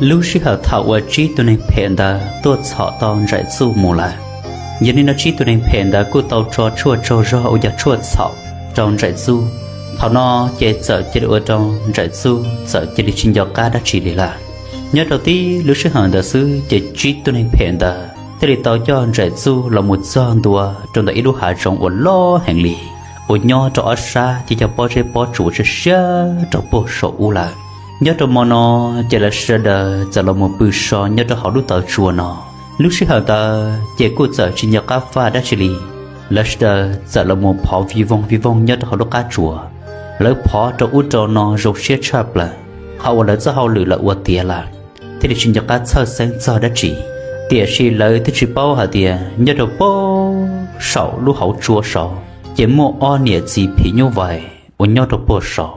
Lub sij hawm thaum uas Tsib tus neeg phem ntawd tuaj txhom tau Ntsaim Txuj mus lawm, yog li no Tsib tus neeg phem ntawd kuj tau tso tshuaj tsaug zog ua cov tshuaj txhaum rau Ntsaim Txuj. Thaum no ces txawm cia li ua rau Ntsaim Txuj txawm cia li tsis nco qab dab tsi li lawm. Nyob rau tib lub sij hawm ntawd xwb ces Tsib tus neeg phem ntawd thiaj li tau coj Ntsaim Txuj los mus txog ntua rau ntawm ib lub hav zoov uas loj heev li, uas nyob rau ob sab ces yog pob zeb pob tsuas siab siab rau puag saum ub lawm. Nyob rau mo no ces lawv sawv daws txawm los mus pw so nyob rau hauv lub taw tsua no. Lub sij hawm ntawd ces kuj txawm tsis nco qab faj dab tsi li, lawv sawv daws txawm los mus phov vij voog vij voog nyob rau hauv lub qab tsua. Lawv phov rau ub rau no zoo siab tshaj plaws, qhov uas lawv txoj hauj lwm lawv ua tiav lawm, thiaj li tsis nco qab txhawj xeeb txog dab tsi. Tiam sis lawv twb tsis paub hais tias nyob rau puag saum lub hauv tsua saud ces muaj ob niam txiv phim nyuj vais uas nyob rau puag saud.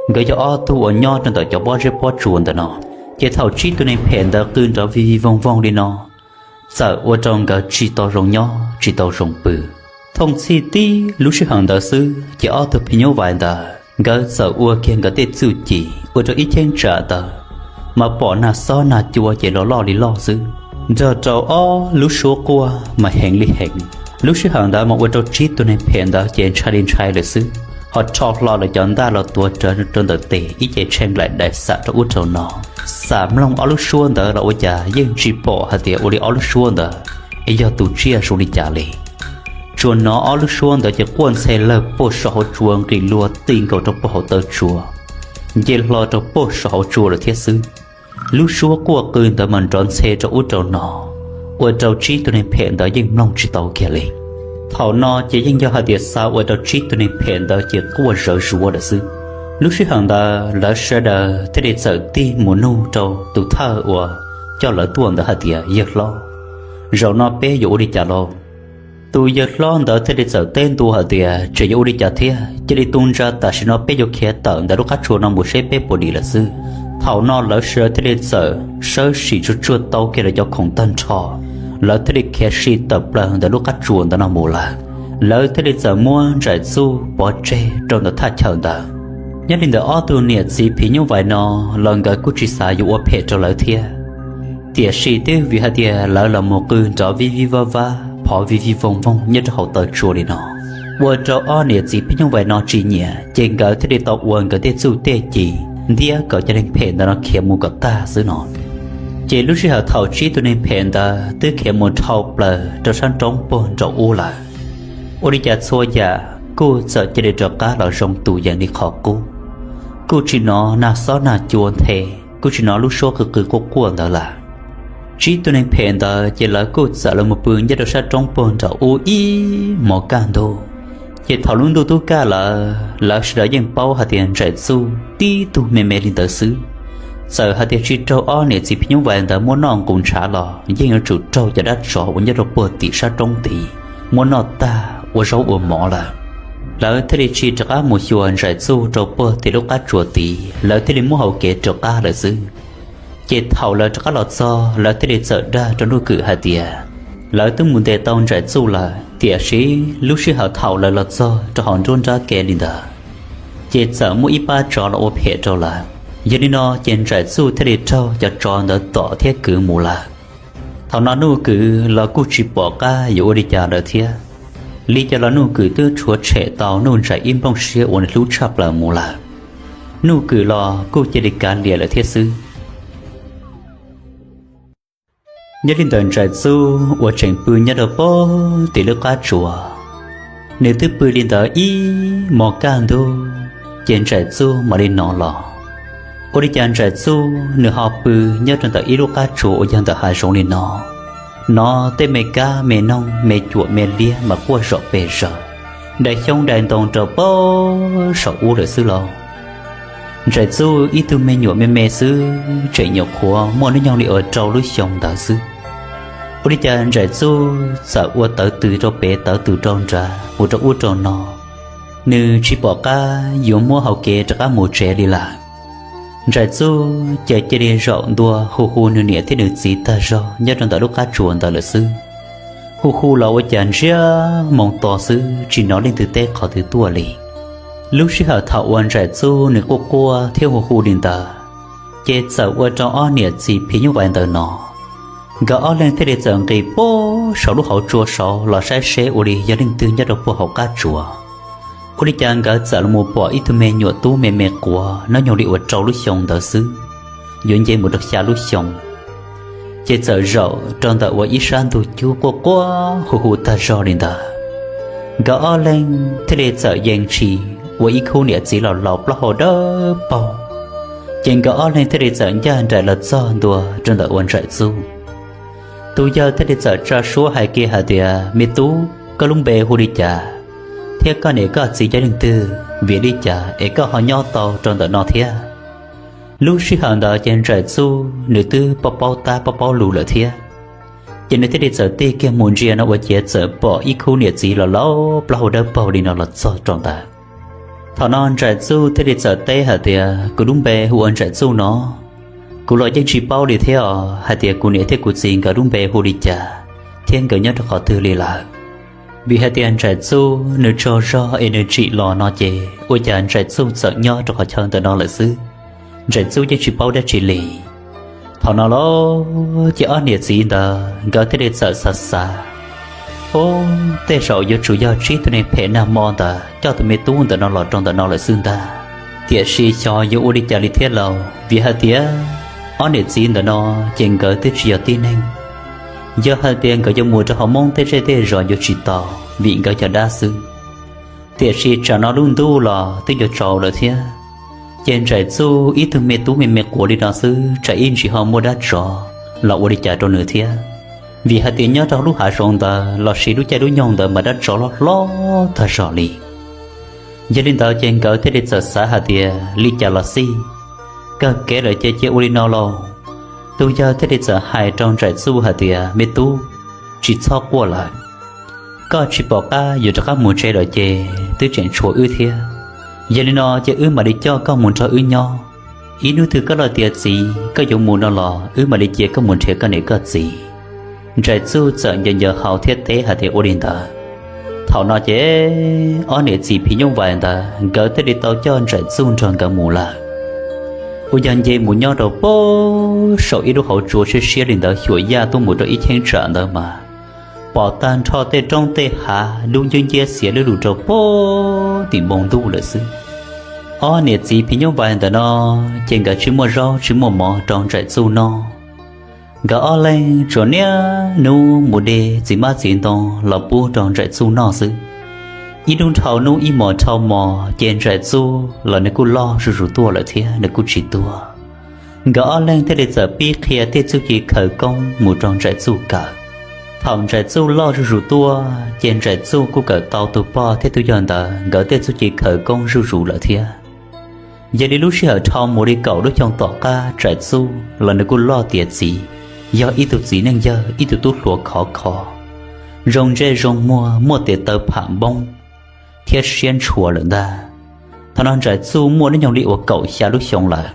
Nkawd yog ob tug uas nyob rau ntawm cov pob zeb pob tsuas ntawm no. Ces thaum Tsib tus neeg phem ntawd qw nrov vij vij voog voog li no, txawm ua rau nkawd tsis tau zoo nyob tsis tau zoo pw. Thooj txhij tib lub sij hawm ntawd xwb ces ob tug phim nyuj vais ntawd nkawd txawm ua kiag nkawd tej txuj ci ua rau ib cheeb tsam ntawd mas pom nag xob nag cua ces los loj li loj xwb, nrog rau ob lub suab quaj mas heev li heev. Lub sij hawm ntawd mas ua rau Tsib tus neeg phem ntawd ces ntshai li ntshai lawm xwb, ho rho hlo lawv cov ntaj los tuav rawv rau ntawm tes ib ce tsheej laim daim xam rau ub rau no. Xam mloog ob lub suab ntawd los ua cas yeej tsis pom hais tias ua li ob lub suab ntawd yog tus tsiaj zoo li cas li. Tsuas hnov ob lub suab ntawd ces quaj ntxhe lawg puag saum hauv tsua nqis luag ti nkaus rau puag hauv taw tsua, nce hlo rau puag saum hauv tsua lawm thiab xwb. Lub suab quaj qw ntawd mas nrov ntxhe rau ub rau no, ua rau Tsib tus neeg phem ntawd yeej mloog tsis tau kiag li. Thaum no ces yeej yog hais tias xa ua rau Tsib tus neeg phem ntawd ces quaj zawv zuav lawm xwb. Lub sij hawm ntawd lawv sawv daws thiaj li txawm tig mus nug rau tus thawj uas coj lawv tuaj ntawd hais tias, Yawg hlob, zaum no peb yuav ua li cas lauj? Tus yawg hlob ntawd thiaj li txawm teb ntua hais tias, Tseem yuav ua li cas thiab, cia li tu ntsa, tam sim no peb yuav khiav tawm ntawm lub qab tsua no mus seb peb puas dim lawm xwb. Thaum no lawv sawv daws thiaj li txawm sawb sim tsuag tsuag tau kiag lawv cov khoom tag nrho, lawv thiaj li khiav sim tawm plaws ntawm lub qab tsua ntawd no mus lawm. Lawv thiaj li txawm muab Ntsaim Txuj pov tseg rau ntawm thaj chaw ntawd. Nyob li ntawm ob tug niam txiv phim nyuj vais no los nkawd kuj tsis xav yuav ua phem rau lawv thiab. Tiam sis twb vim hais tias lawv los mus qw nrov vij vij vab vab phov vij vij voog voog nyob rau hauv taw tsua li no, ua rau ob niam txiv phim nyuj vais no tsis nyiam, ces nkawd thiaj li tau ua nkawd tej txuj tej ci ntiab kom cov neeg phem ntawd no khiav mus kom tag xwb no. Ces lub sij hawm thaum Tsib tus neeg phem ntawd twb khiav mus dhau plaws rau sab roob puag nraum ub lawm, ua li cas txhua yam kuj txawm cia li rov qab los zoo tus yees li qhov qub. Kuj tsis hnov nag xob nag cua nthe, kuj tsis hnov lub suab qw qw quaj quaj ntawd lawm. Tsib tug neeg phem ntawd ces lawv kuj txawm los mus pw nyob rau sab roob puag nraum ub ib hmos kaj ntug. Ces thaum lub ntuj tub kaj lawm, lawv sawv daws yeej paub hais tias Ntsaim Txuj tib tug me me li ntawd xwb. Txawm hais tias tsis raug ob niam txiv phim nyuj vais ntawd muab noj nqus ntshav los yeej yuav tsum raug cov dab tsov uas nyob rau puag tim sab roob tid muab noj tag ua zaub ua mov lawm. Lawv thiaj li tsis rov qab mus xyuas Ntsaim Txuj rau puag tim lub qab tsuas tid, lawv thiaj li muab hau kev rov qab lawm xwb. Ces thaum lawv rov qab los txog, lawv thiaj li txawm dag rau Nuj Kwm hais tias, lawv twb mus ntes tau Ntsaim Txuj lawm, tiam sis lub sij hawm thaum lawv los txog rau hauv nruab nrab kev li ntawd, ces txawm muaj ib pab tsov los ua phem rau lawv. Yog li no ces Ntsaim Txuj thiaj li raug cov tsov ntawd tom thiab kwv mus lawm. Thaum no Nuj Kwm los kuj tsis pom qab yuav ua li cas lawm thiab. Li cas los Nuj Kwm twb rhuav tshem tau Nuj Ntsaim ib nplooj siab uas nws hlub tshaj plaws mus lawm. Nuj Kwm los kuj cia li kav liam lawm thiab xwb. Nyob li ntawm Ntsaim Txuj uas tseem pw nyob rau puag tim lub qab tsuas, nws twb pw li ntawd ib hmos kaj ntug, ces Ntsaim Txuj mam li hnov los. Ua li cas Ntsaim Txuj nws ho pw nyob rau ntawm ib lub qab tsuas uas yog ntawm hav zoov li no, hnov tej me kab me noog me cuam me liab mas quaj zom pes zaws, dai xyoob dai ntoo rau puag saum ub lawm xwb lauj. Ntsaim Txuj ib tug me nyuam me me xwb tseem nyuam qhuav muaj hnub nyoog li uas rau lub xyoo ntawd xwb. Ua li cas Ntsaim Txuj txawm ua tawv tws rau pem tawv tws rau nrad mus rau ub rau no, nws tsis pom qab yuav muab hau kev rov qab mus tsev li lawm. Ntsaim Txuj ces cia li zaum ntua hu hu nws niam thiab nws txiv tag zog nyob rau ntawm lub qab tsuas ntawd lawm xwb. Hu hu los ua cas ntsiag moo to xwb tsis hnov leej twg teb qhov twg tuaj li. Lub sij hawm thaum uas Ntsaim Txuj nws quaj quaj thiab hu hu li ntawd, Ces txawm ua rau ob niam txiv phim nyuj vais ntawm no, nkawd ob leeg thiaj li txawm nqis puag saum lub hauv tsua saud los saib seb ua li yog leej twg nyob rau puag hauv qab tsua. Ua li cas nkawd txawm los mus pom ib tug me nyuam tub me me quav, hnub nyoog li uas rau lub xyoo ntawd xwb, yuav nce mus rau xya lub xyoo. Ces txawm zaum rau ntawm uas ib sab ntug cub quaj quaj hu hu tag zog li ntawd. Nkawd ob leeg thiaj li txawm yees tshis ua ib khub niam txiv los laus plaub hau dawb paug. Ces nkawd ob leeg thiaj li txawm ncaj nraim los txog ntua rau ntawm uas Ntsaim Txuj. Tus yawg thiaj li txawm tsa suab hais kiag hais tias, Me tub, koj lub npe hu li cas, thiab koj niam koj txiv yog leej twg, vim li cas es koj ho nyob tau rau ntawm no thiab? Lub sij hawm ntawd ces Ntsaim Txuj nws twb paub paub tab paub paub lus lawm thiab. Ces nws thiaj li txawm tig kiag mus ntsia no ua ciav txawm pom ib khub niam txiv los laus plaub hau dawb paug li no los txog rau ntawd. Thaum no Ntsaim Txuj thiaj li txawm teb hais tias, Kuv lub npe hu ua Ntsaim Txuj no. Kuv los yeej tsis paub li thiab os, hais tias kuv niam thiab kuv txiv nkawd lub npe hu li cas thiab nkawd nyob rau qhov twg li lawm. Vim hais tias Ntsaim Txuj nws tsaug zog es nws tsim los no ces ua cas Ntsaim Txuj txawm nyob rau qhov chaw ntawm no lawm xwb. Ntsaim Txuj yeej tsis paub dab tsi li. Thaum no los ces ob niam txiv ntawd nkawd thiaj li txawm xav xav, Ub, tej zaum yuav tsum yog tsib tug neeg phem nag hmo ntawd coj tus me tub ntawm no los rau ntawm no lawm xwb ntag. Tiam sis xyov yuav ua li cas li thiab lauj, vim hais tias ob niam txiv ntawm no ces nkawd twb tsis yog tib neeg. Yog hais tias nkawd yuav mus rau hauv Hmoob tej zej tej zos yuav tsis tau, vim nkawd yog dab xwb. Tiam sis tsam no lub ntuj los twb yuav tsaus lawm thiab, ces Ntsaim Txuj ib tug me tub me me quav li no xwb tsam ib ntsis ho muaj dab tsov los ua li cas rau nws thiab. Vim hais tias nyob rau lub hav zoov ntawd los sis lub caij lub nyoog ntawd mas dab tsov loj hlob tag zog li. Yog li ntawd ces nkawd thiaj li txawm xav hais tias li cas los xij, kawg kev lawm ces cia ua li no lauj. Tus yawg thiaj li txawm hais rau Ntsaim Txuj hais tias, Me tub, tsis txhob quaj lawm. Koj tsis pom qab yuav rov qab mus tsev lawm ces twb tseem tshuav wb thiab. Yog li no ces wb mam li coj koj mus nrog wb nyob. Ib hnub twg koj loj tiav txiv koj yuav mus no los wb mam li cia koj mus nrhiav koj niam koj txiv. Ntsaim Txuj txawm ncaws ncaws hau thiab teb hais tias ua li ntawd. Thaum no ces ob niam txiv phim nyuj vais ntawd nkawd thiaj li tau coj Ntsaim Txuj nrog nkawd mus lawm. Uas yog nce mus nyob rau puag saum ib lub hauv tsua siab siab li ntawd xyuas yaj tuaj mus rau ib cheeb tsam ntawd mas pom tag nrho tej roob tej hav dub ncwb nciab xiav lwj lug rau puag tim npoo ntuj lawm xwb. Ob niam txiv phim nyuj vais ntawm no ces nkawd tsis muaj zaub tsis muaj mov rau Ntsaim Txuj noj. Nkawd ob leeg tsuas niaj hnub mus de txiv hmab txiv ntoo los pub rau Ntsaim Txuj noj xwb. Ib hnub dhau hnub ib hmos dhau hmos ces Ntsaim Txuj los nws kuj loj zuj zus tuaj lawm thiab nws kuj tsis tuag. Nkawd ob leeg thiaj li txawm pib qhia tej txuj ci khawv koob mus rau Ntsaim Txuj kawm. Thaum Ntsaim Txuj loj zuj zus tuaj ces Ntsaim Txuj kuj kawm tau tus pog thiab tus yawg ntawd nkawd tej txuj ci khawv koob zuj zus lawm thiab. Yog li lub sij hawm dhau mus li kaum lub xyoo tom qab Ntsaim Txuj los nws kuj loj tiav txiv, yog ib tug txiv neej yawg ib tug tub hluas khov kho, zoo ntsej zoo muag muaj tes taw pham npoob thiab siab ntshua lawm ntag. Thaum no Ntsaim Txuj muaj hnub nyoog li uas kaum xya lub xyoo lawm.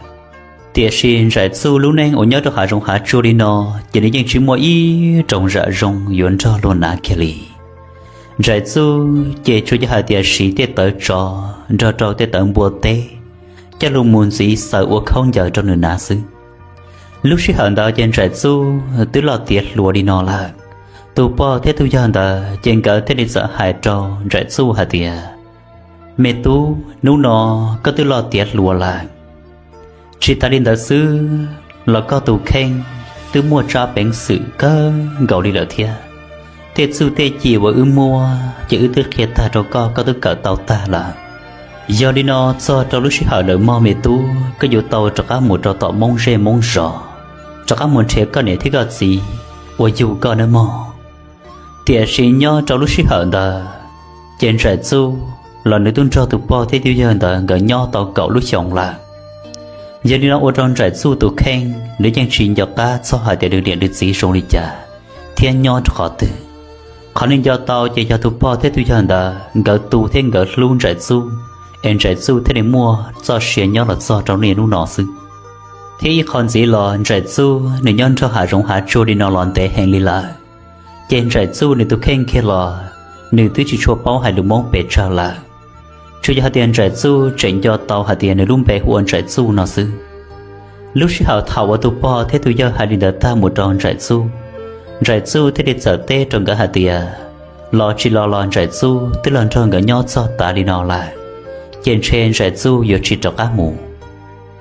Tiam sis Ntsaim Txuj lub neej uas nyob rau hav zoov hav tsuag li no ces nws yeej tsis muaj ib rooj zam zoo yuav nrog luag hnav kiag li. Ntsaim Txuj ces tsuas yog hais tias siv tej tawv tsov nrog rau tej tawv npua teb coj los mus ntxiv xaws ua khaub ncaws rau nws hnav xwb. Lub sij hawm ntawd ces Ntsaim Txuj twb loj tiav hluas li no lawm. Tus pog thiab tus yawg ntawd ces nkawd thiaj li txawm hais rau Ntsaim Txuj hais tias, Me tub, hnub no koj twb loj tiav hluas lawm. Tsis tas li ntawd xwb los koj tus kheej twb muaj tsab peev xwm kawg nkaus li lawm thiab. Tej txuj tej ci uas wb muaj ces wb twb qhia tag rau koj, koj twb kawm tau tag lawm. Yog li no txog rau lub sij hawm lawm mog me tub, koj yuav tau rov qab mus rau tom Hmoob zej Hmoob zos, rov qab mus nrhiav koj niam thiab koj txiv uas yug koj nawb mog. Tiam sis nyob rau lub sij hawm ntawd ces Ntsaim Txuj los nws twb nrog tus pog thiab tus yawg ntawd nkawd nyob tau kaum lub xyoo lawm. Yog li no ua rau Ntsaim Txuj tus kheej nws yeej tsis nco qab txog hais tias nws niam nws txiv zoo li cas thiab nyob rau qhov twg. Qhov nws nco tau ces yog tus pog thiab tus yawg ntawd nkawd tu thiab nkawd hlub Ntsaim Txuj, es Ntsaim Txuj thiaj li muaj txoj sia nyob los txog rau niaj hnub no xwb. Thiab ib qho ntxiv los Ntsaim Txuj nws nyob nrog hav zoov hav tsuag li no los ntev heev li lawm, ces Ntsaim Txuj nws tus kheej kiag los nws twb tsis tshua paub hais lus Hmoob pes tsawg lawm. Tsuas yog hais tias Ntsaim Txuj tseem nco tau hais tias nws lub npe hu ua Ntsaim Txuj no xwb. Lub sij hawm thaum uas tus pog thiab tus yawg hais li ntawd tag mus rau Ntsaim Txuj, Ntsaim Txuj thiaj li txawm teb rau nkawd hais tias, los tsis los los Ntsaim Txuj twb los nrog nkawd nyob txog tav li no lawm, ces ntshe Ntsaim Txuj yuav tsis rov qab mus.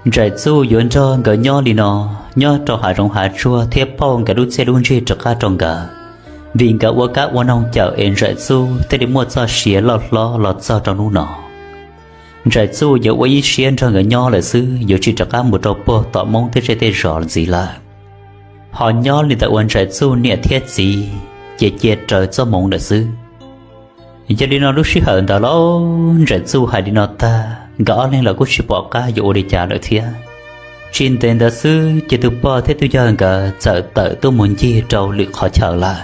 Ntsaim Txuj yuav nrog nkawd nyob li no, nyob rau hav zoov hav tsuag thiab pauj nkawd lub txiaj lub ntsig rov qab rau nkawd, vim nkawd ua kab ua noog cawm es Ntsaim Txuj thiaj li muaj txoj sia loj hlob los txog rau hnub no. Ntsaim Txuj yuav ua ib siab nrog nkawd nyob lawm xwb, yuav tsis rov qab mus rau puag tom Hmoob tej zej tej zos ntxiv lawm. Ho nyob li ntawm uas Ntsaim Txuj niam thiab txiv ces cia raws txoj hmoov lawm xwb. Yog li no lub sij hawm ntawd los Ntsaim Txuj hais li no tag, nkawd ob leeg los kuj tsis pom qab yuav ua li cas lawm thiab. Tsis ntev ntawd xwb ces tus pog thiab tus yawg nkawd txawm tawm tuaj mus ncig rau lwm qhov chaw lawm,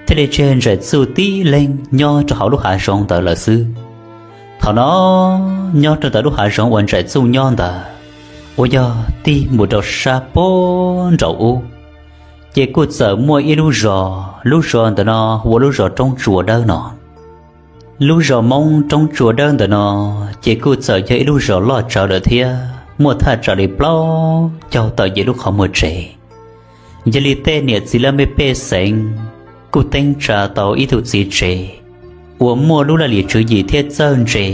thiaj li tseg Ntsaim Txuj tib leeg nyob rau hauv lub hav zoov ntawd lawm xwb. Thaum no, nyob rau ntawm lub hav zoov uas Ntsaim Txuj nyob ntawd, uas yog tig mus rau sab puag nraum ub, ces kuj txawm muaj ib lub zos, lub zos ntawm no hu ua lub zos Roob Tsua Dawb no. Lub zos Hmoob Roob Tsua Dawb ntawm no ces kuj txawm yog ib lub zos loj tsawv lawm thiab muaj thaj tsam li plaub caug tawm yim lub qhov muag tsev. Yog li tej niam txiv laj mej pej xeem kuj teeb tsa tau ib tug txiv tsev uas muaj lub laj lim tswv yim thiab txawj ntse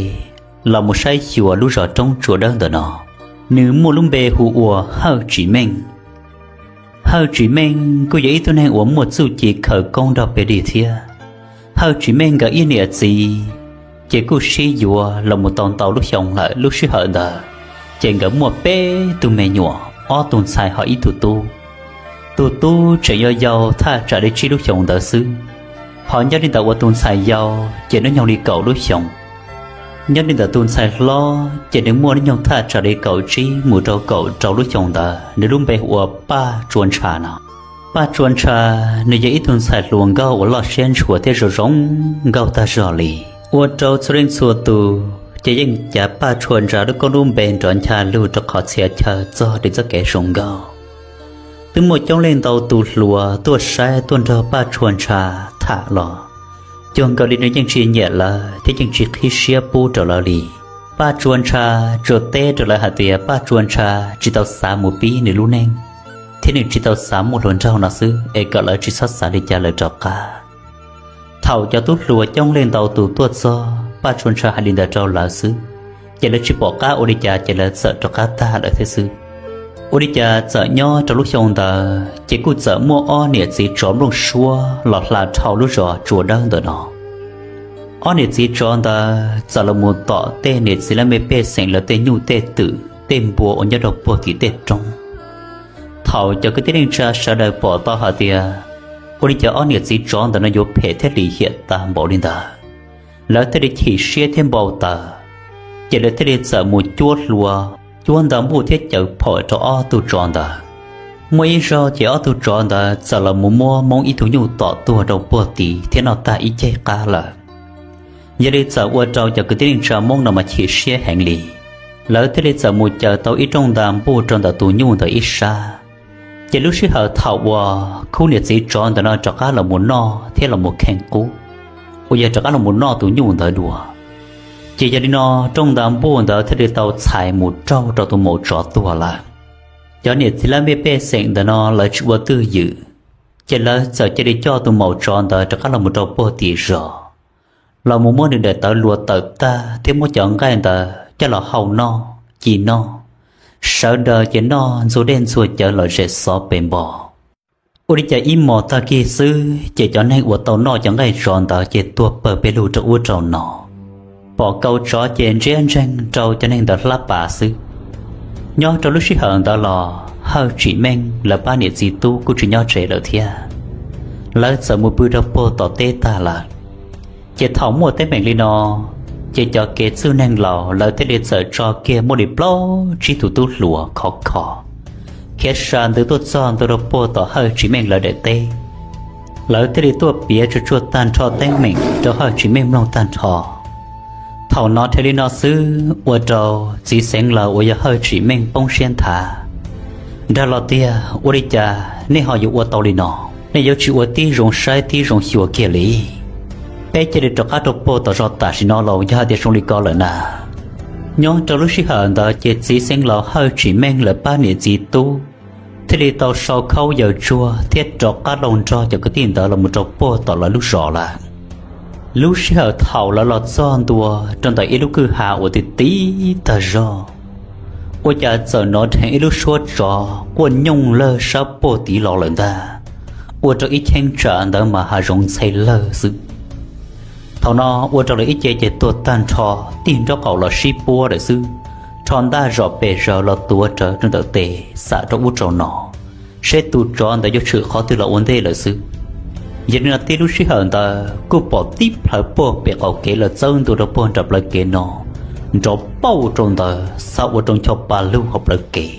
los mus saib xyuas lub zos Roob Tsua Dawb ntawm no. Nws muaj lub npe hu ua Hawj Tsim Meej. Hawj Tsim Meej kuj yog ib tug neeg uas muaj txuj ci khawv koob nrog peb li thiab. Hawj Tsim Meej nkawd ib niam txiv ces kuj sib yuav los mus tau ntau lub xyoo lawm. Lub sij hawm ntawd ces nkawd muaj peb tug me nyuam, ob tug ntxhais ho ib tug tub. Tus tub tseem yau yau thaj tsam li tsib lub xyoos ntawd xwb, ho nyob li ntawm uas tus ntxhais yau ces hnub nyoog li kaum lub xyoos. Nyob li ntawm tus ntxhais hlob ces nws muaj hnub nyoog thaj tsam li kaum tsib mus rau kaum rau lub xyoos ntawd, nws lub npe hu ua Paj Tsua Ntsha no. Paj Tsua Ntsha nws yog ib tug ntxhais hluas nkauj uas loj siab ntshua thiab zoo zoo nkauj tag zog li, ua rau txhua leej txhua tus ces yeej cav Paj Tsua Ntsha lub koob lub npe nrov ncha lug rau qhov txhia chaw txog li txoj kev zoo nkauj. Twb muaj coob leej ntau tus hluas tuaj saib tuaj nrog Paj Tsua Ntsha tham los cuag nkaus li nws yeej tsis nyiam lawv thiab yeej tsis qhib siab pub rau lawv li. Paj Tsua Ntsha tsuas teb rau lawv hais tias Paj Tsua Ntsha tsis tau xav mus pib nws lub neej, thiab nws tsis tau xav muaj hluas nraug no xwb, es kom lawv tsis txhob xav li cas lawm rov qab. Thaum cov tub hluas coob leej ntau tus tuaj txog, Paj Tsua Ntsha hais li ntawd rau lawv xwb, ces lawv tsis pom qab ua li cas ces lawv txawm rov qab tag lawm thiab xwb. Ua li cas txawm nyob rau lub xyoo ntawd ces kuj txawm muaj ob niam txiv tsov nplooj suab los hla dhau lub zos Tsua Dawb ntawm no. Ob niam txiv tsov ntawd txawm los mus tom tej niam txiv laj mej pej xeem lawv tej nyuj tej twm tej npua uas nyob rau puag tim tej roob. Thaum cov kwv tij neej tsa sawv daws pom tau hais tias ua li cas ob niam txiv tsov ntawm no yuav phem thiab lim hiam tag npaum li ntawd, lawv thiaj li chim siab thiab npau taws, ces lawv thiaj li txawm mus cuab hlua, cuab nta npuj thiab caws phom rau ob tug tsov ntawd. Muaj ib zaug ces ob tug tsov ntawd txawm los mus muab Hmoob ib tug nyuj tom tuag rau puag tid thiab noj tag ib ceg qab lawm. Yog li txawm ua rau cov kwv tij neej tsa Hmoob no mas chim siab heev li. Lawv thiaj li txawm mus caws tau ib rooj nta npuj rau ntawm tus nyuj ntawd ib sab. Ces lub sij hawm thaum uas khub niam txiv tsov ntawm no rov qab los mus noj thiab los mus kheev qub, uas yog rov qab los mus noj tus nyuj ntawd dua, ces yog li no rooj nta npuj ntawd thiaj li tau txhais mus raug rau tus maum tsov tuag lawm. Cov niam txiv laj mej pej xeem ntawm no lawv tsis ua twj ywm, ces lawv txawm cia li coj tus maum tsov ntawd rov qab los mus rau puag tim zos, los mus muab nws daim tawv luas tawm tag thiab muab cov nqaij ntawd coj los hau noj ci noj. Sawv daws ces noj ntxuag dej ntxuag cawv los zem xov pes npo. Ua li cas ib hmos tag kis xwb ces cov neeg uas tau noj cov nqaij tsov ntawd ces tuag pawg pes lug rau ub rau no, pom kaus tsov ces ntsiab ntseeg rau cov neeg ntawd hlab pas xwb. Nyob rau lub sij hawm ntawd los Hawj Tsim Meej lawv pab niam txiv tub kuj tsis nyob tsev lawm thiab, lawv txawm mus pw rau puag tom teb tag lawm. Ces thaum muaj teeb meem li no, ces cov kev txwj neeg laus lawv thiaj li txawm tso kiag muaj li plaub tsib tus tub hluas khov kho, khiav sa ntws tuaj txog ntua rau puag tom Hawj Tsim Meej lawv daim teb. Lawv thiaj li tuaj piav tsuj tsuaj tag nrho teeb meem rau Hawj Tsim Meej mloog tag nrho. Thaum no thiaj li no xwb ua rau txiv xeev laus uas yog Hawj Tsim Meej poob siab nthav, dag los tiag, ua li cas nej ho yuav ua tau li no? Nej yuav tsis ua tib zoo saib tib zoo xyuas kiag li. Peb cia li rov qab rau puag tom zos tam sim no los yog hais tias zoo li ko lawm na. Nyob rau lub sij hawm ntawd ces txiv xeev laus Hawj Tsim Meej lawv pab niam txiv tub thiaj li tau sau khaub yaws tsuag thiab rov qab los nrog cov kwv tij ntawd los mus rau puag tom lawv lub zos lawm. Lub sij hawm thaum lawv los txog ntua rau ntawm ib lub kwj ha uas ti ti tag zog, ua cas txawm hnov dheev ib lub suab tsov quaj nyooj lawg sab puag tid los lawm ntag, ua rau ib cheeb tsam ntawd mas hav zoov ntxhe lawg xwb. Thaum no ua rau lawv ib ce ces tuag tag nrho, tig nraub qaum los sib puab lawm xwb, rho ntaj zom pes zaws los tuav rawv rau ntawm tes xam rau ub rau no, seb tus tsov ntawd yuav tshwm qhov twg los ua ntej lawm xwb. Yog li no tib lub sij hawm ntawd kuj pom tib plhaw puag pem qaum kev los txawb ntua rau puag nram plawv kev no, nrov pauj rau ntawd xa ua rau ncho pa lug hauv plawv kev.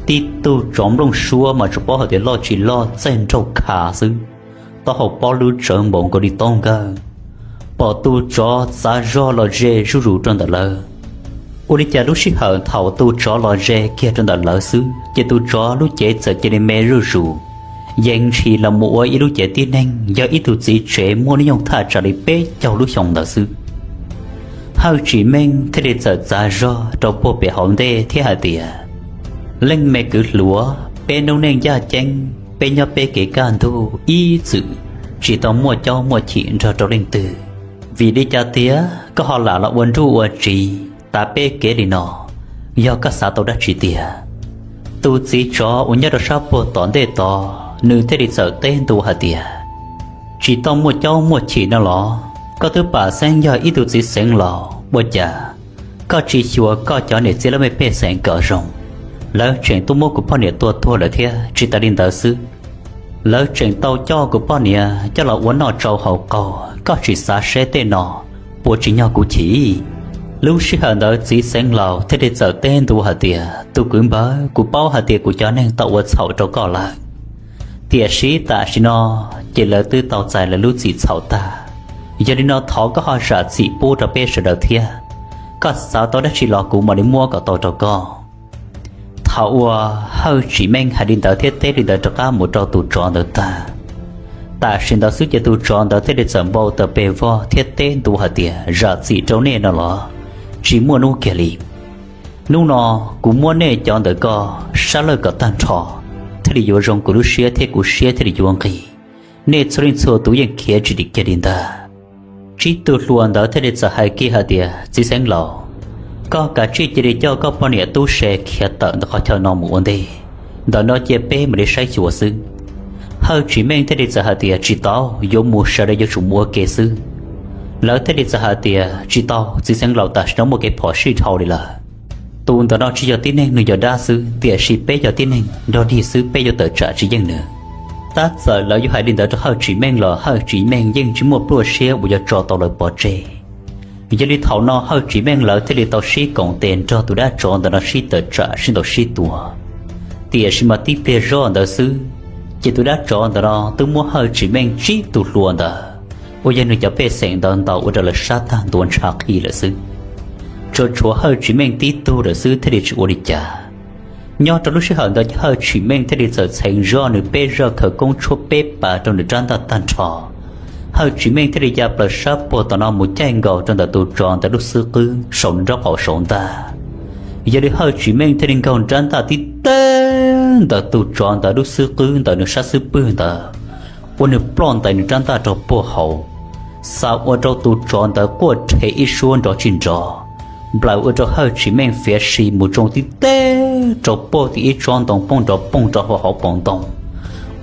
Tib tug tsov nplooj suab mas tsuas paub hais tias loj tsis loj txaij nraug khav xwb, taub hau pob lub tsawv npaum nkaus li taub nkawj, pom tus tsov txav zog los ze zuj zus rau ntawm lawv. Ua li cas lub sij hawm thaum tus tsov los ze kiag rau ntawm lawv xwb ces tus tsov lub cev txawm cia li me zuj zus, yees ntshis los mus ua ib lub cev tib neeg yog ib tug txiv tsev muaj hnub nyoog thaj tsam li peb caug lub xyoo ntawd xwb. Hawj Tsim Meej thiaj li txawm txav zog rau puag pem hauv ntej thiab hais tias, Leej me kwv hluas, peb noob neej yaj ceeb, peb nyob peb kev kaj ntug ib txwm tsis tau muaj caub muaj chim nrog rau leej twg, vim li cas tiag koj ho lam los ua nruj ua tsiv tav peb kev li no? Yog koj xav tau dab tsi tiag? Tus txiv tsov uas nyob rau sab puag tom ntej tod nws thiaj li txawm teb ntua hais tias, Tsis tau muaj caub muaj chim no los? Koj twb pam xeeb yog ib tug txiv xeev laus, ua cas koj tsis xyuas koj cov niam txiv laj mej pej xeem kom zoo? Lawv tseem tuaj muab kuv poj niam tua tuag lawm thiab tsis tas li ntawd xwb, lawv tseem tau coj kuv poj niam coj los ua noj tsau haus qaug, koj tsis xav seb tej no puas tsim nyog kuv chim? Lub sij hawm ntawd txiv xeev laus thiaj li txawm teb ntua hais tias, Tus kwv npawg, kuv paub hais tias kuv cov neeg tau ua txhaum rau koj lawm, tiam sis tam sim no ces lawv twb tau txais lawv lub txim txhaum tag. Yog li no thov koj ho zam txim pub rau peb sawv daws thiab. Koj xav tau dab tsi los kuv mam li muab kom tau rau koj. Thaum uas Hawj Tsim Meej hais li ntawd thiab teb li ntawd rov qab mus rau tus tsov ntawd tag, tam sim ntawd xwb ces tus tsov ntawd thiaj li txawm npau taws pes vog thiab teb ntua hais tias, Zam txim rau nej no los? Tsis muaj hnub kiag li. Hnub no kuv muab nej cov ntawm koj sab lawj kom tag nrho, thiaj li yuav zoo kuv lub siab thiab kuv siab thiaj li yuav nqig. Nej txhua leej txhua tus yeej khiav tsis dim kiag li ntag. Tsib tug hluas ntawd thiaj li txawm hais kiag hais tias, Txiv xeev laus, koj kav tsij cia li coj koj poj niam tub se khiav tawm ntawm qhov chaw no mus ua ntej, ntawm no cia peb mam li saib xyuas xwb. Hawj Tsim Meej thiaj li txawm hais tias, Tsis tau, yuav mus sawv daws yuav tsum mus ua ke xwb. Lawv thiaj li txawm hais tias, Tsis tau, txiv xeev laus, tam sim no muaj kev phom sij dhau li lawm. Tus ntawm no tsis yog tib neeg, nws yog dab xwb, tiam sis peb yog tib neeg nrog dig xwb, peb yuav tawm tsam tsis yeej nws. Tab txawm lawv yuav hais li ntawd rau Hawj Tsim Meej los Hawj Tsim Meej yeej tsis muaj pluaj siab uas yuav tso tau lawv pov tseg. Yog li thaum no Hawj Tsim Meej lawv thiaj li tau sib koom tes nrog tus dab tsov ntawm no sib tawm tsam sib ntaus sib tua. Tiam sis mas tib pliag zoj ntawd xwb, ces tus dab tsov ntawm no twb muab Hawj Tsim Meej tsib tug hluas ntawd uas yog nws cov pej xeem ntawd ntaus ua rau lawv sab tag ntua ntshav qhi lawm xwb. Tsuas tshuav Hawj Tsim Meej tib tug lawm xwb thiaj li tsis ua li cas. Nyob rau lub sij hawm ntawd ces Hawj Tsim Meej thiaj li txawm txheev zoj nws peb zaj khawv koob tshuab peb pas rau nws rab ntaj tag nrho. Hawj Tsim Meej thiaj li ya plaws sab puag tom no mus caij nkaus rau ntawm tus tsov ntawd lub xub qwb saum nraub qaum saud ntag. Yog li Hawj Tsim Meej thiaj li nkaug nrab ntaj tib teg ntawm tus tsov ntawd lub xub qwb ntawm nws sab xub pwg ntawd, ua nws ploj ntais nws rab ntaj rau puag hauv, xa ua rau tus tsov ntawd quaj rhe ib suab nrov tsis nrov, nplawm ua rau Hawj Tsim Meej fiav si mus tsoo tib teg rau puag tim ib tsob ntoo poob nrov poog rau hauv hauv paus ntoo,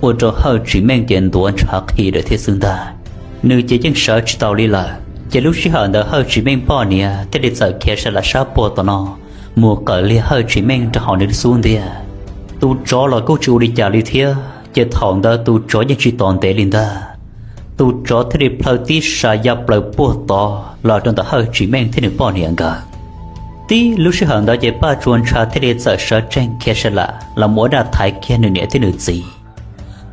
ua rau Hawj Tsim Meej ces ntuav ntshav qhi lawm thiab xwb ntag. Nws ces yeej sawv tsis tau li lawm, ces lub sij hawm ntawd Hawj Tsim Meej poj niam thiaj li txawm khiav sa lam sab puag tom no mus qawm liag Hawj Tsim Meej rau hauv nws lub xub ntiag. Tus tsov los kuj tsis ua li cas li thiab, ces thaum ntawd tus tsov yeej tsis tos ntev li ntag, tus tsov thiaj li plhaw tib sa ya plaws puag tod los rau ntawm Hawj Tsim Meej thiab nws poj niam nkawd. Tib lub sij hawm ntawd ces Paj Tsua Ntsha thiaj li txawm sawv tsees khiav sa lam los mus ua dab thaiv kiag nws niam thiab nws txiv.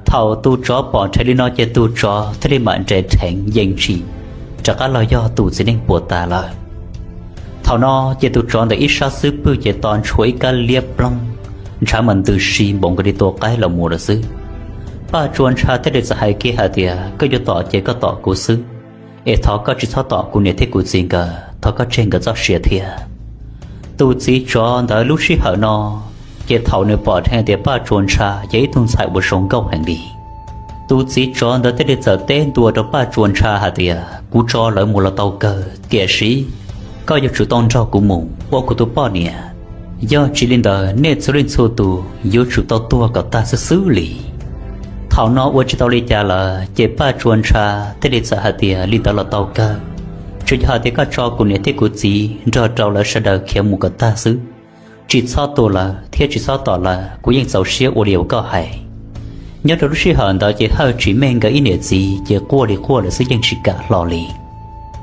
Thaum tus tsov pom nrhe li no ces tus tsov thiaj li mam nres rheev yees ntshis rov qab los yog tus txiv neej puas tas lawm. Thaum no ces tus tsov ntawm ib sab xub pwg ces to ntshua ib kab liab ploog, ntshav mas ntws si npaum nkaus li tua qaib los mus lawm xwb. Paj Tsua Ntsha thiaj li txawm hais kiag hais tias, Koj yuav tom ces koj tom kuv xwb, es thov koj tsis txhob tom kuv niam thiab kuv txiv nkawd, thov koj tseg nkawd txoj sia thiab. Tus txiv tsov ntawd lub sij hawm no, ces thaum nws pom dheev tias Paj Tsua Ntsha yog ib tug ntxhais uas zoo nkauj heev li, tus txiv tsov ntawd thiaj li txawm teb ntua rau Paj Tsua Ntsha hais tias, Kuv tso lawv mus los tau kawg, tiam sis koj yuav tsum tau nrog kuv mus ua kuv tus poj niam. Yog tsis li ntawd nej txhua leej txhua tus yuav tsum tau tuag kom tag xwb xwb li. Thaum no ua tsis tau li cas lawm ces Paj Tsua Ntsha thiaj li txawm hais tias, Li ntawd los tau kawg, tsuas yog hais tias koj tso kuv niam thiab kuv txiv nrog rau lawv sawv daws khiav mus kom tag xwb. Tsis txhob tua lawv thiab tsis txhob tom lawv, kuv yeej txaus siab ua li uas koj hais. Nyob rau lub sij hawm ntawd ces Hawj Tsis Meej nkawd ib niam txiv ces quaj li quaj lawm xwb yeej tsis kam hlo li.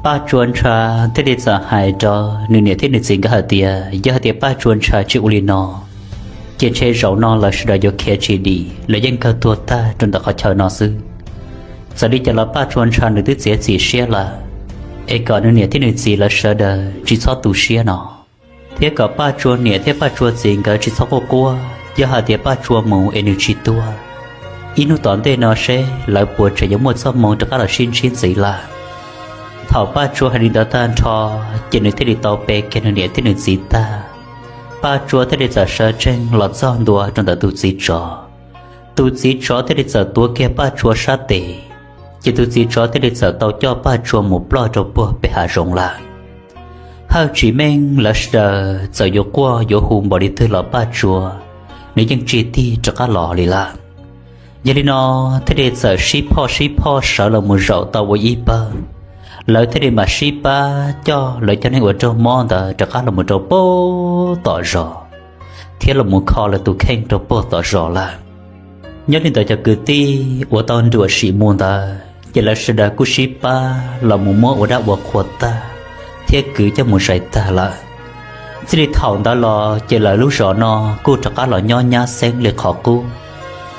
Paj Tsua Ntsha thiaj li txawm hais rau nws niam thiab nws txiv nkawd hais tias, Yog hais tias Paj Tsua Ntsha tsis ua li no, ces ntshe zaum no lawv sawv daws yuav khiav tsis dim, lawv yeej kawg tuag tag rau ntawm qhov chaw no xwb. Txawm li cas los Paj Tsua Ntsha nws twb txiav txim siab lawm, es kom nws niam thiab nws txiv lawv sawv daws tsis txhob tu siab no, thiab kom Paj Tsua niam thiab Paj Tsua txiv nkawd tsis txhob quaj quaj. Yog hais tias Paj Tsua mus es nws tsis tuag, ib hnub tom ntej no seb lawv puas tseem yuav muaj txoj hmoo rov qab los sib ntsib ntxiv lawm. Thaum Paj Tsua hais li ntawd tag nrho, ces nws thiaj li tau pe kiag nws niam thiab nws txiv tag. Paj Tsua thiaj li txawm sawv tsees los txog ntua rau ntawm tus txiv tsov. Tus txiv tsov thiaj li txawm tuav kiag Paj Tsua sab tes, ces tus txiv tsov thiaj li txawm tau coj Paj Tsua mus ploj rau puag pem hav zoov lawm. Hawj Tsis Meej lawv sawv daws txawm yuav quaj yuav hu npaum li twg los Paj Tsua nws yeej tsis tig rov qab los li lawm. Yog li no thiaj li txawm sib phoj sib phoj sawv los mus zaum tau ua ib pawg, lawv thiaj li mam sib pab coj lawv cov neeg uas raug mob ntawd rov qab los mus rau puag tom zos, thiab los mus kho lawv tus kheej rau puag tom zos lawm. Nyob li ntawd cov kwv tij uas tau nruam sim mus ntawd ces lawv sawv daws kuj sib pab los mus muab ua dab ua qhua tag, thiab kwv coj mus zais tag lawm. Txij li thaum ntawd los ces lawv lub zos no kuj rov qab los nyob nyab xeeb li qhov qub.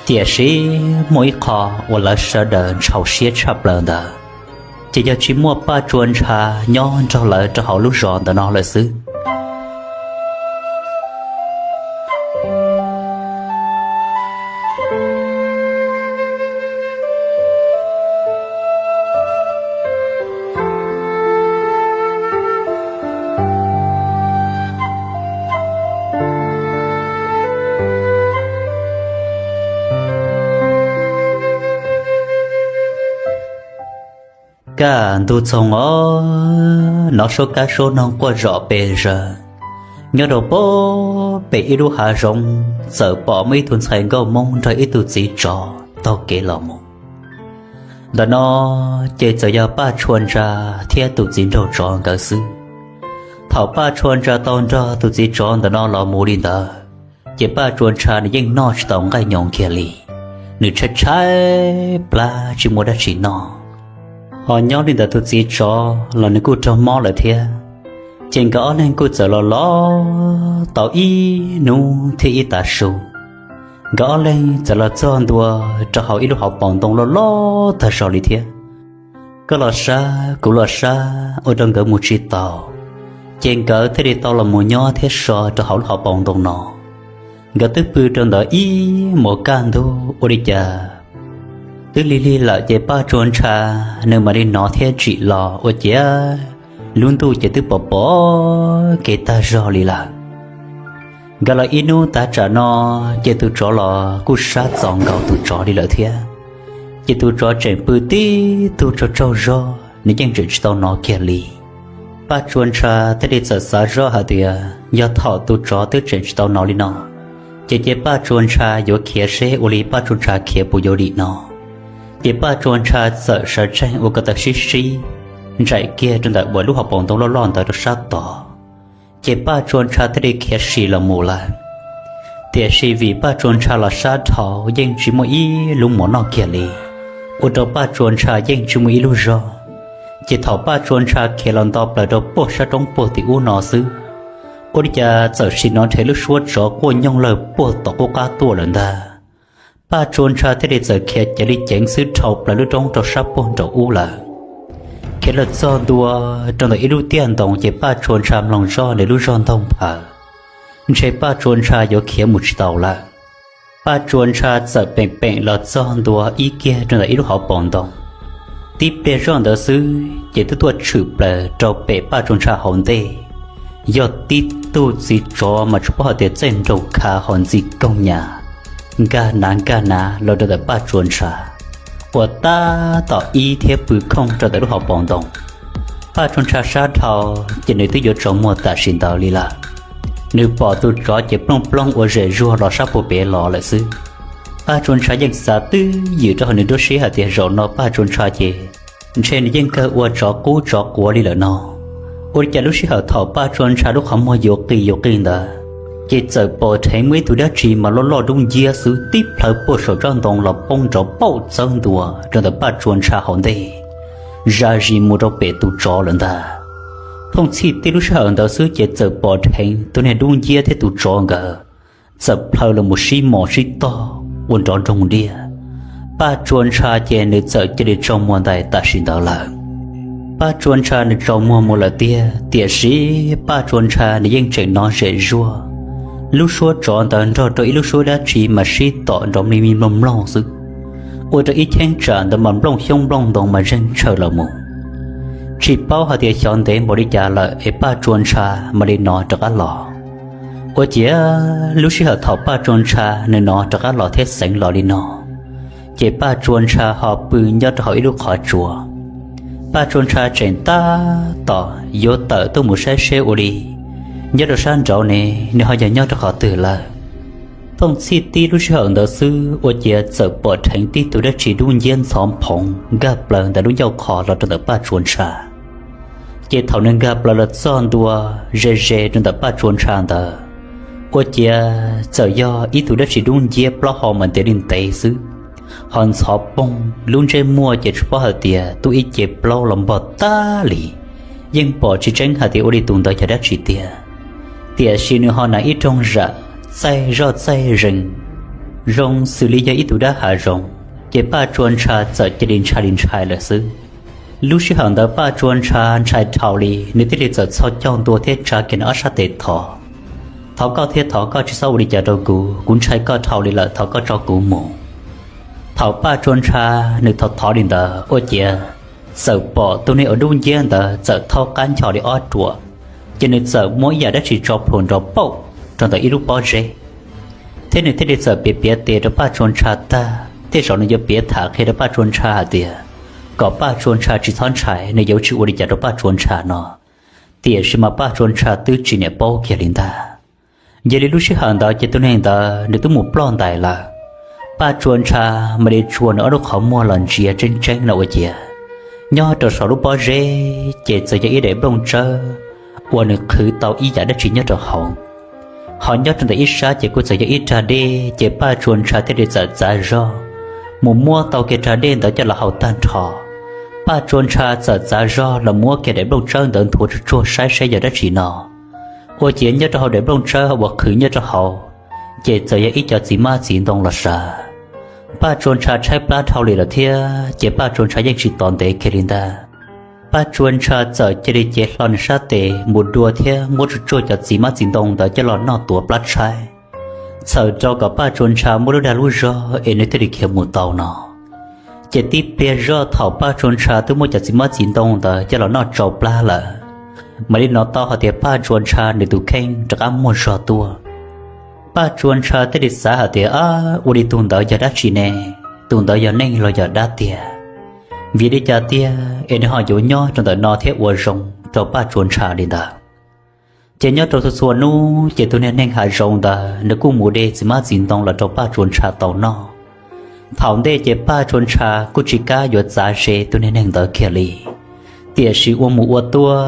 Tiam sis muaj ib qho uas lawv sawv daws ntshau siab tshaj plaws ntawd, ces yog tsis muaj Paj Tsua Ntsha nyob nrog lawv rau hauv lub zos ntawm no lawm xwb. Kaj ntug txoog os, hnov suab kab suab noog quaj zom pes zaws. Nyob rau puag pem ib lub hav zoov txawm pom muaj ib tug ntxhais nkauj Hmoob nrog ib tug txiv tsov taug kev los mus. Ntawm no ces txawm yog Paj Tsua Ntsha thiab tus txiv nraug tsov nkawd xwb. Thaum Paj Tsua Ntsha tau nrog tus txiv tsov ntawm no los mus li ntawd, ces Paj Tsua Ntsha nws yeej noj tsis tau nqaij nyoos kiag li. Nws tshaib tshaib plab tsis muaj dab tsi noj. Ho nyob li ntawd tus txiv tsov los nws kuj raug mob lawm thiab. Ces nkawd ob leeg kuj txawm los los tau ib hnub thiab ib tav su, nkawd ob leeg txawm los txog ntua rau hauv ib lub hauv paus ntoo loj loj tag zog li thiab. Koj los sab kuv los sab ua rau nkawd mus tsis taus, ces nkawd thiaj li tau los mus nyob thiab so rau hauv lub hauv paus ntoo no. Nkawd twb pw rau ntawd ib hmos kaj ntug ua li cas twb lig lig lawm ces Paj Tsua Ntsha nws mam li hnov thiab tsim los ua ciav lub ntuj ces twb pom pom kev tag zog li lawm. Nkawd los ib hnub tav tsam no, ces tus tsov los kuj sab txaus nkaus tus tsov li lawm thiab. Ces tus tsov tseem pw tib tug tsaug tsaug zog, nws yeej tseem tsis tau hnov kiag li. Paj Tsua Ntsha thiaj li txawm xav zoj hais tias yog thaum tus tsov twb tseem tsis tau hnov li no, ces cia Paj Tsua Ntsha yuav khiav seb ua li Paj Tsua Ntsha khiav puas yuav dim no. Ces Paj Tsua Ntsha txawm sawv tsees ua ko taw sib sib, ntsaim kiag rau ntawm uas lub hauv paus ntoo loj loj ntawd rau sab tod. Ces Paj Tsua Ntsha thiaj li khiav sim los mus lawm. Tiam sis vim Paj Tsua Ntsha los sab dhau yeej tsis muaj ib lub mov noj kiag li, ua rau Paj Tsua Ntsha yeej tsis muaj ib lub zog. Ces thaum Paj Tsua Ntsha khiav los nto plaws rau puag sab roob puag tim ub no xwb, ua li cas txawm sim hnov nrhe lub suab tsov quaj nyooj lawg puag tom qub qab tuaj lawm ntag. Paj Tsua Ntsha thiaj li txawm khiav ceev li ceev xwb dhau plaws lub roob rau sab puag nraum ub lawm. Khiav los txog ntua rau ntawm ib lub tiaj ntoo ces Paj Tsua Ntsha mloog zoj nws lub zog ntoog phaws, ntshe Paj Tsua Ntsha yuav khiav mus tsis tau lawm. Paj Tsua Ntsha txawm peem peem los txog ntua ib kiag rau ntawm ib lub hauv paus ntoo. Tib pliag zoj ntawd xwb ces twb tuaj tshwm plaws rau pem Paj Tsua Ntsha hauv ntej, yog tib tug txiv tsov mas tsis paub hais tias txawj nraug khav ho ntxim koog nyam, nkag nav nkag nav los rau ntawm Paj Tsua Ntsha, uas tab tom ib thiab pw khooj rau ntawm lub hauv paus ntoo. Paj Tsua Ntsha sab dhau ces nws twb yuav tsaus muag tam sim ntawd li lawm. Nws pom tus tsov ces plooj plooj ua zem zuag los sab puag pem los lawm xwb. Paj Tsua Ntsha yeej xav twj ywm rau hauv nws lub siab hais tias zaum no Paj Tsua Ntsha ces ntshe nws yeej kawg ua tsov qub tsov quav li lawm no. Ua li cas lub sij hawm thaum Paj Tsua Ntsha lub qhov muag yuav qis yuav qis ntawd, ces txawm pom dheev muaj ib tug dab tsi mas loj loj dub nciab xwb tib plhaw puag saum tsob ntoo los poob nrov pauj txawb ntua rau ntawm Paj Tsua Ntsha hauv ntej, zam zis mus rau pem tus tsov lawm ntag. Thooj txhij tib lub sij hawm ntawd xwb ces txawm pom dheev tus niag dub nciab thiab tus tsov nkawd txawm plhaw los mus sib mos sib tog ua nrov nroog diaj. Paj Tsua Ntsha ces nws txawm cia li tsaus muag ntais tam sim ntawd lawm. Paj Tsua Ntsha nws tsaus muag mus lawm tiag, tiam sis Paj Tsua Ntsha nws yeej tseem hnov zem zuag lub suab tsov ntawd nrog rau ib lub suab dab tsi mas sib tom nrov mli mloog mloog xwb, ua rau ib cheeb tsam ntawd mas nplooj xyoob nplooj ntoo mas zeeg tshaws los mus. Tsis paub hais tias xyov ntev npaum li cas lawm es Paj Tsua Ntsha mam li hnov rov qab los. Ua ciav lub sij hawm thaum Paj Tsua Ntsha nws hnov rov qab los thiab xeev los li no, ces Paj Tsua Ntsha ho pw nyob rau hauv ib lub qhov tsua. Paj Tsua Ntsha tseem tab tom yuav tawm tuaj mus saib seb ua li nyob rau sab nraud ne nws ho yog nyob rau qhov twg lawm. Thooj txhij tib lub sij hawm ntawd xwb ua ciav txawm pom dheev tib tug dab tsi dub nciab ntxhov phoov nkag plaws ntawm lub ncauj qhov los rau ntawm Paj Tsua Ntsha. Ces thaum nws nkag plaws los txog ntua ze ze rau ntawm Paj Tsua Ntsha ntawd, ua ciav txawm yog ib tug dab tsi dub nciab plaub hau mas ntev li ntev xwb, ho ntxhov poog lub ntsej muag ces tsis paub hais tias tub ib ce plaub los npog tag li, yeej pom tsis tseeb hais tias ua li tus ntawd yog dab tsi tiag. Tiam sis nws ho hnav ib rooj zam txaij zoj txaij zees zoo xws li yog ib tug dab hav zoov, ces Paj Tsua Ntsha txawm cia li ntshai li ntshai lawm xwb. Lub sij hawm ntawd Paj Tsua Ntsha ntshai dhau li, nws thiaj li txawm txhos caug ntua thiab tsa kiag nws ob sab tes thov, thov koj thiab thov koj tsis txhob ua li cas rau kuv, kuv ntshai koj dhau li lawm, thov koj tso kuv mus. Thaum Paj Tsua Ntsha nws thov thov li ntawd ua ciav txawm pom tus neeg uas dub nciab ntawd txawm thaub qab ncho li ob ruam, ces nws txawm muab ib yam dab tsi tso plhuav nrov pauj rau ntawm ib lub pob zeb, thiab nws thiaj li txawm piav piav tes rau Paj Tsua Ntsha tag, tej zaum nws yuav piav tham qhia rau Paj Tsua Ntsha hais tias kom Paj Tsua Ntsha tsis txhob ntshai, nws yuav tsis ua li cas rau Paj Tsua Ntsha no. Tiam sis mas Paj Tsua Ntsha twb tsis niam paub kiag li ntag. Yog li lub sij hawm ntawd ces tus neeg ntawd nws twb mus ploj ntais lawm. Paj Tsua Ntsha mam li tsuas nws ob lub qhov muag los ntsia tseeb tseeb no ua ciav, nyob rau saum lub pob zeb ces txawm yog ib daim nplooj tsawb uas nws qhwv tau ib yam dab tsi nyob rau hauv. Ho nyob rau ntawm ib sab ces kuj txawm yog ib rag dej, ces Paj Tsua Ntsha thiaj li txawm txav zog mus muab tau kiag rag dej ntawd coj los haus tag nrho. Paj Tsua Ntsha txawm txav zog los muab kiag daim nplooj tsawb ntawd nthuav tsuag tsuag saib seb yog dab tsi no. Ua ciav nyob rau hauv daim nplooj tsawb uas qhwv nyob rau hauv, ces txawm yog ib co txiv mab txiv ntoo los sav. Paj Tsua Ntsha tshaib plab dhau li lawm thiab ces Paj Tsua Ntsha yeej tsis tos ntev kiag li ntag. Paj Tsua Ntsha txawm cia li cev hlo nws sab tes mus dua thiab muab tsuag tsuag cov txiv mab txiv ntoo ntawd coj los noj tuav plab tshaib, txhawm rau kom Paj Tsua Ntsha muab lub dag lub zog es nws thiaj li khiav mus tau no. Ces tib pliag zoj thaum Paj Tsua Ntsha twb muab cov txiv mab txiv ntoo ntawd coj los noj tsau plab lawm, mam li hnov tau hais tias Paj Tsua Ntsha nws tus kheej rov qab muaj zog tuaj. Paj Tsua Ntsha thiaj li xav hais tias, ab, ua li tus ntawd yog dab tsi ne? Tus ntawd yog neeg los yog dab tiag? Vim li cas tiag es nws ho yuav nyob rau ntawm no thiab ua zoo rau Paj Tsua Ntsha li ntawd? Ces nyob rau txhua txhua hnub ces tus niag neeg hav zoov ntawd nws kuj mus de txiv mab txiv ntoo los rau Paj Tsua Ntsha tau noj. Thaum ntej ces Paj Tsua Ntsha kuj tsis kam yuav txav ze tus niag neeg ntawd kiag li. Tiam sis ua mus ua tuaj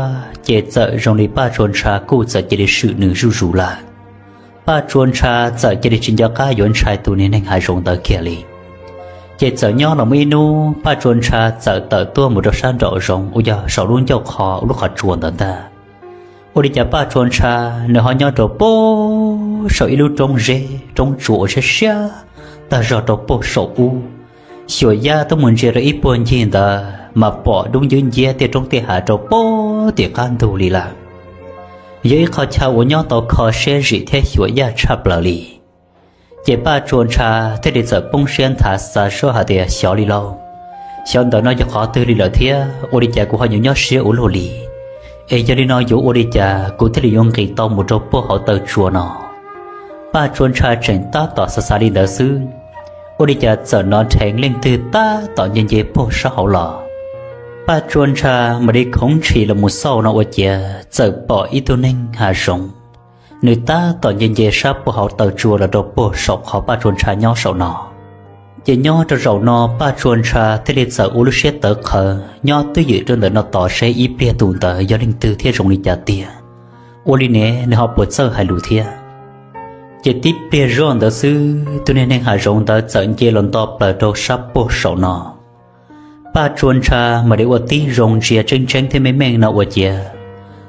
ces txawm zoo li Paj Tsua Ntsha kuj txawm cia li swm nws zuj zus lawm. Paj Tsua Ntsha txawm cia li tsis nco qab yuav ntshai tus niag neeg hav zoov ntawd kiag li. Ces txawm nyob los muaj ib hnub Paj Tsua Ntsha txawm tawm tuaj mus rau sab nraum zoov uas yog saum lub ncauj qhov lub qhov tsua ntawd ntag. Ua li cas Paj Tsua Ntsha nws ho nyob rau puag saum ib lub roob zeb roob tsua uas siab siab tag zog rau puag saum ub. Xyuam yaj tuaj mus ntsia rau ib puag ncig ntawd mas pom dub ncwb nciab tej roob tej hav rau puag tim qab ntug li lawm. Yog ib qho chaw uas nyob tau kho siab zim thiab xyuam yaj tshaj plaws li. Ces Paj Tsua Ntsha thiaj li txawm poob siab nthav xav seb hais tias xyov li lauj, xyov ntawm no yog qhov twg li lawm thiab ua li cas kuv ho yuav nyob siab ua luaj li, Es yog li no yuav ua li cas kuv thiaj li yuav nqis tau mus rau puag hauv taw tsua no? Paj Tsua Ntsha tseem tab tom xav xav li ntawd xwb, ua li cas txawm hnov dheev leej twg tab tom nce nce puag sab hauv los. Paj Tsua Ntsha mam li khoov ntshis los mus xauj no ua ciav txawm pom ib tug neeg hav zoov, nws tab tom nce nce sab puag hauv taw tsua los rau puag saum qhov Paj Tsua Ntsha nyob saum no. Ces nyob rau zaum no Paj Tsua Ntsha thiaj li txawm ua lub siab tawv qhawv nyob twj ywm rau ntawm no tos seb ib pliag tus ntawd yog leej twg thiab zoo li cas tiag. Ua li ne nws ho puas txawj hais lus thiab? Ces tib pliag zoj ntawd xwb tus niag neeg hav zoov ntawd txawm nce los nto plaws rau sab puag saum no. Paj Tsua Ntsha mam li ua tib zoo ntsia tseeb tseeb thiab meej meej no ua ciav,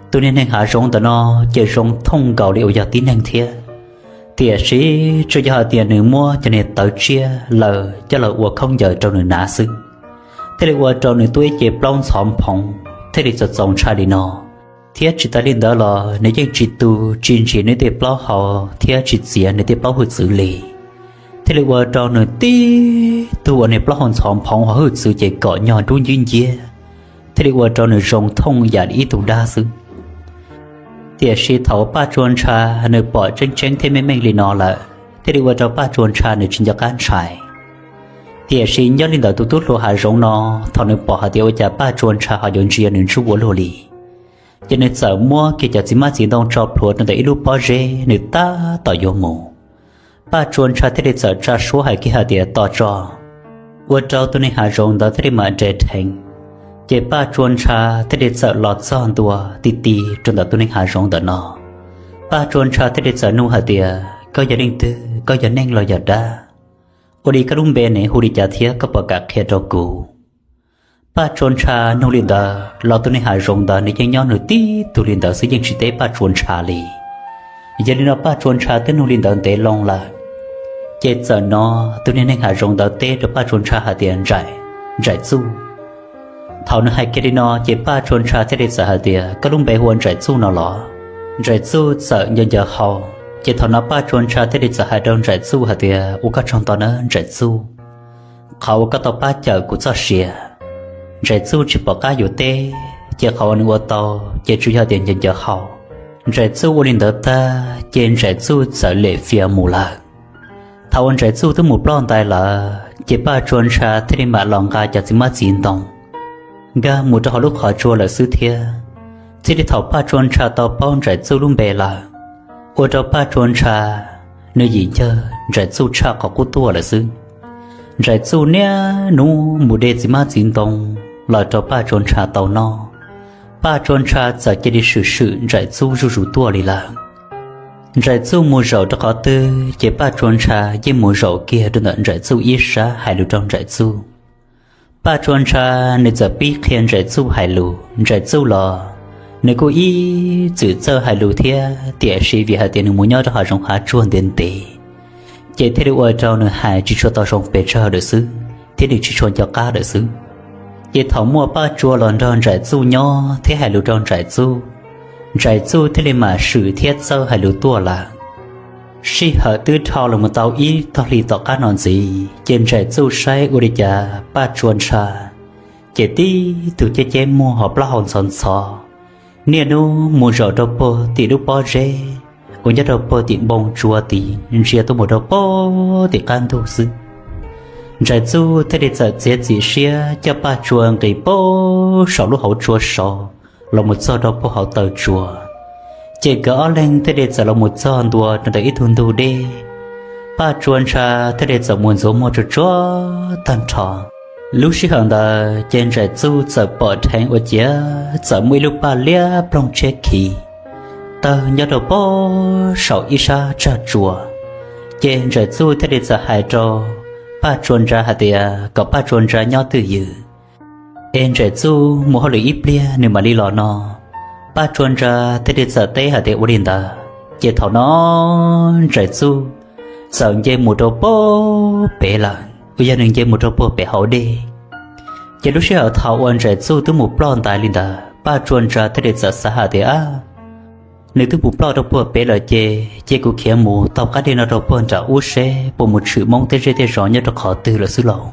tus niag neeg hav zoov ntawm no ces zoo thooj nkaus li uas yog tib neeg thiab. Tiam sis tsuas yog hais tias nws muab cov niag tawv tsiaj lawm coj los ua khaub ncaws rau nws hnav xwb, thiaj li ua rau nws tuaj ib ce plaub ntxhov nphoov thiaj li txaus txaus ntshai li no. Thiab tsis tas li ntawd los nws yeej tsis tu, tsis ntsis nws tej plaub hau thiab tsis txiav nws tej plaub hwj txwv li, thiaj li ua rau nws tib tug uas nws plaub hau ntxhov nphoov ho hwj txwv ces kom nyog dub nciab nciab, thiaj li ua rau nws zoo thooj yam li ib tug dab xwb. Tiam sis thaum Paj Tsua Ntsha nws pom tseeb tseeb thiab meej meej li no lawm, thiaj li ua rau Paj Tsua Ntsha nws tsis nco qab ntshai. Tiam sis nyob li ntawm tus tub hluas hav zoov no, thaum nws pom hais tias ua cas Paj Tsua Ntsha ho yuav ntsia nws ntsuj ua luaj li, ces nws txawm muab kiag cov txiv hmab txiv ntoo tso plhuav rau ntawm ib lub pob zeb nws tab tom yuav mus. Paj Tsua Ntsha thiaj li txawm tsa suab hais kiag hais tias tos tso, ua rau tus neeg hav zoov ntawd thiaj li mam nres dheev. Ces Paj Tsua Ntsha thiaj li txawm los txog ntua ti ti rau ntawm tus neeg hav zoov ntawm no. Paj Tsua Ntsha thiaj li txawm nug hais tias koj yog leej twg, koj yog neeg los yog dab? Ua li koj lub npe ne hu li cas thiab koj puas kam qhia rau kuv? Paj Tsua Ntsha nug li ntawd los tus neeg hav zoov ntawd nws yeej nyob nws tib tug li ntawd xwb yeej tsis teb Paj Tsua Ntsha li. Yog li no Paj Tsua Ntsha twb nug li ntawd ntev loo lawm, ces txawm no tus niag neeg hav zoov ntawd teb rau Paj Tsua Ntsha hais tias Ntsais, Ntsais Txuj. Thaum nws hais kiag li no ces Paj Tsua Ntsha thiaj li txawm hais tias koj lub npe hu ua Ntsais Txuj no los? Ntsais Txuj txawm ncaws ncaws hau. Ces thaum no Paj Tsua Ntsha thiaj li txawm hais rau Ntsais Txuj hais tias ua koj tsaug ntau nawb Ntsais Txuj, qhov uas koj tau pab cawm kuv txoj sia. Ntsais Txuj tsis pom qab yuav teb, ces qhov uas nws ua tau ces tsuas yog tias ncaws ncaws hau. Ntsais Txuj ua li ntawd tag ces Ntsais Txuj txawm lem fias mus lawm. Thaum uas Ntsais Txuj twb mus ploj ntais lawm ces Paj Tsua Ntsha thiaj li mam los nqa cov txiv hmab txiv ntoo nkag mus rau hauv lub qhov tsua lawm xwb thiab. Txij li thaum Paj Tsua Ntsha tau paub Ntsais Txuj lub npe lawm, ua rau Paj Tsua Ntsha nws yim ncawg Ntsais Txuj tshaj qhov qub tuaj lawm xwb. Ntsais Txuj niaj hnub mus de txiv hmab txiv ntoo los rau Paj Tsua Ntsha tau noj. Paj Tsua Ntsha txawm cia li swm swm Ntsais Txuj zuj zus tuaj li lawm. Ntsais Txuj mus zaum rau qhov twg ces Paj Tsua Ntsha yeej mus zaum kiag rau ntawm Ntsais Txuj ib sab hais lus rau Ntsais Txuj. Paj Tsua Ntsha nws txawm pib qhia Ntsais Txuj hais lus, Ntsais Txuj los nws kuj ib txwm txawj hais lus thiab, tiam sis vim hais tias nws mus nyob rau hav zoov hav tsuag ntev ntev, ces thiaj li ua rau nws hais tsis tshua tau zoo pes tsawg lawm xwb thiab nws tsis tshua nco qab lawm xwb. Ces thaum muaj Paj Tsua los nrog Ntsais Txuj nyob thiab hais lus rau Ntsais Txuj, Ntsais Txuj thiaj li mam swm thiab txawj hais lus tuaj lawm. Sij hawm twb dhau los mus tau ib tog hli tom qab no ntxiv ces Ntsais Txuj saib ua li cas Paj Tsua Ntsha ces tib tug ceb ceb muag ho plaub hau ntxhov ntxhov, niaj hnub mus zaum rau puag tim lub pob zeb uas nyob rau puag tim npoo tsua tid ntsia tuaj mus rau puag tim qab ntug xwb. Ntsais Txuj thiaj li txawm txiav txim siab coj Paj Tsua nqis puag saum lub hauv tsua saud los mus txog rau puag hauv taw tsua. Ces nkawd ob leeg thiaj li txawm los mus txog ntua rau ntawm ib tug ntug dej. Paj Tsua Ntsha thiaj li txawm mus ntxuav muag tsuag tsuag tag nrho. Lub sij hawm ntawd ces Ntsais Txuj txawm pom dheev ua ciav txawm muaj ib lub paj liab ploog tshiab khiv tawg nyob rau puag saum ib sab tsag tsua. Ces Ntsais Txuj thiaj li txawm hais rau Paj Tsua Ntsha hais tias kom Paj Tsua Ntsha nyob twj ywm, es Ntsais Txuj mus hauj lwm ib pliag nws mam li los no. Paj Tsua Ntsha thiaj li txawm teb hais tias ua li ntawd. Ces thaum no Ntsais Txuj txawm nce mus rau puag pem lawm, uas yog nws nce mus rau puag pem hauv dej. Ces lub sij hawm thaum uas Ntsais Txuj twb mus ploj ntais li ntawd, Paj Tsua Ntsha thiaj li txawm xav hais tias nws twb mus ploj rau puag pem lawm ces cia kuv khiav mus taug qab dej no rau puag nram ub seb puas mus tshwm Hmoob tej zej tej zos nyob rau qhov twg lawm xwb lauj.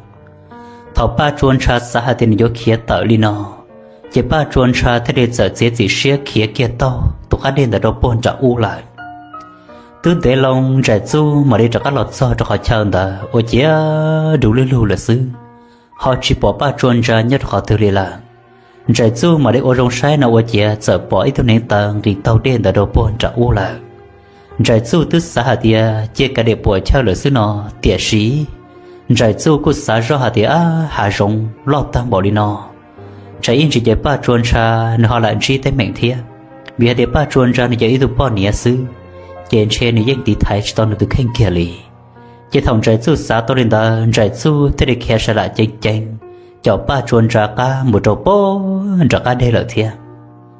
Thaum Paj Tsua Ntsha xav hais tias nws yuav khiav tawm li no, Ces Paj Tsua Ntsha thiaj li txawm txiav txim siab khiav kiag taug tus qab dej ntawd rau puag nram ub lawm. Twb ntev loo Ntsaim Txuj mam li rov qab los txog rau qhov chaw ntawd ua ciav du lug lug lawm xwb, ho tsis pom Paj Tsua Ntsha nyob rau qhov twg li lawm. Ntsaim Txuj mam li ua zoo saib no ua ciav txawm pom ib tug neev taw nqis taug dej ntawd rau puag nram ub lawm. Ntsaim Txuj twb xav hais tias cia kav diam puam chawj lawm xwb no, tiam sis Ntsaim Txuj kuj xav zoj hais tias, ab, hav zoov loj tag npaum li no, tsam ib ntsis ces Paj Tsua Ntsha nws ho lam ntsib teeb meem thiab, vim hais tias Paj Tsua Ntsha nws yog ib tug poj niam xwb, ces ntshe nws yeej tiv thaiv tsis tau nws tus kheej kiag li. Ces thaum Ntsaim Txuj xav tau li ntawd, Ntsaim Txuj thiaj li khiav sav lam ceev ceev, caum Paj Tsua Ntsha qab mus rau puag nram qab deg lawm thiab.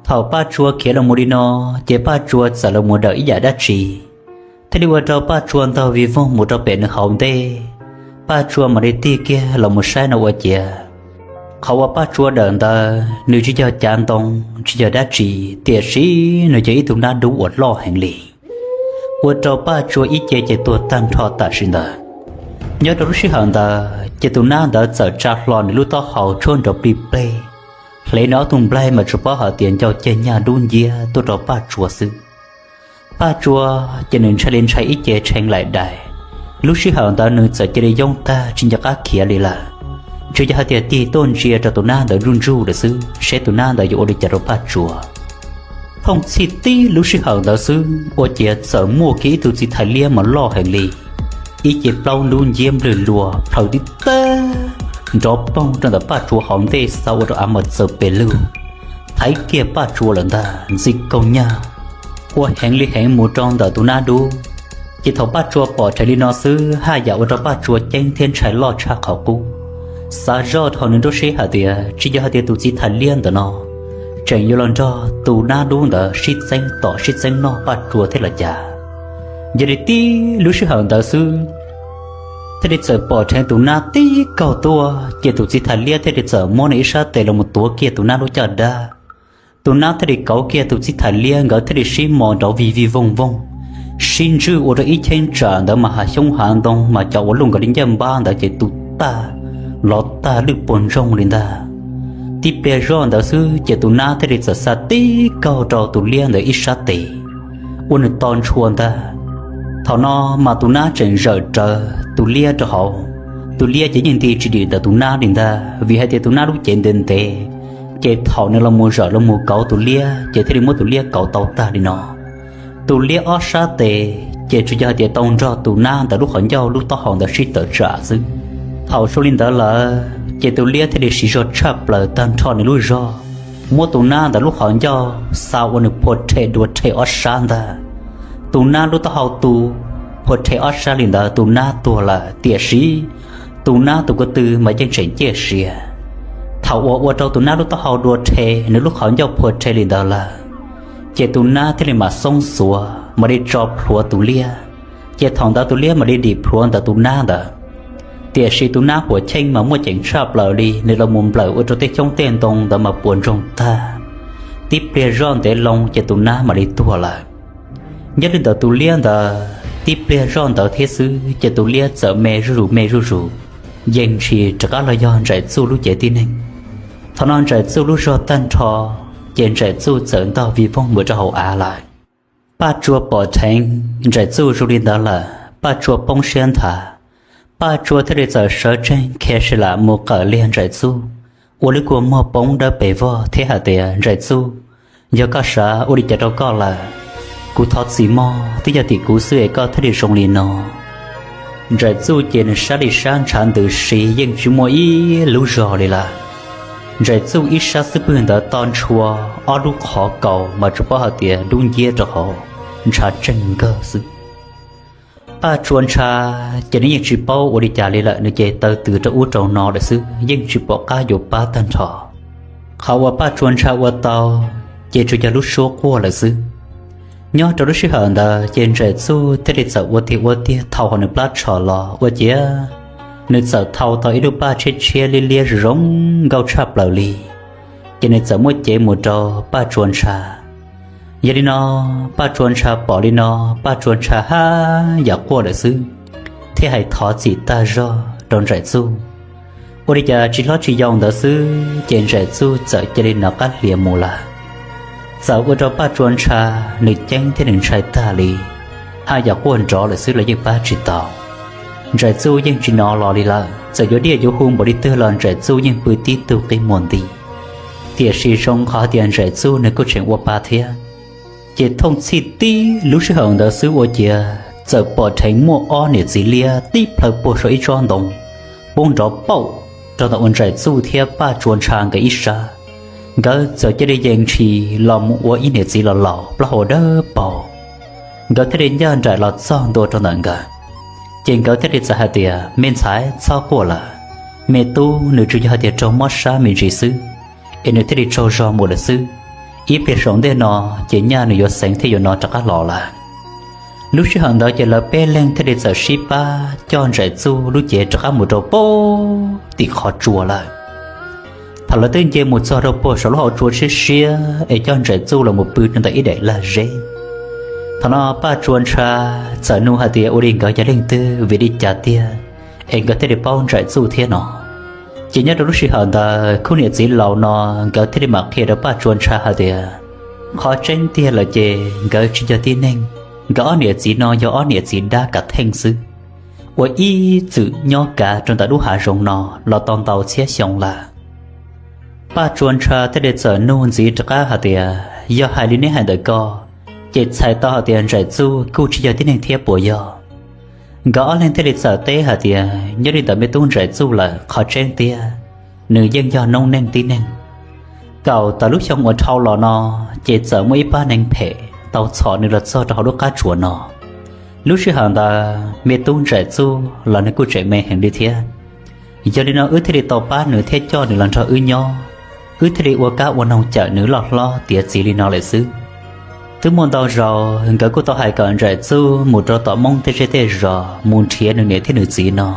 Thaum Paj Tsua khiav los mus li no, ces Paj Tsua txawm los mus dawm ib yam dab tsi, thiaj li ua rau Paj Tsua ntaug vij voog mus rau pem nws hauv ntej. Paj Tsua mam li tig kiag los mus saib no ua ciav, qhov uas Paj Tsua dawm ntawd nws tsis yog cav ntoo tsis yog dab tsi, tiam sis nws yog ib tug nab dub uas loj heev li, ua rau Paj Tsua ib ce ces tuag tag nrho tam sim ntawd. Nyob rau lub sij hawm ntawd ces tus nab ntawd txawm tsa hlo nws lub taub hau tshuab nrov plig pleg, hle nws ob tug nplaig mas tsuas paub hais tias ncau ceg nyaj dub nciab tuaj rau Paj Tsua xwb. Paj Tsua ces nws ntshai li ntshai ib ce tshee laim dais. Lub sij hawm ntawd nws txawm cia li yoob tag tsis nco qab khiav li lawm, tsuas yog hais tias tig tuaj ntsia rau tus nab ntawd ntsuj ntsuj lawm xwb, seb tus nab ntawd yuav ua li cas rau Paj Tsua. Phooj txhij tib lub sij hawm ntawd xwb ua ciav txawm muaj kiag ib tug txiv thais liab mas loj heev li, ib ce plaub ntub nciab nplwg luas plhaws tib tag nrov poog rau ntawm Paj Tsua hauv ntej xa ua rau av mas txawm pes lug, thaiv kiag Paj Tsua lawm ntag ntxi kaug nyag, ua heev li heev mus rau ntawm tus nab dub. Ces thaum Paj Tsua pom rheev li no xwb haj yam ua rau Paj Tsua ceeb thiab ntshai loj tshaj qhov qub. Xav zoj dhau nws nruab siab hais tias tsis yog hais tias tus txiv thais liab ntawm no tseem yuav los nrog tus nab dub ntawd sib txeeb tom sib txeeb noj Paj Tsua thiab los cas. Yog li tib lub sij hawm ntawd xwb thiaj li txawm pom rheev tus nab tib kaug tuaj, ces tus txiv thais liab thiaj li txawm muab nws ib sab tes los mus tuav kiag tus nab lub caj dab. Tus nab thiaj li kauv kiag tus txiv thais liab, nkawd thiaj li sib mos nrov vij vij voog voog, sib ntswj ua rau ib cheeb tsam ntawd mas hav xyoob hav ntoo mas cov uas luj nkawd li ncaj npab ntawd ces tu tag, lov tag lwj puag ntsoog li ntag. Tib pliag zoj ntawd xwb ces tus nab thiaj li txawm xa tib kaug rau tus liab ntawd ib sab tes, ua nws to ntshua ntag. Thaum no mas tus nab tseem zawm rawv tus liab rau hauv. Tus liab ces yeej nti tsis dim ntawm tus nab li ntag, vim hais tias tus nab lub cev ntev ntev, ces thaum nws los mus zawm los mus kauv tus liab ces thiaj li muab tus liab kauv tau tag li no. Tus liab ob sab tes ces tsuas yog hais tias tau nrog tus nab ntawd lub qhov ncauj lub taub hau ntawd sib tawm tsam xwb. Thaum zoo li ntawd lawm ces tus liab thiaj li siv zog tshaj plaws tag nrho nws lub zog, muab tus nab ntawd lub qhov ncauj xa ua nws phua rhe dua rhe ob sab ntag. Tus nab lub taub hau tu phua rhe ob sab li ntawd, tus nab tuag lawm, tiam sis tus nab tus ko tw mas yeej tseem ciaj sia. Thaum uas ua rau tus nab lub taub hau dua rhe, nws lub qhov ncauj phua rhe li ntawd lawm, ces tus nab thiaj li mam xoob xuav mam li tso plhuav tus liab, ces thaum ntawd tus liab mam li dim plhuav ntawm tus nab ntawd. Tiam sis tus nab puas cheej mas muaj ceem tshaj plaws li, nws los mus nplawm ua rau tej xyoob tej ntoo ntawd mas puas ntsoog tag. Tib pliag zoj ntev loo ces tus nab mam li tuag lawm. Nyob li ntawm tus liab ntawd tib pliag zoj ntawd thiab xwb ces tus liab txawm me zuj zus me zuj zus, yeej tsis rov qab los yog Ntsaim Txuj lub cev tib neeg. Thaum no Ntsaim Txuj lub zog tag nrho, ces Ntsaim Txuj txawm ntog vij voog mus rau hauv av lawm. Paj Tsua pom dheev Ntsaim Txuj zoo li ntawd lawm, Paj Tsua poob siab nthav. Paj Tsua thiaj li txawm sawv tsees khiav si lam mus qawm liag Ntsaim Txuj, ua lub kua muag poob dawb pes vog thiab hais tias, Ntsaim Txuj, yog koj sav ua li cas rau koj lawm? Kuv thov txim mog, twb yog tim kuv xwb es koj thiaj li zoo li no. Ntsaim Txuj ces nws sab li sab ntshav ntws si yeej tsis muaj ib lub zog li lawm. Ntsaim Txuj ib sab xub pwg ntawd to ntshua, ob lub qhov kaus mas tsuas paub hais tias dub nciab rau hauv, ntshav tseeg nkawg xwb. Paj Tsua Ntsha ces nws yeej tsis paub ua li cas li lawm, nws ces taw tws rau ub rau no lawm xwb, yeej tsis pom qab yuav pab tag nrho. Qhov uas Paj Tsua Ntsha ua tau ces tsuas yog lub suab quaj lawm xwb. Nyob rau lub sij hawm ntawd ces Ntsaim Txuj thiaj li txawm ua tiag ua tiag thau hauv nws plab tsho los ua ciav nws txawm thau tau ib lub paj tshiab tshiab liab liab zoo zoo nkauj tshaj plaws li, ces nws txawm muab cev mus rau Paj Tsua Ntsha. Yog li no, Paj Tsua Ntsha pom li no, Paj Tsua Ntsha haj yam quaj lawm xwb, thiaj hais thov txim tag zog rau Ntsaim Txuj. Ua li cas tsis hlob tsis yau ntawd xwb ces Ntsaim Txuj txawm cia li nov qab hlias mus lawm. Txawm ua rau Paj Tsua Ntsha nws ceeb thiab nws ntshai tag li, haj yam quaj nrov lawm xwb los yeej pab tsis tau. Ntsaim Txuj yeej tsis nov los li lawm, txawm yuav diaj yuav hu npaum li twg los Ntsaim Txuj yeej pw tib tug qi muag nti. Tiam sis zoo qhov tias Ntsaim Txuj nws kuj tseem ua pa thiab. Ces thooj txhij tib lub sij hawm ntawd xwb ua ciav txawm pom dheev muaj ob niam txiv liab tib plhaw puag saum ib tsob ntoo, poob nrov pauj rau ntawm uas Ntsaim Txuj thiab Paj Tsua Ntsha nkawd ib sab. Nkawd txawm cia li yees ntshis los mus ua ib niam txiv los laus plaub hau dawb paug. Nkawd thiaj li ncaj nraim los txog ntua rau ntawm nkawd. Ces nkawd thiaj li txawm hais tias, me ntxhais txhob quaj lawm, me tub nws tsuas yog hais tias raug mob sab me ntsis xwb, es nws thiaj li tsaug zog mus lawm xwb. Ib pliag saum ntej no ces nyaj nws yuav xeev thiab yuav nov rov qab los lawm. Lub sij hawm ntawd ces lawv peb leeg thiaj li txawm sib pab coj Ntsaim Txuj lub cev rov qab mus rau puag tim qhov tsua lawm. Thaum lawv twb nce mus txog rau puag saum lub hauv tsua siab siab es coj Ntsaim Txuj los mus pw rau ntawm ib daim lag zeb, thaum no Paj Tsua Ntsha txawm nug hais tias ua li nkawd yog leej twg vim li cas tiag es nkawd thiaj li paub Ntsaim Txuj thiab no. Ces nyob rau lub sij hawm ntawd khub niam txiv laus no nkawd thiaj li mam qhia rau Paj Tsua Ntsha hais tias, qhov tseeb tiag lawm ces nkawd tsis yog tib neeg, nkawd ob niam txiv no yog ob niam txiv dab kav theej xwb, uas ib txwm nyob kav rau ntawm lub hav zoov no los tau ntau txhiab xyoo lawm. Paj Tsua Ntsha thiaj li txawm nug ntxiv rov qab hais tias, yog hais li neb hais ntawm ko, ces txhais tau hais tias Ntsaim Txuj kuj tsis yog tib neeg thiab puas yog? Nkawd ob leeg thiaj li txawm teb hais tias, nyob li ntawm me tub Ntsaim Txuj lawm qhov tseeb tiag nws yeej yog noob neej tib neeg. Kaum tawm lub xyoo uas dhau los no ces txawm muaj ib pab neeg phem tau txhom nws los txog rau hauv lub qab tsuas no. Lub sij hawm ntawd me tub Ntsaim Txuj los nws kuj tseem me heev li thiab. Yog li no wb thiaj li tau pab nws thiab coj nws los nrog wb nyob, wb thiaj li ua kab ua noog cawm nws loj hlob tiav txiv li no lawm xwb. Twb muaj ntau zaus nkawd kuj tau hais kom Ntsaim Txuj mus rau tom Hmoob tej zej tej zos mus nrhiav nws niam thiab nws txiv no.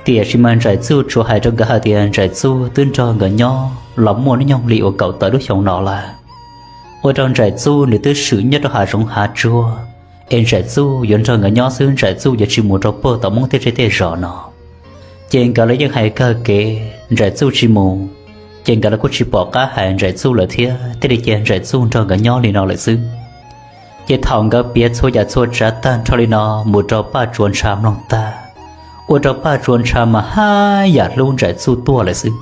Tiam sis mas Ntsaim Txuj tsuas hais rau nkawd hais tias Ntsaim Txuj twb nrog nkawd nyob los muaj hnub nyoog li uas kaum tawm lub xyoo no lawm. Ua rau Ntsaim Txuj nws twb swm nyob rau hav zoov hav tsuag, es Ntsaim Txuj yuav nrog nkawd nyob xwb, Ntsaim Txuj yuav tsis mus rau puag tom Hmoob tej zej tej zos no. Ces nkawd los yeej hais kawg kev Ntsaim Txuj tsis mus, ces nkawd los kuj tsis pom qab hais Ntsaim Txuj lawm thiab thiaj li cia Ntsaim Txuj nrog nkawd nyob li no lawm xwb. Ces thaum nkawd piav txhua yam txhua tsav tag nrho li no mus rau Paj Tsua Ntsha mloog tag, ua rau Paj Tsua Ntsha mas haj yam hlub Ntsaim Txuj tuaj lawm xwb.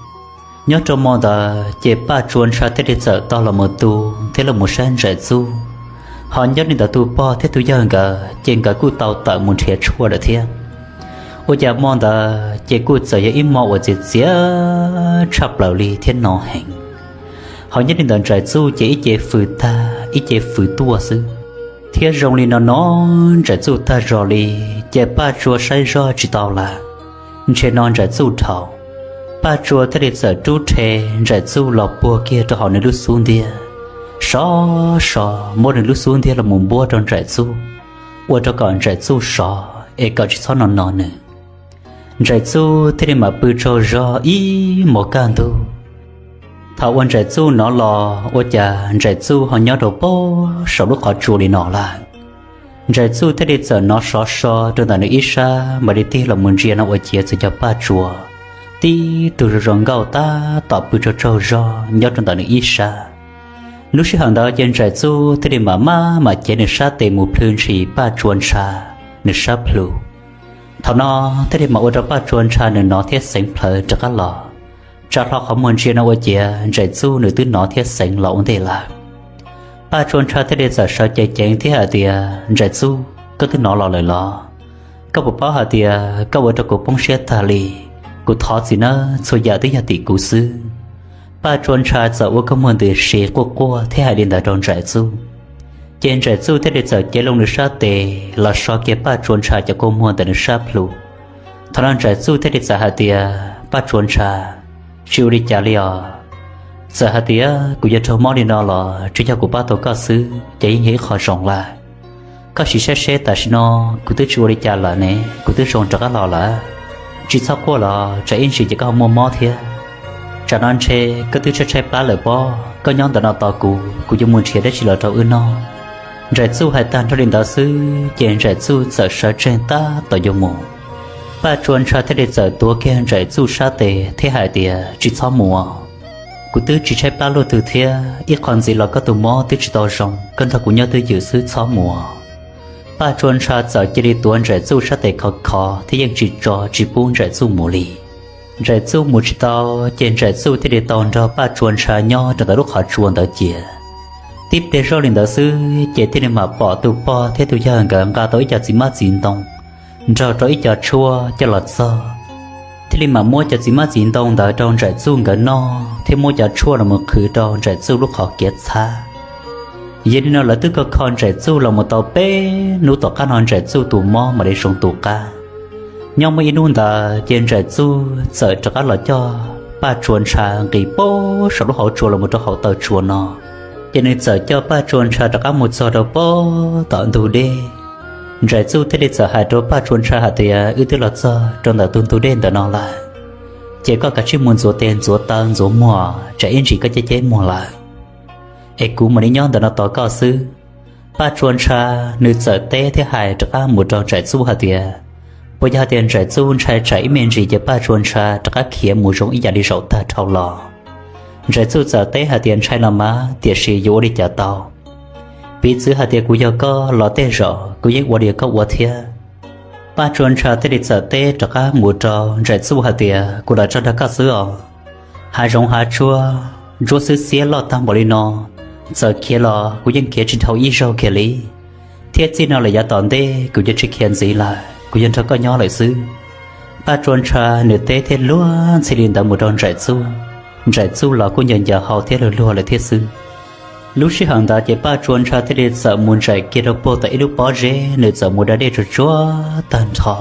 Nyob rau hmo ntawd ces Paj Tsua Ntsha thiaj li txawm tau los mus tu thiab los mus saib Ntsaim Txuj. Ho nyob li ntawd tus pog thiab tus yawg nkawd ces nkawd kuj tau tawm mus nrhiav tshuaj lawm thiab. Ua cas hmo ntawd ces kuj txawm yog ib hmo uas txias txias tshaj plaws li thiab no heev. Ho nyob li ntawd Ntsaim Txuj ces ib ce fws tag ib ce fws tuaj xwb, thiab zoo li no no Ntsaim Txuj tag zog li, ces Paj Tsua saib zoj tsis tau lawm, ntshe no Ntsaim Txuj dhau. Paj Tsua thiaj li txawm rub rhe Ntsaim Txuj los puag kiag rau hauv nws lub xub ntiag, sov so muab nws lub xub ntiag los mus npuab rau Ntsaim Txuj, ua rau kom Ntsaim Txuj sov es kom tsis txhob no no nws. Ntsaim Txuj thiaj li mam pw tsaug zog ib hmos kaj ntug. Thaum uas Ntsaim Txuj nov los ua cas Ntsaim Txuj ho nyob rau puag saum lub qhov tsua li no lawm. Ntsaim Txuj thiaj li txawm nov sov so rau ntawm nws ib sab mam li tig los mus ntsia no ua ciav txawm yog Paj Tsua tib tug zoo zoo nkauj tab tom pw tsaug tsaug zog nyob rau ntawm nws ib sab. Lub sij hawm ntawd ces Ntsaim Txuj thiaj li mam maj mam cev nws sab tes mus plhws ntshis Paj Tsua Ntsha nws sab plhu. Thaum no thiaj li mam ua rau Paj Tsua Ntsha nws nov thiab xeev plhawv rov qab los. Tsa hlo qhov muag ntsia no ua ciav Ntsaim Txuj nws twb nov thiab xeev los ua ntej lawm. Paj Tsua Ntsha thiaj li txawm sawv ceev ceev thiab hais tias, Ntsaim Txuj, koj twb nov los lawm los? Koj puas paub hais tias koj ua rau kuv poob siab tag li? Kuv thov txim nawb, txhua yam twb yog tim kuv xwb. Paj Tsua Ntsha txawm ua koj muag ntws si quaj quaj thiab hais li ntawd rau Ntsaim Txuj. Ces Ntsaim Txuj thiaj li txawm cev loo nws sab tes los so kiag Paj Tsua Ntsha cov kua muag ntawm nws sab plhu. Thaum no Ntsaim Txuj thiaj li txawm hais tias, Paj Tsua Ntsha, tsis ua li cas li os. Txawm hais tias kuv yuav raug mob li no los tsuas yog kuv pab tau koj xwb ces yeej yog ib qho zoo lawm. Koj sim saib seb tam sim no kuv twb tsis ua li cas lawm ne, kuv twb zoo rov qab los lawm. Tsis txhob quaj los tsam ib ntsis ces koj ho muaj mob thiab. Tsam no ntshe koj twb tshaib tshaib plab lawm pob, koj nyob ntawm no tos kuv, kuv yuav mus nrhiav dab tsi los rau wb noj. Ntsaim Txuj hais tag nrho li ntawd xwb ces Ntsaim Txuj txawm sawv tsees tab tom yuav mus. Paj Tsua Ntsha thiaj li txawm tuav kiag Nraim Txuj sab tes thiab hais tias, Tsis txhob mus, kuv twb tsis tshaib plab luaj twg thiab, ib qho ntxiv los koj tus mob twb tsis tau zoo, koj nrog kuv nyob twj ywm xwb, txhob mus. Paj Tsua Ntsha txawm cia li tuav Nraim Txuj sab tes khov khov thiab yeej tsis tso tsis pub Nraim Txuj mus li. Nraim Txuj mus tsis tau, ces Nraim Txuj thiaj li tau nrog Paj Tsua Ntsha nyob rau ntawm lub qhov tsua ntawd cia. Tib pliag zoj li ntawd xwb ces thiaj li mam pom tus pog thiab tus yawg nkawd nqa tau ib co txiv hmab txiv ntoo nrog rau ib co tshuaj coj los txog, thiaj li mam muab cov txiv hmab txiv ntoo ntawd rau Nraim Txuj nkawd noj thiab muab cov tshuaj los mus qhwv rau Nraim Txuj lub qhov kiav txhab. Yog li no lawv twb kho kho Nraim Txuj los mus tau peb hnub, tom qab no Nraim Txuj tus mob mam li zoo tus qab. Nyob muaj ib hnub ntawd ces Nraim Txuj txawm rov qab los coj Paj Tsua Ntsha nqis pem saum lub hauv tsua los mus rau hauv taw tsua no, ces nws txawm coj Paj Tsua Ntsha rov qab mus txog rau pem tom ntug dej. Nraim Txuj thiaj li txawm hais rau Paj Tsua Ntsha hais tias, Wb twb los txog rau ntawm tus ntug dej ntawm no lawm, ces koj kav tsij mus ntxuav tes ntxuav taw ntxuav muag, tsam ib ntsis koj ceb ceb muag lawm, es kuv mam li nyob ntawm no tos koj xwb. Paj Tsua Ntsha nws txawm teb thiab hais rov qab mus rau Nraim Txuj hais tias, puas yog hais tias Nraim Txuj ntshai tsam ib me ntsis ces Paj Tsua Ntsha rov qab khiav mus zoo ib yam li zaum tag dhau los. Nraim Txuj txawm teb hais tias, Ntshai los mas, tiam sis yuav ua li cas tau? Piv txwv hais tias kuv yog koj los tej zaum kuv yeej ua li koj ua thiab. Paj Tsua Ntsha thiaj li txawm teb rov qab mus rau Nraim Txuj hais tias, Kuv los tso nrog koj xwb os. Hav zoov hav tsuag ntsuab xwb xiab loj tag npaum li no, txawm khiav los kuv yeej khiav tsis dhau ib zaug kiag li, thiab txij no lawm yav tom ntej kuv yuav tsis khiav ntxiv lawm, kuv yuav nrog koj nyob lawm xwb. Paj Tsua Ntsha nws teb thiab luag ntxhi li ntawd mus rau Nraim Txuj, Nraim Txuj los kuj ncaws ncaws hau thiab luag luag lawm thiab xwb. Lub sij hawm ntawd ces Paj Tsua Ntsha thiaj li txawm mus nraim kiag rau puag tom ib lub pob zeb, nws txawm mus da dej tsuag tsuag tag nrho.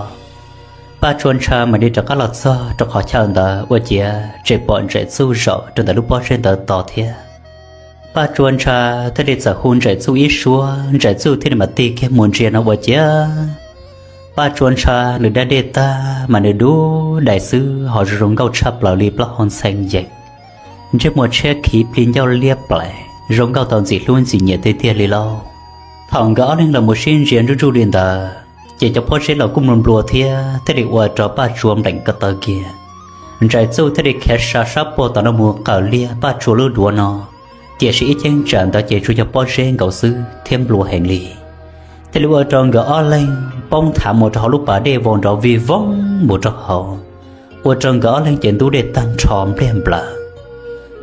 Paj Tsua Ntsha mam li rov qab los txog rau qhov chaw ntawd ua ciav tseem pom Nraim Txuj zaum rau ntawm lub pob zeb ntawd tos thiab. Paj Tsua Ntsha thiaj li txawm hu Nraim Txuj ib suab, Nraim Txuj thiaj li mam tig kiag mus ntsia no ua ciav Paj Tsua Ntsha nws da dej tag mas nws dub dais xwb ho zoo zoo nkauj tshaj plaws li, plaub hau ntxhee yees, ntsej muag tshiab khiv plig ncauj liab plaim, zoo nkauj tau ntxim hlub ntxim nyiam tiag tiag li lauj. Thaum nkawd ob leeg los mus sib ntsia ntsuj ntsuj li ntawd ces cov pob zeb los kuj nplua nplua thiab thiaj li ua rau Paj Tsua npleem ko taw kiag. Nraim Txuj thiaj li khiav sa sab puag tom no mus qawm liag Paj Tsua lub duav no, tiam sis ib cheeb tsam ntawd ces tsuas yog pob zeb nkaus xwb thiab nplua heev li, thiaj li ua rau nkawd ob leeg poob thav mus rau hauv lub pas dej vau nrov vij voog mus rau hauv, ua rau nkawd ob leeg ces ntub dej tag nrho npliag nplaws.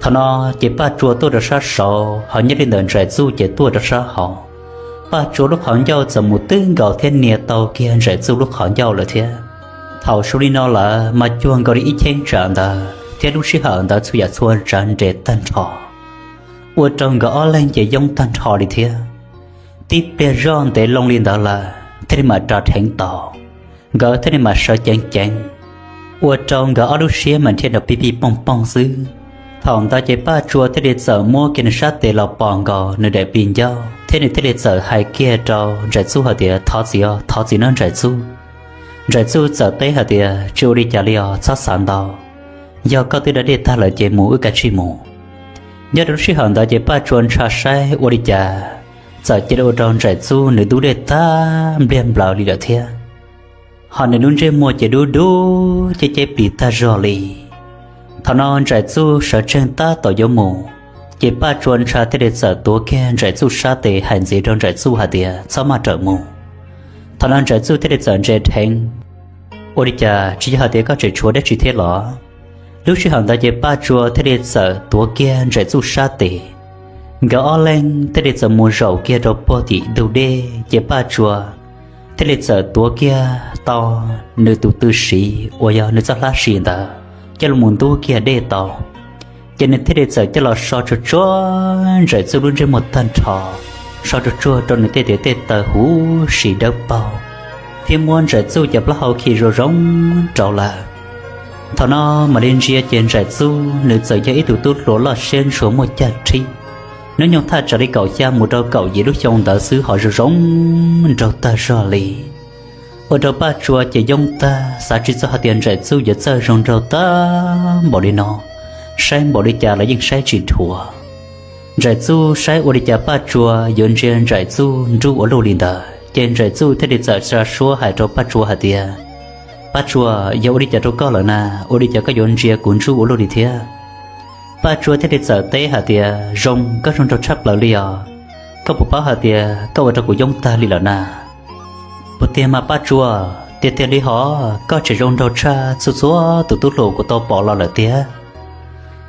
Thaum no ces Paj Tsua tuaj rau sab saud ho nyob li ntawm Nraim Txuj ces tuaj rau sab hauv. Paj Tsua lub qhov ncauj txawm mus twb nkaus thiab nias tau kiag Nraim Txuj lub qhov ncauj lawm thiab. Thaum zoo li no lawm mas cuag nkaus li ib cheeb tsam ntawd thiab lub sij hawm ntawd txhua yam txhua tsav nres tag nrho, ua rau nkawd ob leeg ces yoob tag nrho li thiab. Tib pliag zoj ntev loo li ntawd lawm thiaj li mam ras dheev tau, nkawd thiaj li mam sawv ceev ceev, ua rau nkawd ob lub siab mas dhia nrov pij pij pooj pooj xwb. Thaum ntawd ces Paj Tsua thiaj li txawm muab kiag nws sab tes los pos nkaus nws daim pis ncauj thiab nws thiaj li txawm hais kiag rau Nraim Txuj hais tias, Thov txim os, thov txim nawb Nraim Txuj. Nraim Txuj txawm teb hais tias, Tsis ua li cas li os, txhob xav ntau. Yog koj twb da dej tag lawm ces mus wb kav tsij mus. Nyob rau lub sij hawm ntawd ces Paj Tsua Ntsha saib ua li cas, txawm cia li ua rau Nraim Txuj nws ntub dej tag npliag nplaws li lawm thiab. Ho nws lub ntsej muag ces dub dub ceb ceb plig tag zog li. Thaum no Nraim Txuj sawv tsees tab tom yuav mus, ces Paj Tsua Ntsha thiaj li txawm tuav kiag Nraim Txuj sab tes hais ntxiv rau Nraim Txuj hais tias, Txhob maj rawm mus. Thaum no Nraim Txuj thiaj li txawm ntsia dheev, Ua li cas tsis yog hais tias koj tseem tshuav dab tsi thiab los? Lub sij hawm ntawd ces Paj Tsua thiaj li txawm tuav kiag Nraim Txuj sab tes, nkawd ob leeg thiaj li txawm mus zaum kiag rau puag tim ntug dej ces Paj Tsua thiaj li txawm tuav kiag tau nws tus tw siv uas yog nws txoj hlab siv ntawd coj los mus ntub kiag dej tau. Ces nws thiaj li txawm coj los so tsuag tsuag Nraim Txuj lub ntsej muag tag nrho, so tsuag tsuag rau nws tej tes tej taw huv si dawb paug, thiab muab Nraim Txuj cov plaub hau khi zoo zoo rau lawm. Thaum no mam li ntsia ces Nraim Txuj nws txawm yog ib tug tub hluas loj siab ntshua muaj caj rhib, hnub nyoog thaj tsam li kaum xya mus rau kaum yim lub xyoo ntawd xwb ho zoo zoo nraug tag zog li. Ua rau Paj Tsua ces yoob tag, xav tsis txog hais tias Nraim Txuj yuav txawj zoo nraug tag npaum li no, saib npaum li cas los yeej saib tsis dhuav. Nraim Txuj saib ua li cas Paj Tsua yuav ntsia Nraim Txuj nruj ua luaj li ntawd, ces Nraim Txuj thiaj li txawm xa suab hais rau Paj Tsua hais tias, Paj Tsua, yog ua li cas rau koj lawm na? Ua li cas koj yuav ntsia kuv ntsuj ua luaj li thiab? Paj Tsua thiaj li txawm teb hais tias, Zoo, koj zoo nraug tshaj plaws li os. Koj puas paub hais tias koj ua rau kuv yoob tag li lawm na? Puas tiag mas Paj Tsua? Tiag tiag li hos, koj tseem zoo nraug tshaj txhua txhua tus tub hluas kuv tau pom los lawm tiag.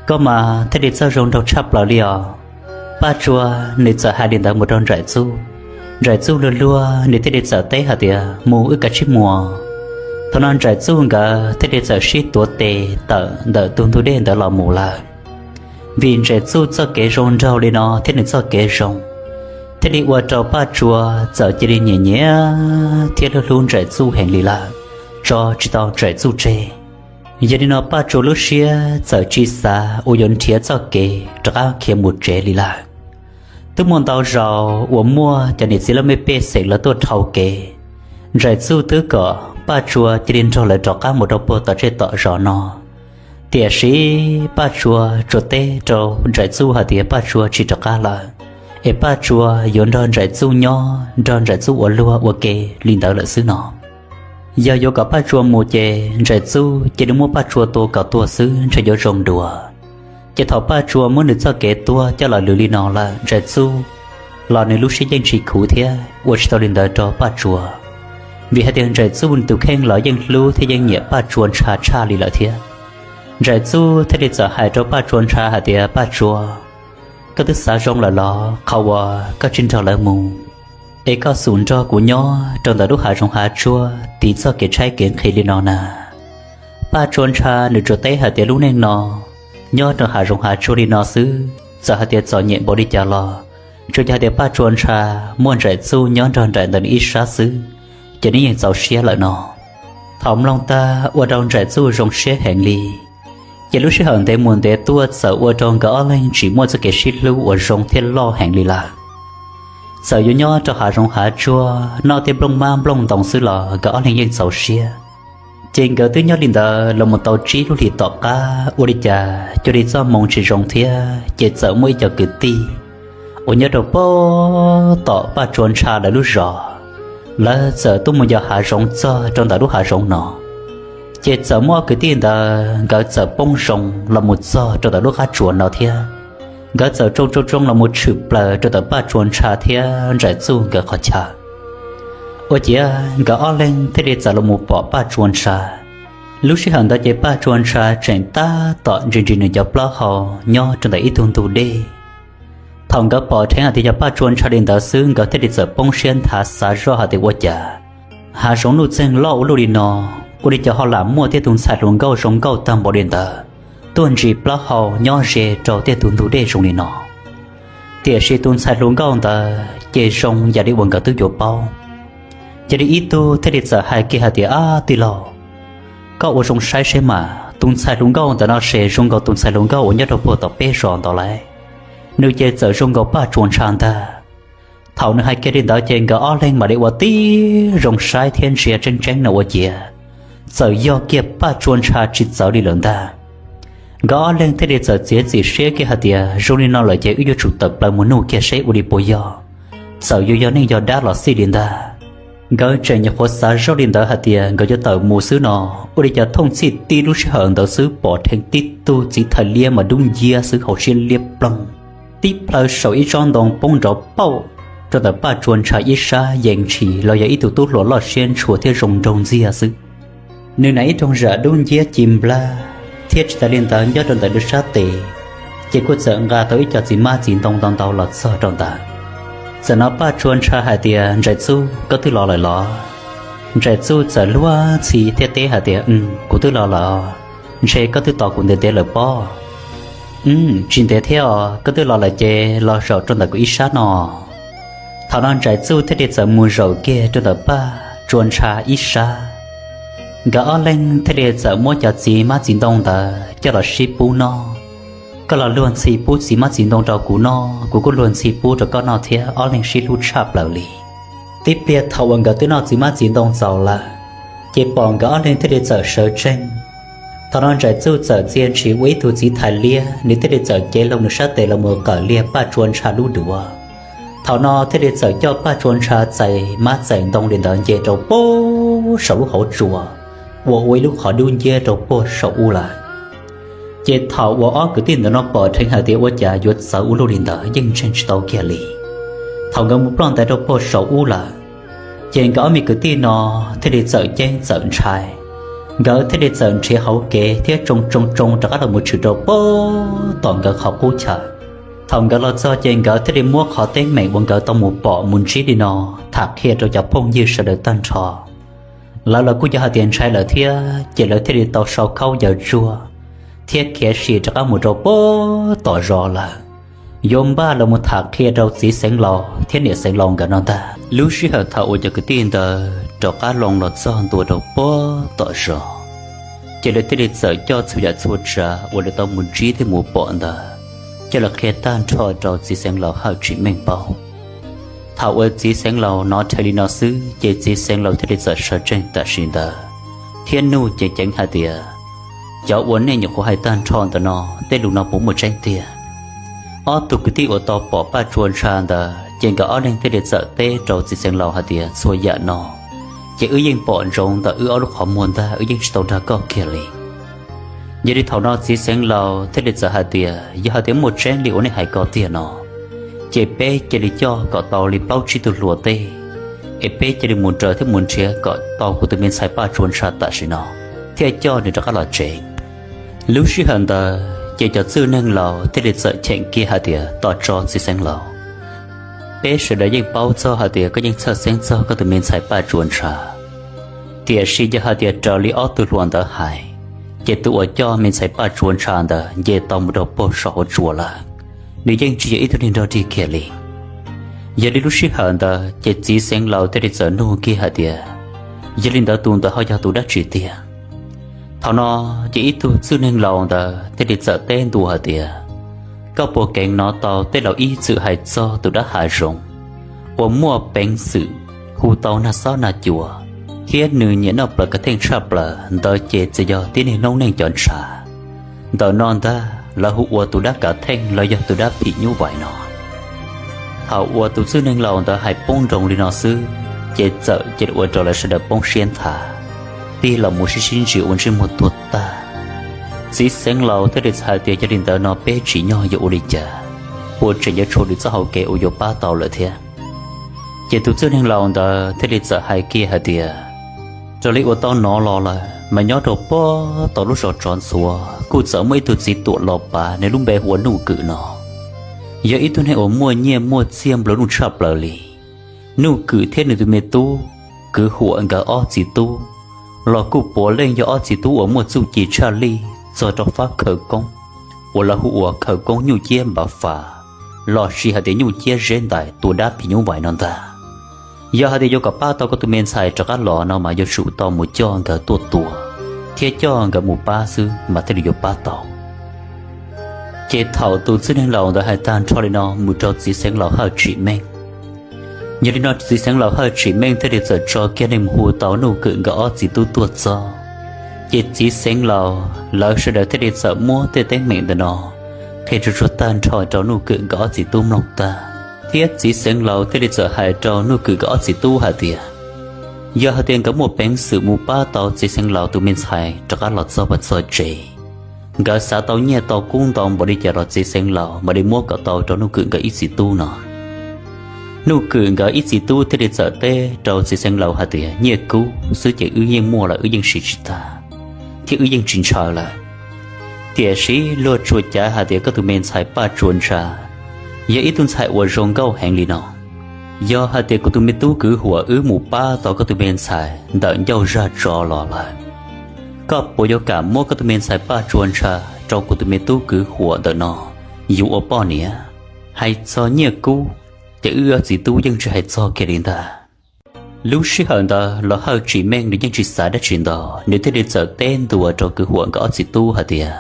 Koj mas thiaj li txawj zoo nraug tshaj plaws li os. Paj Tsua nws txawm hais li ntawd mus rau Nraim Txuj. Nraim Txuj luag luag nws thiaj li txawm teb hais tias, Mus, wb kav tsij mus. Thaum no Nraim Txuj nkawd thiaj li txawm sib tuav tes tawm ntawm tus ntug dej ntawd los mus lawm. Vim Nraim Txuj txoj kev zoo nraug li no thiab nws txoj kev zoo, thiaj li ua rau Paj Tsua txawm cia li nyiam nyiam thiab hlub hlub Nraim Txuj heev li lawm, tso tsis tau Nraim Txuj tseg. Yog li no Paj Tsua lub siab txawm tsis xav uas yuav nrhiav txoj kev rov qab khiav mus tsev li lawm. Twb muaj ntau zaus uas muaj cov niam txiv laj mej pej xeem lawv tuaj dhau kev, Nraim Txuj twb kom Paj Tsua cia li nrog lawv rov qab mus rau puag tom zej tom zos no. Tiam sis Paj Tsua tsuas teb rau Nraim Txuj hais tias Paj Tsua tsis rov qab lawm, es Paj Tsua yuav nrog Nraim Txuj nyob, nrog Nraim Txuj ua luag ua ke li ntawd lawm xwb no. Yog yuav kom Paj Tsua mus ces Nraim Txuj cia li muab Paj Tsua tua kom tuag xwb ntshe yuav zoo dua. Ces thaum Paj Tsua muab nws txoj kev tuag coj los lwm li no lawm, Nraim Txuj los nws lub siab yeej tsis khuv thiab ua tsis tau li ntawd rau Paj Tsua, vim hais tias Nraim Txuj tus kheej los yeej hlub thiab yeej nyiam Paj Tsua Ntsha tshaj li lawm thiab. Nraim Txuj thiaj li txawm hais rau Paj Tsua Ntsha hais tias, Paj Tsua, koj twb xav zoo lawm los qhov uas koj tsis nrog lawv mus, es koj xum nrog kuv nyob rau ntawm lub hav zoov hav tsuag tiv txoj kev tshaib kev nqhis li no na? Paj Tsua Ntsha nws tsuas teb hais tias, Lub neej no nyob rau hav zoov hav tsuag li no xwb, txawm hais tias txom nyem npaum li cas los tsuas yog hais tias Paj Tsua Ntsha muaj Nraim Txuj nyob nrog nraim ntawm nws ib sab xwb, ces nws yeej txaus siab lawm no. Thaum mloog tag ua rau Nraim Txuj zoo siab heev li. Ces lub sij hawm ntev mus ntev tuaj txawm ua rau nkawd ob leeg tsis muaj txoj kev sib hlub uas zoo thiab loj heev li lawm. Txawm yuav nyob rau hav zoov hav tsuag noj tej nplooj mab nplooj ntoo xwb los nkawd ob leeg yeej txaus siab. Ces nkawd twb nyob li ntawd los mus tau tsib lub hlis tom qab, ua li cas cuag li txoj hmoo tsis zoo thiab ces txawm muaj ib co kwv tij uas nyob rau pem tom Paj Tsua Ntsha lawv lub zos, lawv txawm tuaj mus yos hav zoov txog rau ntawm lub hav zoov no. Ces txawm muaj ob kwv tij ntawd nkawd txawm poob zoo los mus txog rau ntawm lub qab tsuas no thiab. Nkawd txawm tsoo tsoo tsoo los mus tshwm plaws rau ntawm Paj Tsua Ntsha thiab Nraim Txuj nkawd qhov chaw. Ua ciav nkawd ob leeg thiaj li txawm los mus pom Paj Tsua Ntsha. Lub sij hawm ntawd ces Paj Tsua Ntsha tseem tab tom ntsis ntsis nws cov plaub hau nyob rau ntawm ib tug ntug dej. Thaum nkawd pom dheev hais tias yog Paj Tsua Ntsha li ntawd xwb, nkawd thiaj li txawm poob siab nthav xav zoj hais tias, Ua cas hav zoov nuj txeeg loj ua luaj li no, ua li cas ho lam muaj tej tus ntxhais hluas nkauj zoo nkauj tag npaum li ntawd tuaj ntsis plaub hau nyob ze rau tej tus ntug dej zoo li no? Tiam sis tus ntxhais hluas nkauj ntawd ces zoo yam li uas nkawd twb yuav paub. Cia li ib tug thiaj li txawm hais kiag hais tias, Ab tij laug, koj ua zoo saib seb mas, tus ntxhais hluas nkauj ntawm no ces zoo nkaus tus ntxhais hluas nkauj uas nyob rau puag tom peb zos ntawd lauj. Nws ces txawm zoo nkaus Paj Tsua Ntsha ntag. Thaum nws hais kiag li ntawd ces nkawd ob leeg mam li ua tib zoo saib thiab ntsia tseeb tseeb no ua ciav txawm yog kiag Paj Tsua Ntsha tsis txawv li lawm ntag. Nkawd ob leeg thiaj li txawm txiav txim siab kiag hais tias, Zoo li no lawm ces wb yuav tsum tawm plaws mus nug kiag seb ua li puas yog, txawm yuav yog neeg yog dab los xij li ntag. Nkawd tseem nyuam qhuav xav zoj li ntawd hais tias nkawd yuav tawm mus xwb no, ua li cas thooj txhij tib lub sij hawm ntawd xwb pom dheev tib tug txiv thais liab mas dub nciab xwb, hauv siab liab ploog, tib plhaw saum ib tsob ntoo poob nrov pauj rau ntawm Paj Tsua Ntsha ib sab yees ntshis los yog ib tug tub hluas loj siab ntshua thiab zoo nraug ntxiag xwb. Nws hnav ib rooj zam dub nciab ci nplag, thiab tsis tas li ntawd nyob rau ntawm nws sab tes ces kuj txawm nqa tau ib co txiv hmab txiv ntoo ntau ntau los txog rau ntawd. Txawm hnov Paj Tsua Ntsha hais tias, Nraim Txuj, koj twb los lawm los? Nraim Txuj txawm luag ntxhi thiab teb hais tias, Kuv twb los lawm, ntshe koj twb tos kuv ntev ntev lawm pob. Tsis ntev thiab os, koj twb los lawm ces los zaum rau ntawm kuv ib sab no. Thaum no Nraim Txuj thiaj li txawm mus zaum kiag rau ntawm Paj Tsua Ntsha ib sab. Nkawd ob leeg thiaj li txawm muab cov txiv hmab txiv ntoo ntawd coj los sib pub noj. Koj los luag ntxhi pub txiv hmab txiv ntoo rau kuv noj, kuv kuj luag ntxhi pub rau koj noj thiab, ob leeg sib hlub tshaj plaws li. Tib pliag thaum uas nkawd twb noj txiv hmab txiv ntoo txaus lawm, ces pom nkawd ob leeg thiaj li txawm sawv tsees. Thaum no Nraim Txuj txawm txia ntshis ua ib tug txiv thais liab, nws thiaj li txawm cev hlo nws sab tes los mus qawm liag Paj Tsua Ntsha lub duav. Thaum no thiaj li txawm coj Paj Tsua Ntsha txais hmab txais ntoo li ntawd nce rau pem saum lub hauv tsua, uas ua ib lub qhov dub nciab rau puag saum ub lawm. Ces thaum uas ob kwv tij ntawm no pom dheev hais tias ua cas yuav txawv ua luaj li ntawd yeej ntseeg tsis tau kiag li. Thaum nkawd mus ploj ntais rau puag saum ub lawm, ces nkawd ob me kwv tij no thiaj li txawm ceeb txawm ntshai. Nkawd thiaj li txawm nrhiav hauv kev thiab tsoo tsoo tsoo rov qab los mus tshwm rau puag tom nkawd qhov qub chaw. Thaum nkawd los txog ces nkawd thiaj li muab qhov teeb meem uas nkawd tau mus pom mus ntsib li no tham qhia rau cov phooj ywg sawv daws tag nrho. Lawv los kuj yog hais tias ntshai lawm thiab, ces lawv thiaj li tau sau khaub ncaws tsuag thiab khiav sim rov qab mus rau puag tom zos lawm, yuav npaj los mus tham qhia rau txiv xeev laus thiab niam xeev laus nkawd no ntag. Lub sij hawm thaum uas cov kwv tij ntawd rov qab loo los txog ntua rau puag tom zos, ces lawv thiaj li txawm coj txhua yam txhua tsav uas lawv tau mus ntsib thiab mus pom ntawd coj los qhia tag nrho rau txiv xeev laus Hawj Tsim Meej paub. Thaum uas txiv xeev laus hnov dheev li no xwb ces txiv xeev laus thiaj li txawm sawv tsees tam sim ntawd thiab nug ceev ceev hais tias, cov uas nej nyuam qhuav hais tag nrho ntawm no, tej lus no puas muaj tseeb tiag? Ob tug kwv tij uas tau pom Paj Tsua Ntsha ntawd ces nkawd ob leeg thiaj li txawm teb rau txiv xeev laus hais tias, txhua yam no ces wb yeej pom ntsoov ntawm wb ob lub qhov muag ntag, wb yeej tsis tau dag koj kiag li. Yog li thaum no txiv xeev laus thiaj li txawm hais tias, yog hais tias muaj tseeb li uas nej hais ko tiag no, ces peb cia li coj kom tau li plaub tsib tug hluas tej, es peb cia li mus raws thiab mus nrhiav kom tau kuv tus me ntxhais Paj Tsua Ntsha tam sim no thiab coj nws rov qab los tsev. Lub sij hawm ntawd ces cov txwj neeg laus thiaj li txawm cheem kiag hais tias, tos tso txiv xeev laus, peb sawv daws yeej paub txog hais tias koj yeej txhawj xeeb txog koj tus me ntxhais Paj Tsua Ntsha. Tiam sis yog hais tias raws li ob tug hluas ntawd hais, ces tus uas coj me ntxhais Paj Tsua Ntsha ntawd nce tau mus rau puag saum hauv tsua lawm, nws yeej tsis yog ib tug neeg nrog dig kiag li. Yog li lub sij hawm ntawd ces txiv xeev laus thiaj li txawm nug kiag hais tias, yog li ntawd tus ntawd ho yog tus dab tsi tiag? Thaum no ces ib tug txwj neeg laus ntawd thiaj li txawm teb ntua hais tias, koj puas keev hnov tau tej laus ib txwm hais txog tus dab hav zoov uas muaj peev xwm hu tau nag xob nag cua thiab nws nyiam noj plawv kav theej tshaj plaws ntawd ces txawm yog tib neeg noob neej cov ntshav. Ntawm no ntag lawv hu ua tus dab kav theej los yog tus dab phim nyuj vais no. Thaum uas tus txwj neeg laus ntawd hais poob nroo li no xwb, ces txawm cia li ua rau lawv sawv daws poob siab nthav, tig los mus sib sib ntsia ua ntsej muag tuag tag. Txiv xeev laus thiaj li txawm hais tias, yog li ntawd no peb tsim nyog yuav ua li cas? Puas tseem yuav tshuav lwm txoj hauv kev uas yuav pab tau lawm thiab? Ces tus txwj neeg laus ntawd thiaj li txawm hais kiag hais tias, raws li uas tau hnov los lawm mas nyob rau puag tom lub zos Tsov Ntxhuav kuj txawm muaj ib tug txiv tuam los pav, nws lub npe hu ua Nuj Kwm no, yog ib tug neeg uas muaj nyiaj muaj txiaj nplua nuj tshaj plaws li. Nuj Kwm thiab nws tus me tub Kwv Huam nkawd ob txiv tub los kuj puav leej yog ob txiv tub uas muaj txuj ci tshaj lij txog rau fab khaws koob uas lawv hu ua khaws koob nyuj ciab npav fas, los sis hais tias nyuj ciab zeb ntais tua dab phim nyuj vais no ntag. Yog hais tias yuav kom pab tau koj tus me ntxhais rov qab los no mas yuav tsum tau mus coj nkawd tuaj tua thiab coj nkawd mus pab xwb mas thiaj li yuav pab tau. Ces thaum tus txwj neeg laus ntawd hais tag nrho li no mus rau txiv xeev laus Hawj Tsim Meej, yog li no txiv xeev laus Hawj Tsim Meej thiaj li txawm tso kiag neeg mus hu tau Nuj Kwm nkawd ob txiv tub tuaj txog. Ces txiv xeev laus lawv sawv daws thiaj li txawm muab tej teeb meem ntawm no qhia tsuag tsuag tag nrho rau Nuj Kwm nkawd ob txiv tub mloog tag, thiab txiv xeev laus thiaj li txawm hais rau Nuj Kwm nkawd ob txiv tub hais tias, yog hais tias nkawd muaj peev xwm mus pab tau txiv xeev laus tus me ntxhais rov qab los txog pab txog tsev, nkawd xav tau nyiaj tau kub ntau npaum li cas los txiv xeev laus mam li muab kom tau rau Nuj Kwm nkawd ib txiv tub no. Nuj Kwm nkawd ib txiv tub thiaj li txawm teb rau txiv xeev laus hais tias, nyiaj kub xwb ces wb yeej muaj lawm, wb yeej siv tsis tag thiab wb yeej tsis ntshaw lawm. Tiam sis luag tsuas cav hais tias koj tus me ntxhais Paj Tsua Ntsha yog ib tug ntxhais uas zoo nkauj heev li no. Yog hais tias kuv tus me tub Kwv Huam wb mus pab tau koj tus me ntxhais ntawm ncauj zaj tsov los lawm, koj puas yuav kam muab koj tus me ntxhais Paj Tsua Ntsha rau kuv tus me tub Kwv Huam ntawm no yug ua poj niam? Hais txog nyiaj kub ces wb ob txiv tub yeej tsis hais txog kiag li ntag. Lub sij hawm ntawd los Hawj Tsim Meej nws yeej tsis xav dab tsi ntau, nws thiaj li txawm teb ntua rau Kwv Huam nkawd ob txiv tub hais tias,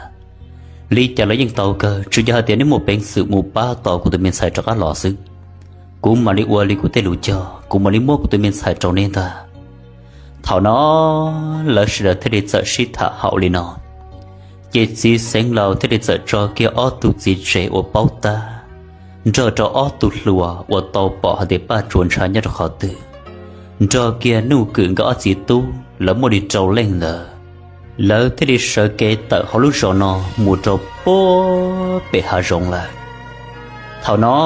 li cas los yeej tau kawg, tsuas yog hais tias neb muaj peev xwm mus pab tau kuv tus me ntxhais rov qab los xwb, kuv mam li ua li kuv tej lus cog, kuv mam li muab kuv tus me ntxhais rau neb ntag. Thaum no lawv sawv daws thiaj li txawm sib tham haum li no, ces txiv xeev laus thiaj li txawm tso kiag ob tug txiv tsev uas paub tab, nrog rau ob tug hluas uas tau pom hais tias Paj Tsua Ntsha nyob rau qhov twg, nrog kiag Nuj Kwm nkawd ob txiv tub lawv muaj li rau leej ntawd, Lawv thiaj li sawv kev tawm hauv lub zos no mus rau puag pem hav zoov lawm. Thaum no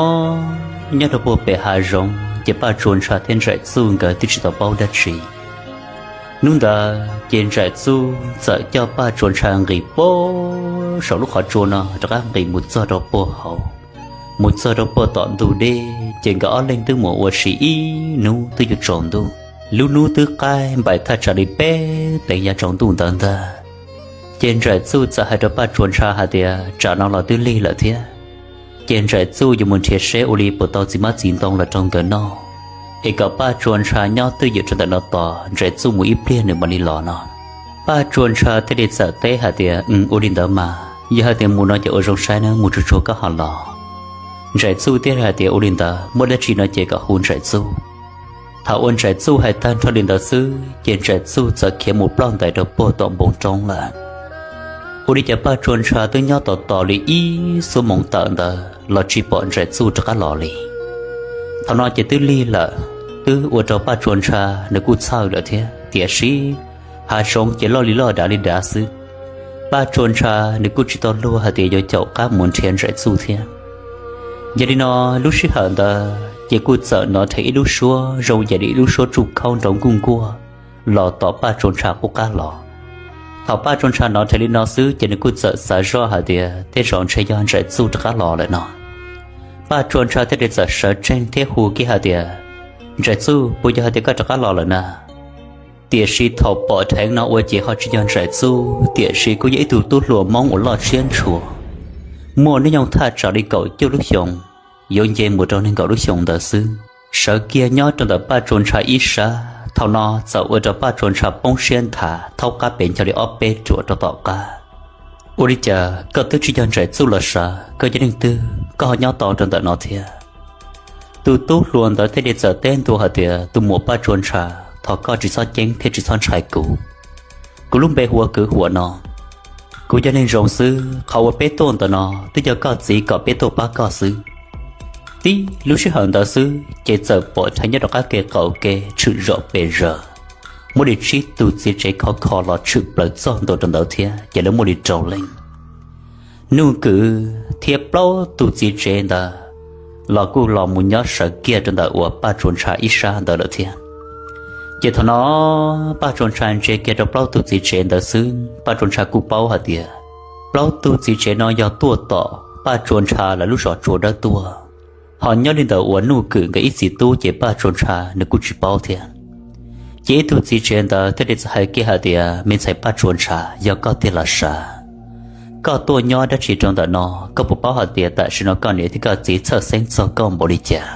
nyob rau puag pem hav zoov ces Paj Tsua Ntsha thiab Nraim Txuj nkawd twb tsis tau paub dab tsi. Hnub ntawd ces Nraim Txuj txawm coj Paj Tsua Ntsha nqis puag saum lub qhov tsua no rov qab nqis mus txog rau puag hauv, mus txog rau puag tom ntug dej ces nkawd ob leeg twb mus ua si ib hnub twb yuav tsaus ntuj. Lub hnub twb qaij npaim thaj tsam li peb teev yav tsaus ntuj ntawd ntag. Ces Nraim Txuj txawm hais rau Paj Tsua Ntsha hais tias tsam no los twb lig lawm thiab, ces Nraim Txuj yuav mus nrhiav seb ua li puas tau txiv hmab txiv ntoo los rau nkawd noj, es kom Paj Tsua Ntsha nyob twj ywm rau ntawm no tos Nraim Txuj mus ib pliag nws mam li los no. Paj Tsua Ntsha thiaj li txawm teb hais tias, Ua li ntawd mas yog hais tias mus no ces ua zoo saib na, mus tsuag tsuag koj ho los. Nraim Txuj thiaj hais tias, Ua li ntawd, muaj dab tsi no ces kom hu Nraim Txuj. Thaum uas Nraim Txuj hais tag nrho li ntawd xwb ces Nraim Txuj txawm khiav mus ploj ntais rau puag tom npoo roob lawm. Ua li cas Paj Tsua Ntsha twb nyob tos tos li ib xuab moos tawm ntawd los tsis pom Nraim Txuj rov qab los li. Thaum no ces twb lig lawm, twb ua rau Paj Tsua Ntsha nws kuj txhawj lawm thiab, tiam sis hav zoov ces loj li loj dav li dav xwb. Paj Tsua Ntsha nws kuj tsis tau luag hais tias yuav caum qab mus nrhiav Nraim Txuj thiab. Yog li no, lub sij hawm ntawd ces kuj txawm hnov rhe ib lub suab zoo yam li ib lub suab tsuj khaub nrov nkuj nkuaj los tom Paj Tsua Ntsha qub qab los. Thaum Paj Tsua Ntsha hnov rhe li no xwb ces nws kuj txawm xav zoj hais tias tej zaum ntshe yog Nraim Txuj rov qab los lawm no. Paj Tsua Ntsha thiaj li txawm sawv tsees thiab hu kiag hais tias, Nraim Txuj, puas yog hais tias koj rov qab los lawm na? Tiam sis thaum pom dheev no ua ces ho tsis yog Nraim Txuj, tiam sis kuj yog ib tug tub hluas Hmoob uas loj siab ntshua, muaj hnub nyoog thaj tsam li kaum cuaj lub xyoo, yuav nce mus rau nees nkaum lub xyoo ntawd xwb. Sawv kiag nyob rau ntawm Paj Tsua Ntsha ib sab, thaum no txawm ua rau Paj Tsua Ntsha poob siab nthav thaub qab pes ncho li ob peb ruam rau tom qab. Ua li cas koj twb tsis yog Nraim Txuj los sav, koj yog leej twg koj ho nyob tau rau ntawm no thiab? Tus tub hluas ntawd thiaj li txawm teb ntua hais tias, Tus muam Paj Tsua Ntsha, thov koj tsis txhob ceeb thiab tsis txhob ntshai kuv. Kuv lub npe hu ua Kwv Huam no. Kuv yog neeg zoo xwb, qhov uas peb tuaj ntawm no twb yog koj txiv kom peb tuaj pab koj xwb. Tib lub sij hawm ntawd xwb ces txawm pom dheev nyob rov qab kev qaum kev tshwm zom pes zaws, muaj li tsib tug txiv tsev khov kho los tshwm plaws txog ntua rau ntawd thiab ces lawv muaj li rau leej. Nuj Kwm thiab plaub tug txiv tsev ntawd los kuj los mus nyob sawv kiag rau ntawm uas Paj Tsua Ntsha ib sab ntawd lawm thiab. Ces thaum no Paj Tsua Ntsha ntsia kiag rau plaub tug txiv tsev ntawd xwb, Paj Tsua Ntsha kuj paub hais tias plaub tug txiv tsev no yog tuaj tom Paj Tsua Ntsha lawv lub zos Tsua Dawb tuaj. Ho nyob li ntawm uas Nuj Kwm nkawd ib txiv tub ces Paj Tsua Ntsha nws kuj tsis paub thiab. Ces ib tug txiv tsev ntawd thiaj li txawm hais kiag hais tias, Me ntxhais Paj Tsua Ntsha, yog koj tiag los sav. Koj tuaj nyob dab tsi rau ntawm no? Koj puas paub hais tias tam sim no koj niam thiab koj txiv txhawj xeeb txog koj npaum li cas?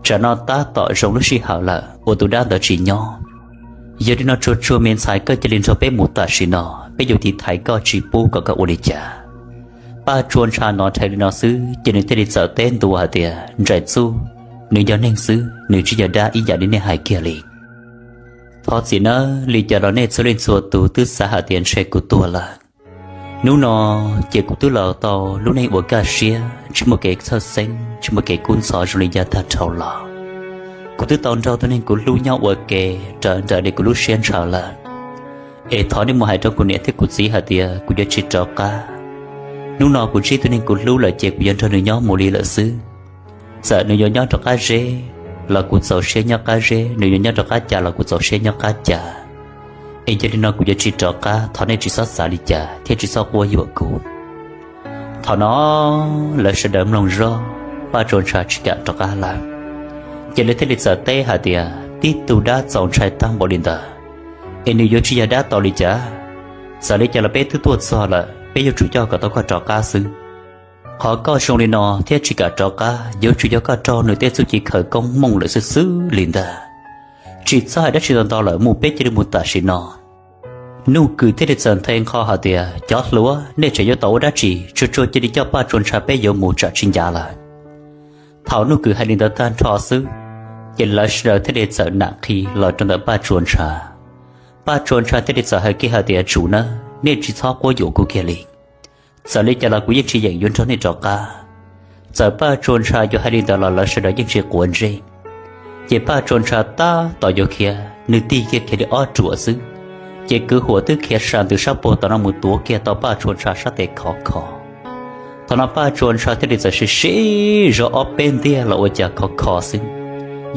Tsam no tab tom zoo lub sij hawm lawm uas tus dab ntawd tsis nyob. Yog li no tsuag tsuag me ntxhais koj cia li nrog peb mus tam sim no, peb yuav tiv thaiv koj tsis pub kom koj ua li cas. Paj Tsua Ntsha hnov rhe li no xwb ces nws thiaj li txawm teb ntua hais tias, Nraim Txuj, nws yog neeg xwb, nws tsis yog dab ib yam li nej hais kiag li. Thov txim nawb, li cas los nej txhua leej txhua tus twb xav hais tias ntshe kuv tuag lawm. Hnub no ces kuv twb los tau lub neej uas kaj siab, tsis muaj kev txhawj xeeb, tsis muaj kev kub ntxhov zoo li yav tag dhau los. Kuv twb tau nrog tus neeg kuv hlub nyob ua ke raws nraim li kuv lub siab ntshaw lawm. Es thov nej mus hais rau kuv niam thiab kuv txiv hais tias kuv yuav tsis rov qab. Hnub no kuv ntsib tus neeg kuv hlub lawm ces kuv yuav nrog nws nyob mus li lawm xwb. Txawm nws yuav nyob rov qab zeb los kuv txaus siab nyob qab zeb, nws yuav nyob rov qab cas los kuv txaus siab nyob qab cas. Es yog li no kuv yuav tsis rov qab, thov nej tsis txhob xav li cas thiab tsis txhob quab yuam kuv. Thaum no lawv sawv daws mloog zog, Paj Tsua Ntsha tsis kam rov qab lawm, ces lawv thiaj li txawm teb hais tias, Tib tug dab txaus ntshai tag npaum li ntawd, es nws yuav tsis yog dab tau li cas? Txawm li cas los peb twb tuaj txog lawm, peb yuav tsum coj kom tau koj rov qab xwb. Qhov koj zoo li no thiab tsis kam rov qab, yuav tsum yog koj raug nws tej txuj ci khawv koob mooj lawm xwb xwb li ntag. Tsis txhob hais dab tsi ntau ntau lawm, mus peb cia li mus tam sim no. Nuj Kwm thiaj li txawm nthe nqho hais tias, Cov hluas, nej tseem yuav tau ua dab tsi? Tsuag tsuag cia li coj Paj Tsua Ntsha peb yuav mus tsam tsis ncav lawm. Thaum Nuj Kwm hais li ntawd tag nrho xwb, ces lawv sawv daws thiaj li txawm nam qhi los rau ntawm Paj Tsua Ntsha. Paj Tsua Ntsha thiaj li txawm hais kiag hais tias, Tsum nawb, nej tsis txhob quab yuam kuv kiag li. Txawm li cas los kuv yeej tsis yeem yuav nrog nej rov qab. Txawm Paj Tsua Ntsha yuav hais li ntawd los lawv sawv daws yeej tsis quav ntsej. Ces Paj Tsua Ntsha tab tom yuav khiav, nws tig kiag khiav li ob ruam xwb, Ces Kwv Huam twb khiav sa ntws sab puag tom no mus tuav kiag tau Paj Tsua Ntsha sab tes khov kho. Thaum no Paj Tsua Ntsha thiaj li txawm sib sib zog ob peb ntiag los ua cas khov kho xwb,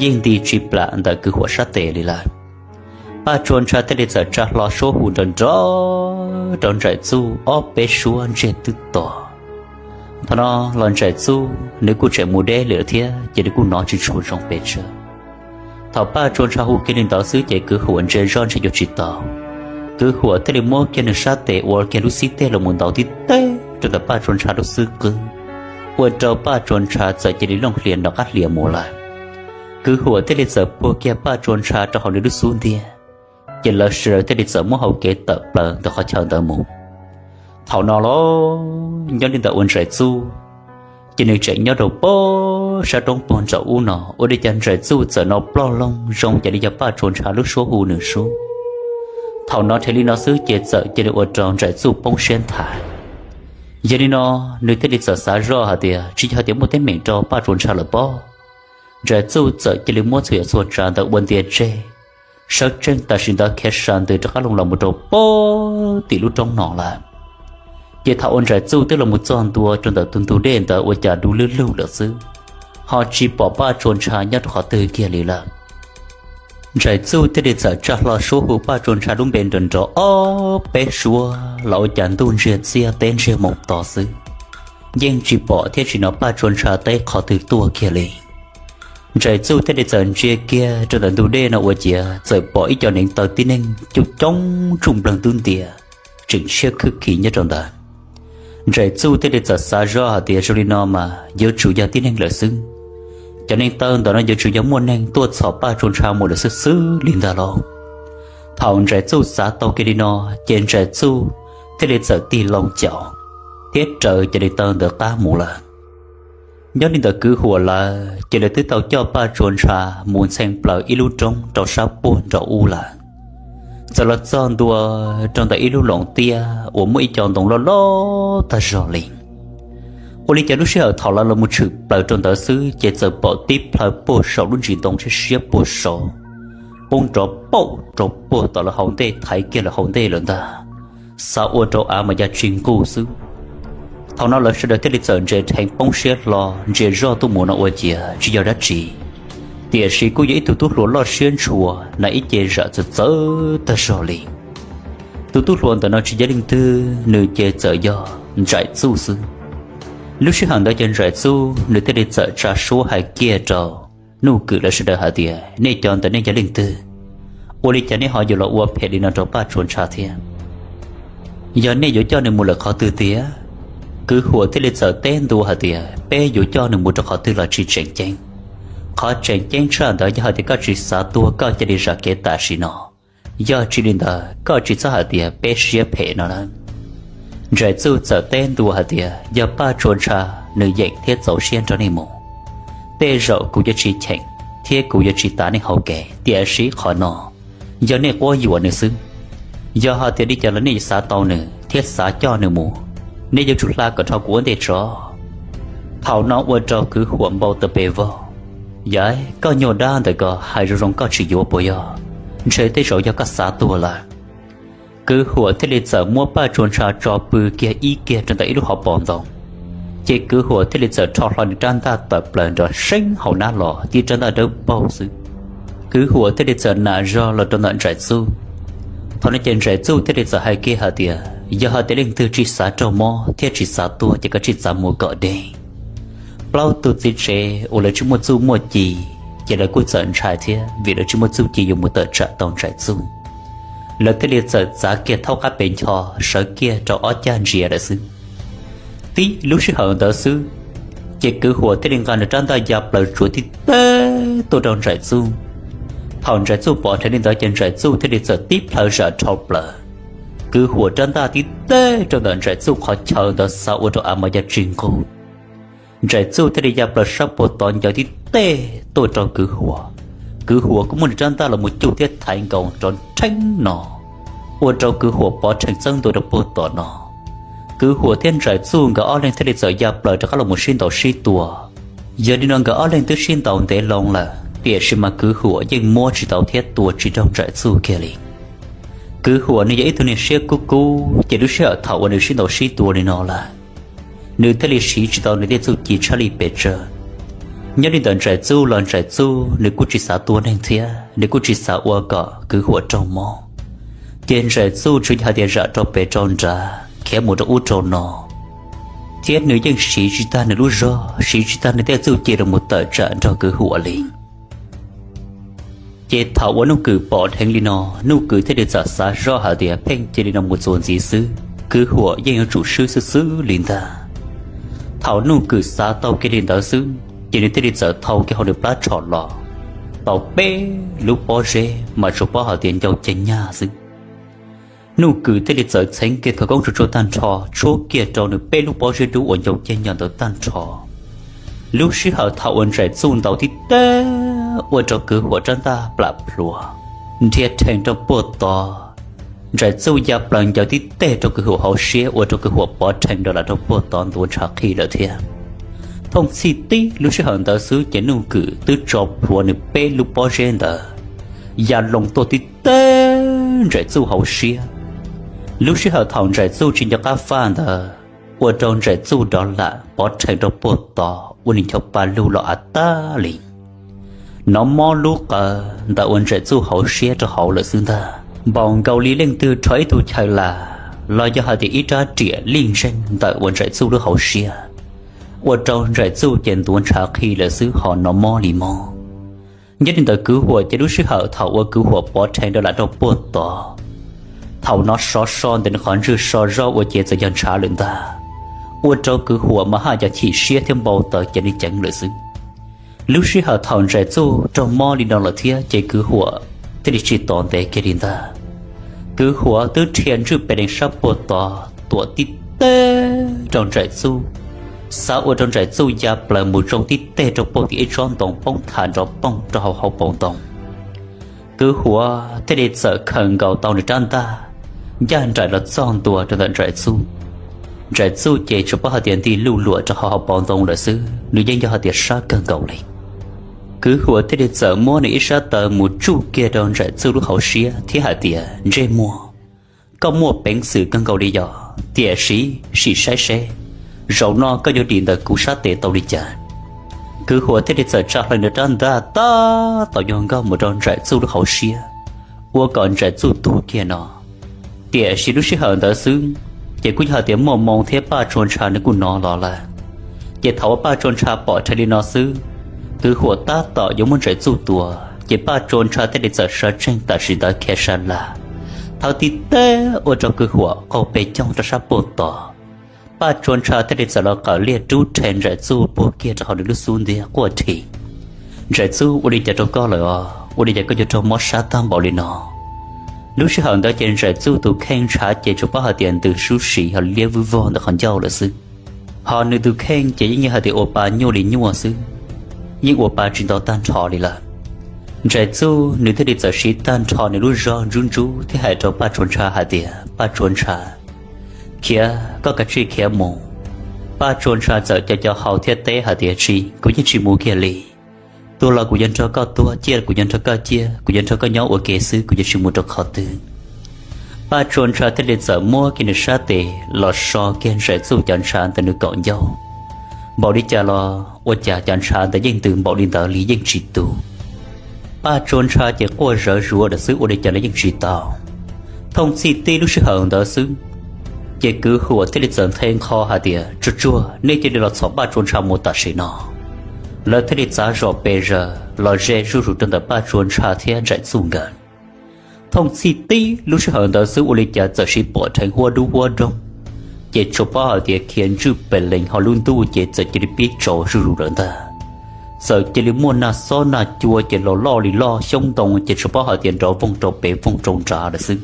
yeej nti tsis plam ntawm Kwv Huam sab tes li lawm. Paj Tsua Ntsha thiaj li txawm tsa hlo suab hu nrov nrov rau Ntsais Txuj ob peb suab ntsiag twb to. Thaum no los Ntsais Txuj nws kuj tseem mus deb lawm thiab ces nws kuj hnov tsis tshua zoo pes tsawg. Thaum Paj Tsua Ntsha hu kiag li ntawd xwb ces Kwv Huam ntsia zoj ntshe yuav tsis tau. Kwv Huam thiaj li muab kiag nws sab tes ua kiag lub xib teg los mus ntaus tib teg rau ntawm Paj Tsua Ntsha lub xub qwb, ua rau Paj Tsua Ntsha txawm cia li looj hlias nrov qab hlias mus lawm. Kwv Huam thiaj li txawm puag kiag Paj Tsua Ntsha rau hauv nws lub xub ntiag, ces lawv sawv daws thiaj li txawm muab hau kev tawm plaws ntawm qhov chaw ntawd mus. Thaum no los nyob li ntawm ua Ntsais Txuj, ces nws tseem nyob rau pem sab roob puag nraum ub no, ua li cas Ntsais Txuj txawm hnov ploj loog zoo cas li yog Paj Tsua Ntsha lub suab hu nws suab. Thaum no rhe li no xwb ces txawm cia li ua rau Ntsais Txuj poob siab nthav. Yog li no, nws thiaj li txawm xav zoj hais tias tsis yog tias muaj teeb meem rau Paj Tsua Ntsha lawm pob. Ntsais Txuj txawm cia li muab txhua yam txhua tsav ntawd ua ntia tseg, sawv tsees tam sim ntawd khiav sa ntws rov qab loo los mus rau pem tim lub roob no lawm. Ces thaum uas Ntsais Txuj twb los mus txog ntua rau ntawm tus ntug dej ntawd ua cas du lug lug lawm xwb, ho tsis pom Paj Tsua Ntsha nyob rau qhov twg kiag li lawm. Ntsais Txuj thiaj li txawm tsa hlo suab hu Paj Tsua Ntsha lub npe nrov nrov ob peb suab los ua cas ntuj ntsiag txiaj teb ntsiag moo to xwb, yeej tsis pom thiab tsis hnov Paj Tsua Ntsha teb qhov twg tuaj kiag li. Ntsais Txuj thiaj li txawm ntsia kiag rau ntawm ntug dej no ua ciav txawm pom ib co neev taw tib neeg coob coob tsuj npleeg tub ntiag tseem tshiab khwb khi nyob rau ntawd. Ntsais Txuj thiaj li txawm xav zoj hais tias zoo li no mas yuav tsum yog tib neeg lawm xwb. Cov neev taw ntawm no yuav tsum yog muaj neeg tuaj txhom Paj Tsua Ntsha mus lawm xwb xwb li ntag lauj. Thaum Ntsais Txuj xav tau kiag li no, ces Ntsais Txuj thiaj li txawm tig loo caum thiab raws cov neev taw ntawd qab mus lawm. Nyob li ntawm Kwv Huam lawv ces lawv twb tau coj Paj Tsua Ntsha mus ntxhee plaws ib lub roob rau sab puag nraum ub lawm. Txawm los txog ntua rau ntawm ib lub loos tiaj uas muaj ib co ntoo loj loj tag zog li. Ua li cas lub sij hawm thaum lawv los mus tshwm plaws rau ntawd xwb ces txawm pom tib plhaw puag saum lub ntsis ntoo siab siab puag saud poob nrov pauj rau puag tom lawv hauv ntej thaiv kiag lawv hauv ntej lawm ntag. Xav ua rau av mas ya tsis nquj xwb. Thaum no lawv sawv daws thiaj li txawm ntses dheev poob siab hlo ntsia zoj tuaj mus no ua ciav tsis yog dab tsi, tiam sis kuj yog ib tug tub hluas loj siab ntshua na ib ce zam txawv txawv tag zog li. Tus tub hluas ntawm no tsis yog leej twg, nws ces txawm yog Ntsais Txuj xwb. Lub sij hawm ntawd ces Ntsais Txuj nws thiaj li txawm tsa suab hais kiag rau Nuj Kwm lawv sawv daws hais tias, nej cov ntawm nej yog leej twg? Ua li cas nej ho yuav los ua phem li no rau Paj Tsua Ntsha thiab? Yog nej yuav coj nws mus lawm qhov twg tiag? Kwv Huam thiaj li txawm teb ntua hais tias, peb yuav coj nws mus rau qhov twg los tsis tseem ceeb. Qhov tseem ceeb tshaj ntawd yog hais tias koj tsis xav tuag koj cia li zam kev tam sim no. Yog tsis li ntawd koj tsis txhob hais tias peb siab phem no lawm. Ntsais Txuj txawm teb ntua hais tias, yog Paj Tsua Ntsha nws yeem thiab txaus siab nrog nej mus, tej zaum kuv yuav tsis cheem thiab kuv yuav tsis tav nej hauv kev, tiam sis qhov no yog nej quab yuam nws xwb. Yog hais tias li cas los nej xav tau nws thiab xav coj nws mus, nej yuav tsum hla kom dhau kuv ua ntej tso. Thaum no ua rau Kwv Huam npau taws pes vog. Yog koj nyuag dab ntawm ko hais zoo zoo koj tsis yuav puas yog? Ntshe tej zaum yog koj xav tuag lawm. Kwv Huam thiaj li txawm muab Paj Tsua Ntsha tso pw kiag ib kiag rau ntawm ib lub hauv paus ntoo. Ces Kwv Huam thiaj li txawm rho hlo nws rab ntaj tawm plaws nrov seeb hauv nab los tib rab ntaj dawb paug xwb. Kwv Huam thiaj li txawm nam zog los rau ntawm Ntsais Txuj. Thaum no ces Ntsais Txuj thiaj li txawm hais kiag hais tias, yog hais tias leej twg tsis xav raug mob thiab tsis xav tuag ces koj tsis txav mus kom deb. Plaub tug txiv tsev uas lawv tsis muaj txuj muaj ci, ces lawv kuj txawm ntshai thiab vim lawv tsis muaj txuj ci yuav mus tawm tsam tau Ntsais Txuj. Lawv thiaj li txawm txav kiag thaub qab pes ncho sawv kiag rau ob cag ntsia lawm xwb. Tib lub sij hawm ntawd xwb, ces Kwv Huam thiaj li nqa nws rab ntaj ya plaws tsuav tib teg tuaj rau Ntsais Txuj. Thaum Ntsais Txuj pom dheev li ntawd ces Ntsais Txuj thiaj li txawm tib plhaw zam dhau plaws. Kwv Huam rab ntaj tib teg rau ntawm Ntsais Txuj qhov chaw ntawd xav ua rau av mas ya tsis nquj. Ntsais Txuj thiaj li ya plaws sab puag tod ncaws tib teg tuaj rau Kwv Huam. Kwv Huam kuj muab nws rab ntaj los mus cuj thiab thaiv nkaus nrov nrheeb no, ua rau Kwv Huam pov rhees txeeb ntua rau puag tom no. Kwv Huam thiab Ntsais Txuj nkawd ob leeg thiaj li txawm ya plaws rov qab los mus sib ntaus sib tua. Yog li no nkawd ob leeg twb sib ntaus ntev loo lawm, tiam sis mas Kwv Huam yeej muab tsis tau thiab tua tsis raug Ntsais Txuj kiag li. Kwv Huam nws yog ib tug niag siab kub kub, ces lub sij hawm thaum uas nws sib ntaus sib tua li no lawm, nws thiaj li siv tsis tau nws tej txuj ci tshaj lij pes tsawg. Nyob li ntawm Ntsais Txuj los Ntsais Txuj nws kuj tsis xav tua neeg thiab, nws kuj tsis xav ua kom Kwv Huam raug mob. Ces Ntsais Txuj tsuas yog hais tias zam rau pem rau nrad khiav mus rau ub rau no, thiab nws yeej siv tsis tag nws lub zog, siv tsis tag nws tej txuj ci los mus tawm tsam nrog Kwv Huam li. Ces thaum uas Nuj Kwm pom dheev li no, Nuj Kwm thiaj li txawm xav zoj hais tias pheej cia li no mus txuas ntxiv xwb, Kwv Huam yeej yuav tsum swb xwb xwb li ntag. Thaum Nuj Kwm xav tau kiag li ntawd xwb, ces nws thiaj li txawm thau kiag hauv nws plab tsho los tau peb lub pob zeb mas tsuas paub hais tias ncau ceg nyaj xwb. Nuj Kwm thiaj li txawm txheev kiag khawv koob tsuag tsuag tag nrho tshuab kiag rau nws peb lub pob zeb dub uas ncau ceg nyaj ntawd tag nrho. Lub sij hawm thaum uas Ntsais Txuj ntaus tib teg ua rau Kwv Huam rab ntaj plam plhuav, nrhiav rhees rau puag tod. Ntsais Txuj ya plaws ncaws tib teg rau Kwv Huam hauv siab ua rau Kwv Huam pov rhees rau lam rau puag tod ntuav ntshav qhi lawm thiab. Thooj txhij tib lub sij hawm ntawd xwb ces Nuj Kwm twb tso plhuav nws peb lub pob zeb ntawd ya loo tuaj tib teg Ntsais Txuj hauv siab. Lub sij hawm thaum Ntsais Txuj tsis nco qab faj ntawd, ua rau Ntsais Txuj rov lam pov rhees rau puag tod ua nws ncho pa lug los av tag li. Nov mob lub qawv ntawm uas Ntsais Txuj hauv siab rau hauv lawm xwb ntag, npaum nkaus li leej twg rho ib tug chaw las los yog hais tias ib rab riam lij ntseeg ntawm uas Ntsais Txuj lub hauv siab, ua rau Ntsais Txuj ces ntuav ntshav qhi lawm xwb ho nov mob li mob. Nyob li ntawd Kwv Huam ces lub sij hawm thaum uas Kwv Huam pov rhees rau lam rau puag tod, thaum no sov so ntawm nws qhov ntswg so zoj ua ces txawm yog ntshav lawm ntag, ua rau Kwv Huam mas haj yam chim siab thiab npau taws ceev li ceev lawm xwb. Lub sij hawm thaum Ntsais Txuj raug mob li no lawm thiab ces Kwv Huam thiaj li tsis tos ntev kiag li ntag. Kwv Huam twb rhia ntswj pes lees sab puag tod tuam tib teg rau Ntsais Txuj, xav ua rau Ntsais Txuj ya plaws mus zoo tib teg rau puag tim ib tsob ntoo poob tham nrov poog rau hauv hauv paus ntoo. Kwv Huam thiaj li txawm khaws nkaus tau nws rab ntaj, ncaj nraim los txog ntua rau ntawm Ntsais Txuj. Ntsais Txuj ces tsuas paub hais tias nti luj luam rau hauv hauv paus ntoo lawm xwb, nws yeej yog hais tias sab kawg nkaus li. Kwv Huam thiaj li txawm muab nws ib sab taw mus tsuj kiag rau Ntsais Txuj lub hauv siab thiab hais tias, Ntsej muag, koj muaj peev xwm kawg nkaus li yog, tiam sis sim saib seb zaum no koj yuav dim ntawm kuv sab tes tau li cas. Kwv Huam thiaj li txawm tsa hlo nws rab ntaj tab tom yuav nkag mus rau Ntsais Txuj lub hauv siab, ua kom Ntsais Txuj tuag kiag no. Tiam sis lub sij hawm ntawd xwb, ces kuj yog hais tias muaj moo thiab Paj Tsua Ntsha nws kuj hnov los lawm. Ces thaum uas Paj Tsua Ntsha pom rhe li no xwb, Kwv Huam tab tom yuav muab Ntsais Txuj tua, ces Paj Tsua Ntsha thiaj li txawm sawv tsees tam sim ntawd khiav sa las thawb tib teg ua rau Kwv Huam qaug pes coog rau sab puag tod. Paj Tsua Ntsha thiaj li txawm los qawm liaj rub rhe Ntsais Txuj puag kiag rau hauv nws lub xub ntiag quaj rhi. Ntsais Txuj, ua li cas rau koj lawm os? Ua li cas koj yuav raug mob sab tag npaum li no? Lub sij hawm ntawd ces Ntsais Txuj tus kheej ntshav ces tsuas paub hais tias ntws sub si ho liab vwj vog ntawm qhov ncauj lawm xwb. Ho nws tus kheej ces yeej yog hais tias ua pa nyuaj li nyuaj xwb, yeej ua pa tsis nto tag nrho li lawm. Ntsais Txuj nws thiaj li txawm siv tag nrho nws lub zog ntsub ntsub thiab hais rau Paj Tsua Ntsha hais tias, Paj Tsua Ntsha, khiav, koj kav tsij khiav mus. Paj Tsua Ntsha txawm co co hau thiab teb hais tias, Tsis, kuv yeej tsis mus kiag li. Tuag los kuv yuav nrog koj tuag, ciaj los kuv yuav nrog koj ciaj, kuv yuav nrog koj nyob ua ke xwb, kuv yuav tsis mus rau qhov twg. Paj Tsua Ntsha thiaj li txawm muab kiag nws sab tes los so kiag Ntsais Txuj cov ntshav ntawm nws kaum ncauj. Npaum li cas los ua cas cov ntshav ntawd yeej ntws npaum li ntawd li yeej tsis tu. Paj Tsua Ntsha ces quaj zawv zuav lawm xwb, ua li cas los yeej tsis tau. Thooj txhij tib lub sij hawm ntawd xwb, ces Kwv Huam thiaj li txawm nthe nqho hais tias, Tsuag tsuag, nej cia li los txhom Paj Tsua Ntsha mus tam sim no. Lawv thiaj li txav zom pes zaws los ze zuj zus rau ntawm Paj Tsua Ntsha thiab Ntsais Txuj nkawd. Thooj txhij tib lub sij hawm ntawd xwb ua li cas txawm siv pom dheev huab dub huab doog, ces tsuas paub hais tias khiav ntswj pes lees ho lub ntuj ces txawm cia li pib tsaus zuj zus lawm ntag. Txawm cia li muaj nag xob nag cua ces los loj li loj, xyoob ntoo ces tsuas paub hais tias nrov voog rau pem voog rau nrad lawm xwb.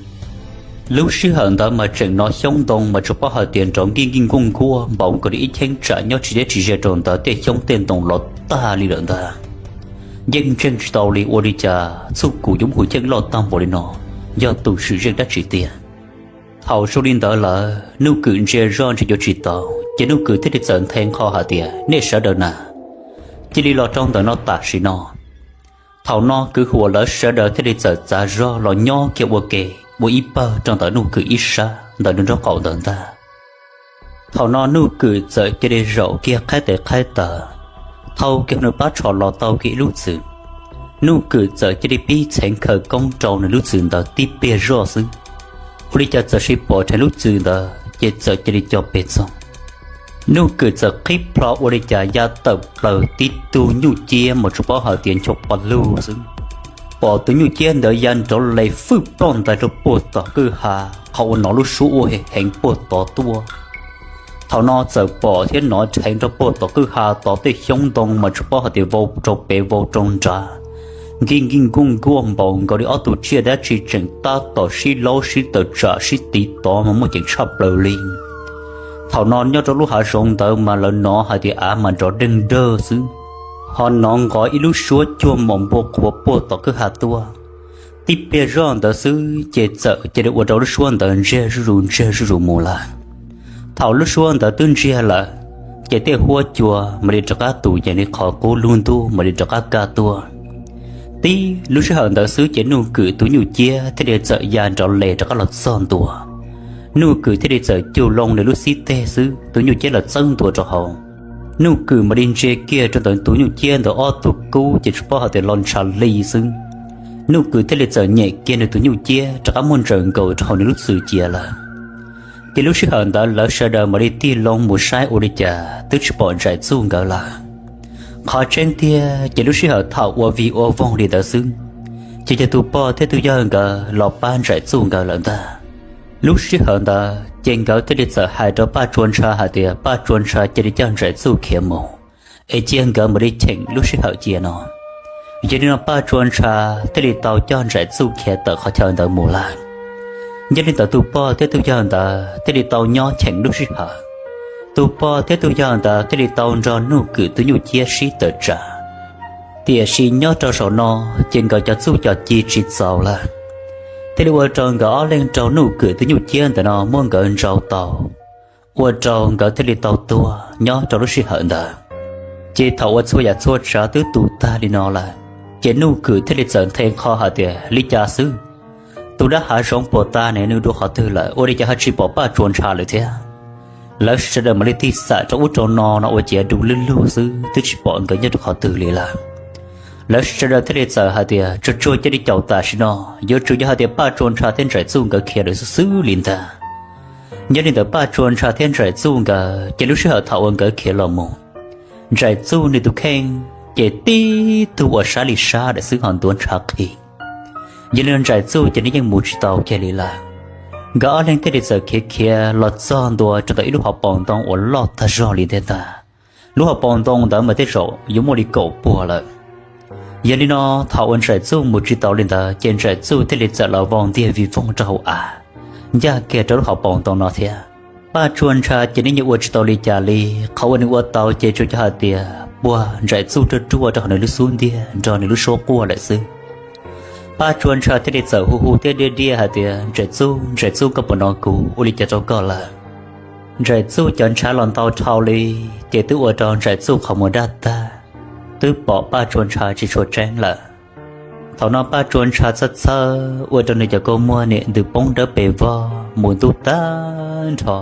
Lub sij hawm ntawd mas tseem hnov xyoob ntoo mas tsuas paub hais tias nrov nkij nkij nkuaj nkuaj npaum nkaus li ib cheeb tsam nyob tsis deb tsis ze rau ntawd, tej xyoob tej ntoo los tag li lawm ntag. Yeej ntseeg tsis tau li, ua li cas txuj kum yuav muaj hwj chim loj tag npaum li no, yog tus swm zeej dab tsi tiag. Thaum zoo li ntawd lawm Nuj Kwm ntsia zoj ntsia yuav tsis tau, ces Nuj Kwm thiaj li txawm nthe nqho hais tias, Nej sawv daws na, cia li los rau ntawm no tam sim no. Thaum no Kwv Huam lawv sawv daws thiaj li txawm txav zog los nyob kiag ua ke, ua ib pawg rau ntawm Nuj Kwm ib sab ntawm nws nraub qaum ntawd ntag. Thaum no Nuj Kwm txawm cia li zaum kiag qhaib tes qhaib taw, thau kiag nws pab tsho los tau kiag ib lub txwm. Nuj Kwm txawm cia li pib txheev khawv koob rau nws lub txwm ntawd tib pliag zoj xwb, ua li cas txawm sis pom rheev lub txwm ntawd ces txawm cia li co pes txoog. Nuj Kwm txawm qhib plho ua li cas ya tawm plaws tib tug nyuj ciab mas tsuas paub hais tias ncho pa lug xwb. Pom tus nyuj ciab ntawd ya nrov les fwj ploj ntais rau puag tom kwj ha, qhov uas hnov lub suab ua heev puag tod tuaj. Thaum no txawm pom thiab hnov rheev rau puag tom kwj ha tod tej xyoob ntoo mas tsuas paub hais tias vau rau pem vau rau nrad, nkij nkij nkuj nkuaj npaum nkaus li ob tug tsiaj dab tsi tseem tab tom sib laub sib tawm tsam sib tiv tod mas muaj ceem tshaj plaws li. Thaum no nyob rau lub hav zoov ntawd mas lawv hnov hais tias av mas nrov deeg dawg xwb, ho hnov nqov ib lub suab cuag mom npua qhuav puag tom kwj ha tuaj. Tib pliag zoj ntawd xwb ces txawm cia li ua rau lub suab ntawd ntsiag zuj zus ntsiag zuj zus mus lawm. Thaum lub suab ntawd twb ntsiag lawm, ces tej huab cua mam li rov qab tus yees li qhov qub lub ntuj mam li rov qab kaj tuaj. Tib lub sij hawm ntawd xwb ces Nuj Kwm tus nyuj ciab thiaj li txawm ya nrov les rov qab los txog ntua. Nuj Kwm thiaj li txawm cug loo nws lub xib teg xwb, tus nyuj ciab los txawb ntua rau hauv. Nuj Kwm mam li ntsia kiag rau ntawm tus nyuj ciab ntawd ob tug kub ces tsis paub hais tias los ntshav li xwb. Nuj Kwm thiaj li txawm nyem kiag nws tus nyuj ciab rov qab muab ntsaws nkaus rau hauv nws lub txwm cia lawm. Ces lub sij hawm ntawd lawv sawv daws mam li tig loo mus saib ua li cas twb tsis pom Ntsaim Txuj nkawd lawm. Qhov tseeb tiag ces lub sij hawm thaum ua vig ua voog li ntawd xwb, ces cov tus pog thiab tus yawg nkawd los pab Ntsaim Txuj nkawd lawm ntag. Lub sij hawm ntawd ces nkawd thiaj li txawm hais rau Paj Tsua Ntsha hais tias Paj Tsua Ntsha cia li coj Ntsaim Txuj khiav mus, es cia nkawd mam li cheem lub sij hawm cia no. Yog li no Paj Tsua Ntsha thiaj li tau coj Ntsaim Txuj khiav tawm qhov chaw ntawd mus lawm. Yog li ntawd tus pog thiab tus yawg ntawd thiaj li tau nyob cheem lub sij hawm. Tus pog thiab tus yawg ntawd thiaj li tau nrog Nuj Kwm tus nyuj ciab sib tawm tsam. Tiam sis nyob rau saum no ces nkawd cov txuj cov ci tsis txaus lawm, thiaj li ua rau nkawd ob leeg raug Nuj Kwm tus nyuj ciab ntawm no muab nkawd ntsau tau, ua rau nkawd thiaj li tau tuag nyob rau lub sij hawm ntawd. Ces thaum uas txhua yam txhua tsav twb tu tag li no lawm, ces Nuj Kwm thiaj li txawm nthe qho hais tias li cas xwb, tus dab hav zoov puag ta ne nws dua qhov twg lawm ua li cas ho tsis pom Paj Tsua Ntsha lawm thiab. Lawv sawv daws mam li tig xam rau ub rau no no ua ciav du lug lug xwb twb tsis pom nkawd nyob rau qhov twg li lawm. Lawv sawv daws thiaj li txawm hais tias tsuag tsuag cia li caum tam sim no, yuav tsum yog hais tias Paj Tsua Ntsha thiab Ntsaim Txuj nkawd khiav lawm xwb xwb li ntag. Nyob li ntawd Paj Tsua Ntsha thiab Ntsaim Txuj nkawd ces lub sij hawm thaum uas nkawd khiav los mus, Ntsaim Txuj nws tus kheej ces tib tug uas sab li sab daim xwb ho ntuav ntshav qhi. Yog li no Ntsaim Txuj ces nws yeej mus tsis tau kiag li lawm. Nkawd ob leeg thiaj li txawm khiav khiav los txog ntua rau ntawm ib lub hauv paus ntoo uas loj tag zog li thiab ntag. Lub hauv paus ntoo ntawd mas tej zaum yuav muaj li kaum puag lawm. Yog li no, thaum uas Ntsaim Txuj mus tsis tau li ntawd ces Ntsaim Txuj thiaj li txawm los vau ntiag vij voog rau hauv av, ncaj kiag rau lub hauv paus ntoo no thiab. Paj Tsua Ntsha ces nws yeej ua tsis tau li cas li, qhov uas nws ua tau ces tsuas yog hais tias puag Ntsaim Txuj ruaj ruaj rau hauv nws lub xub ntiag nrog nws lub suab quaj lawm xwb. Paj Tsua Ntsha thiaj li txawm hu hu thiab diaj diaj hais tias Ntsaim Txuj, Ntsaim Txuj, koj puas hnov kuv ua li cas rau koj lawm? Ntsaim Txuj cov ntshav los ntau dhau li, ces twb ua rau Ntsaim Txuj qhov muag daj tag, twb pom Paj Tsua Ntsha tsis tshua tseeb lawm. Thaum no Paj Tsua Ntsha txhawj txhawj ua rau nws cov kua muag nim ntws poob dawb pes vog mus ntub tag nrho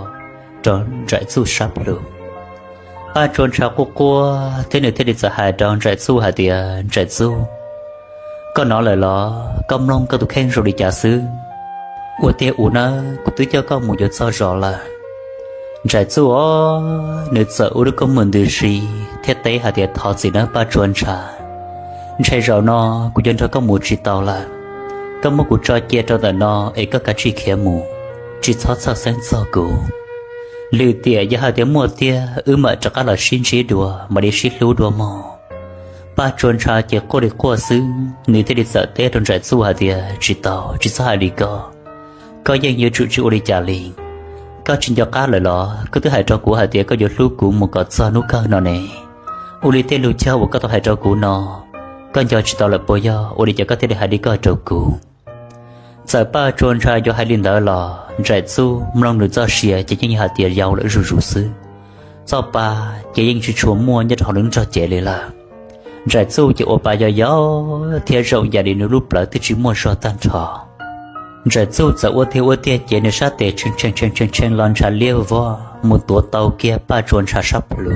rau Ntsaim Txuj sab plhu. Paj Tsua Ntsha quaj quaj thiab nws thiaj li txawm hais rau Ntsaim Txuj hais tias Ntsaim Txuj, koj hnov lawm los? Koj mloog koj tus kheej zoo li cas xwb? Ua tiag ua nawb, kuv twb coj koj mus yuav txog zos lawm. Ntsaim Txuj os, nws txawm ua lub kua muag ntws si thiab teb hais tias thov txim nawb Paj Tsua Ntsha. Ntshe zaum no kuv yuav nrog koj mus tsis tau lawm. Koj muab kuv tso cia rau ntawm no es koj kav tsij khiav mus, tsis txhob txhawj xeeb txog kuv. Lwm tiam yog hais tias muaj tiag wb mam rov qab los sib ntsib dua mam li sib hlub dua mog. Paj Tsua Ntsha ces quaj li quaj xwb, nws thiaj li txawm teb rau Ntsaim Txuj hais tias tsis tau, tsis txhob hais li ko. Koj yeej yuav tsum tsis ua li cas li. Koj tsis nco qab lawm los? Koj twb hais rau kuv hais tias koj yuav hlub kuv mus kom txog hnub kawg no ne. Ua li tej lus caug uas koj tau hais rau kuv no, koj nco tsis tau lawm puas yog? Ua li cas koj thiaj li hais li ko rau kuv? Txawm Paj Tsua Ntsha yuav hais li ntawd los Ntsaim Txuj mloog nws txoj sia ces yeej yog hais tias yau lawm zuj zus xwb. Txoj pa ces yeej tsis tshua muaj nyob rau hauv nws lub nrog cev li lawm. Ntsaim Txuj ces ua pa yau yau thiab zoo yam li nws lub plawv twb tsis muaj zog tag nrho. Ntsais Txuj txawm ua tiag ua tiag ces nws sab tes tshee tshee tshee tshee los ntshav liab vog mus tuav tau kiag Paj Tsua Ntsha sab plhu.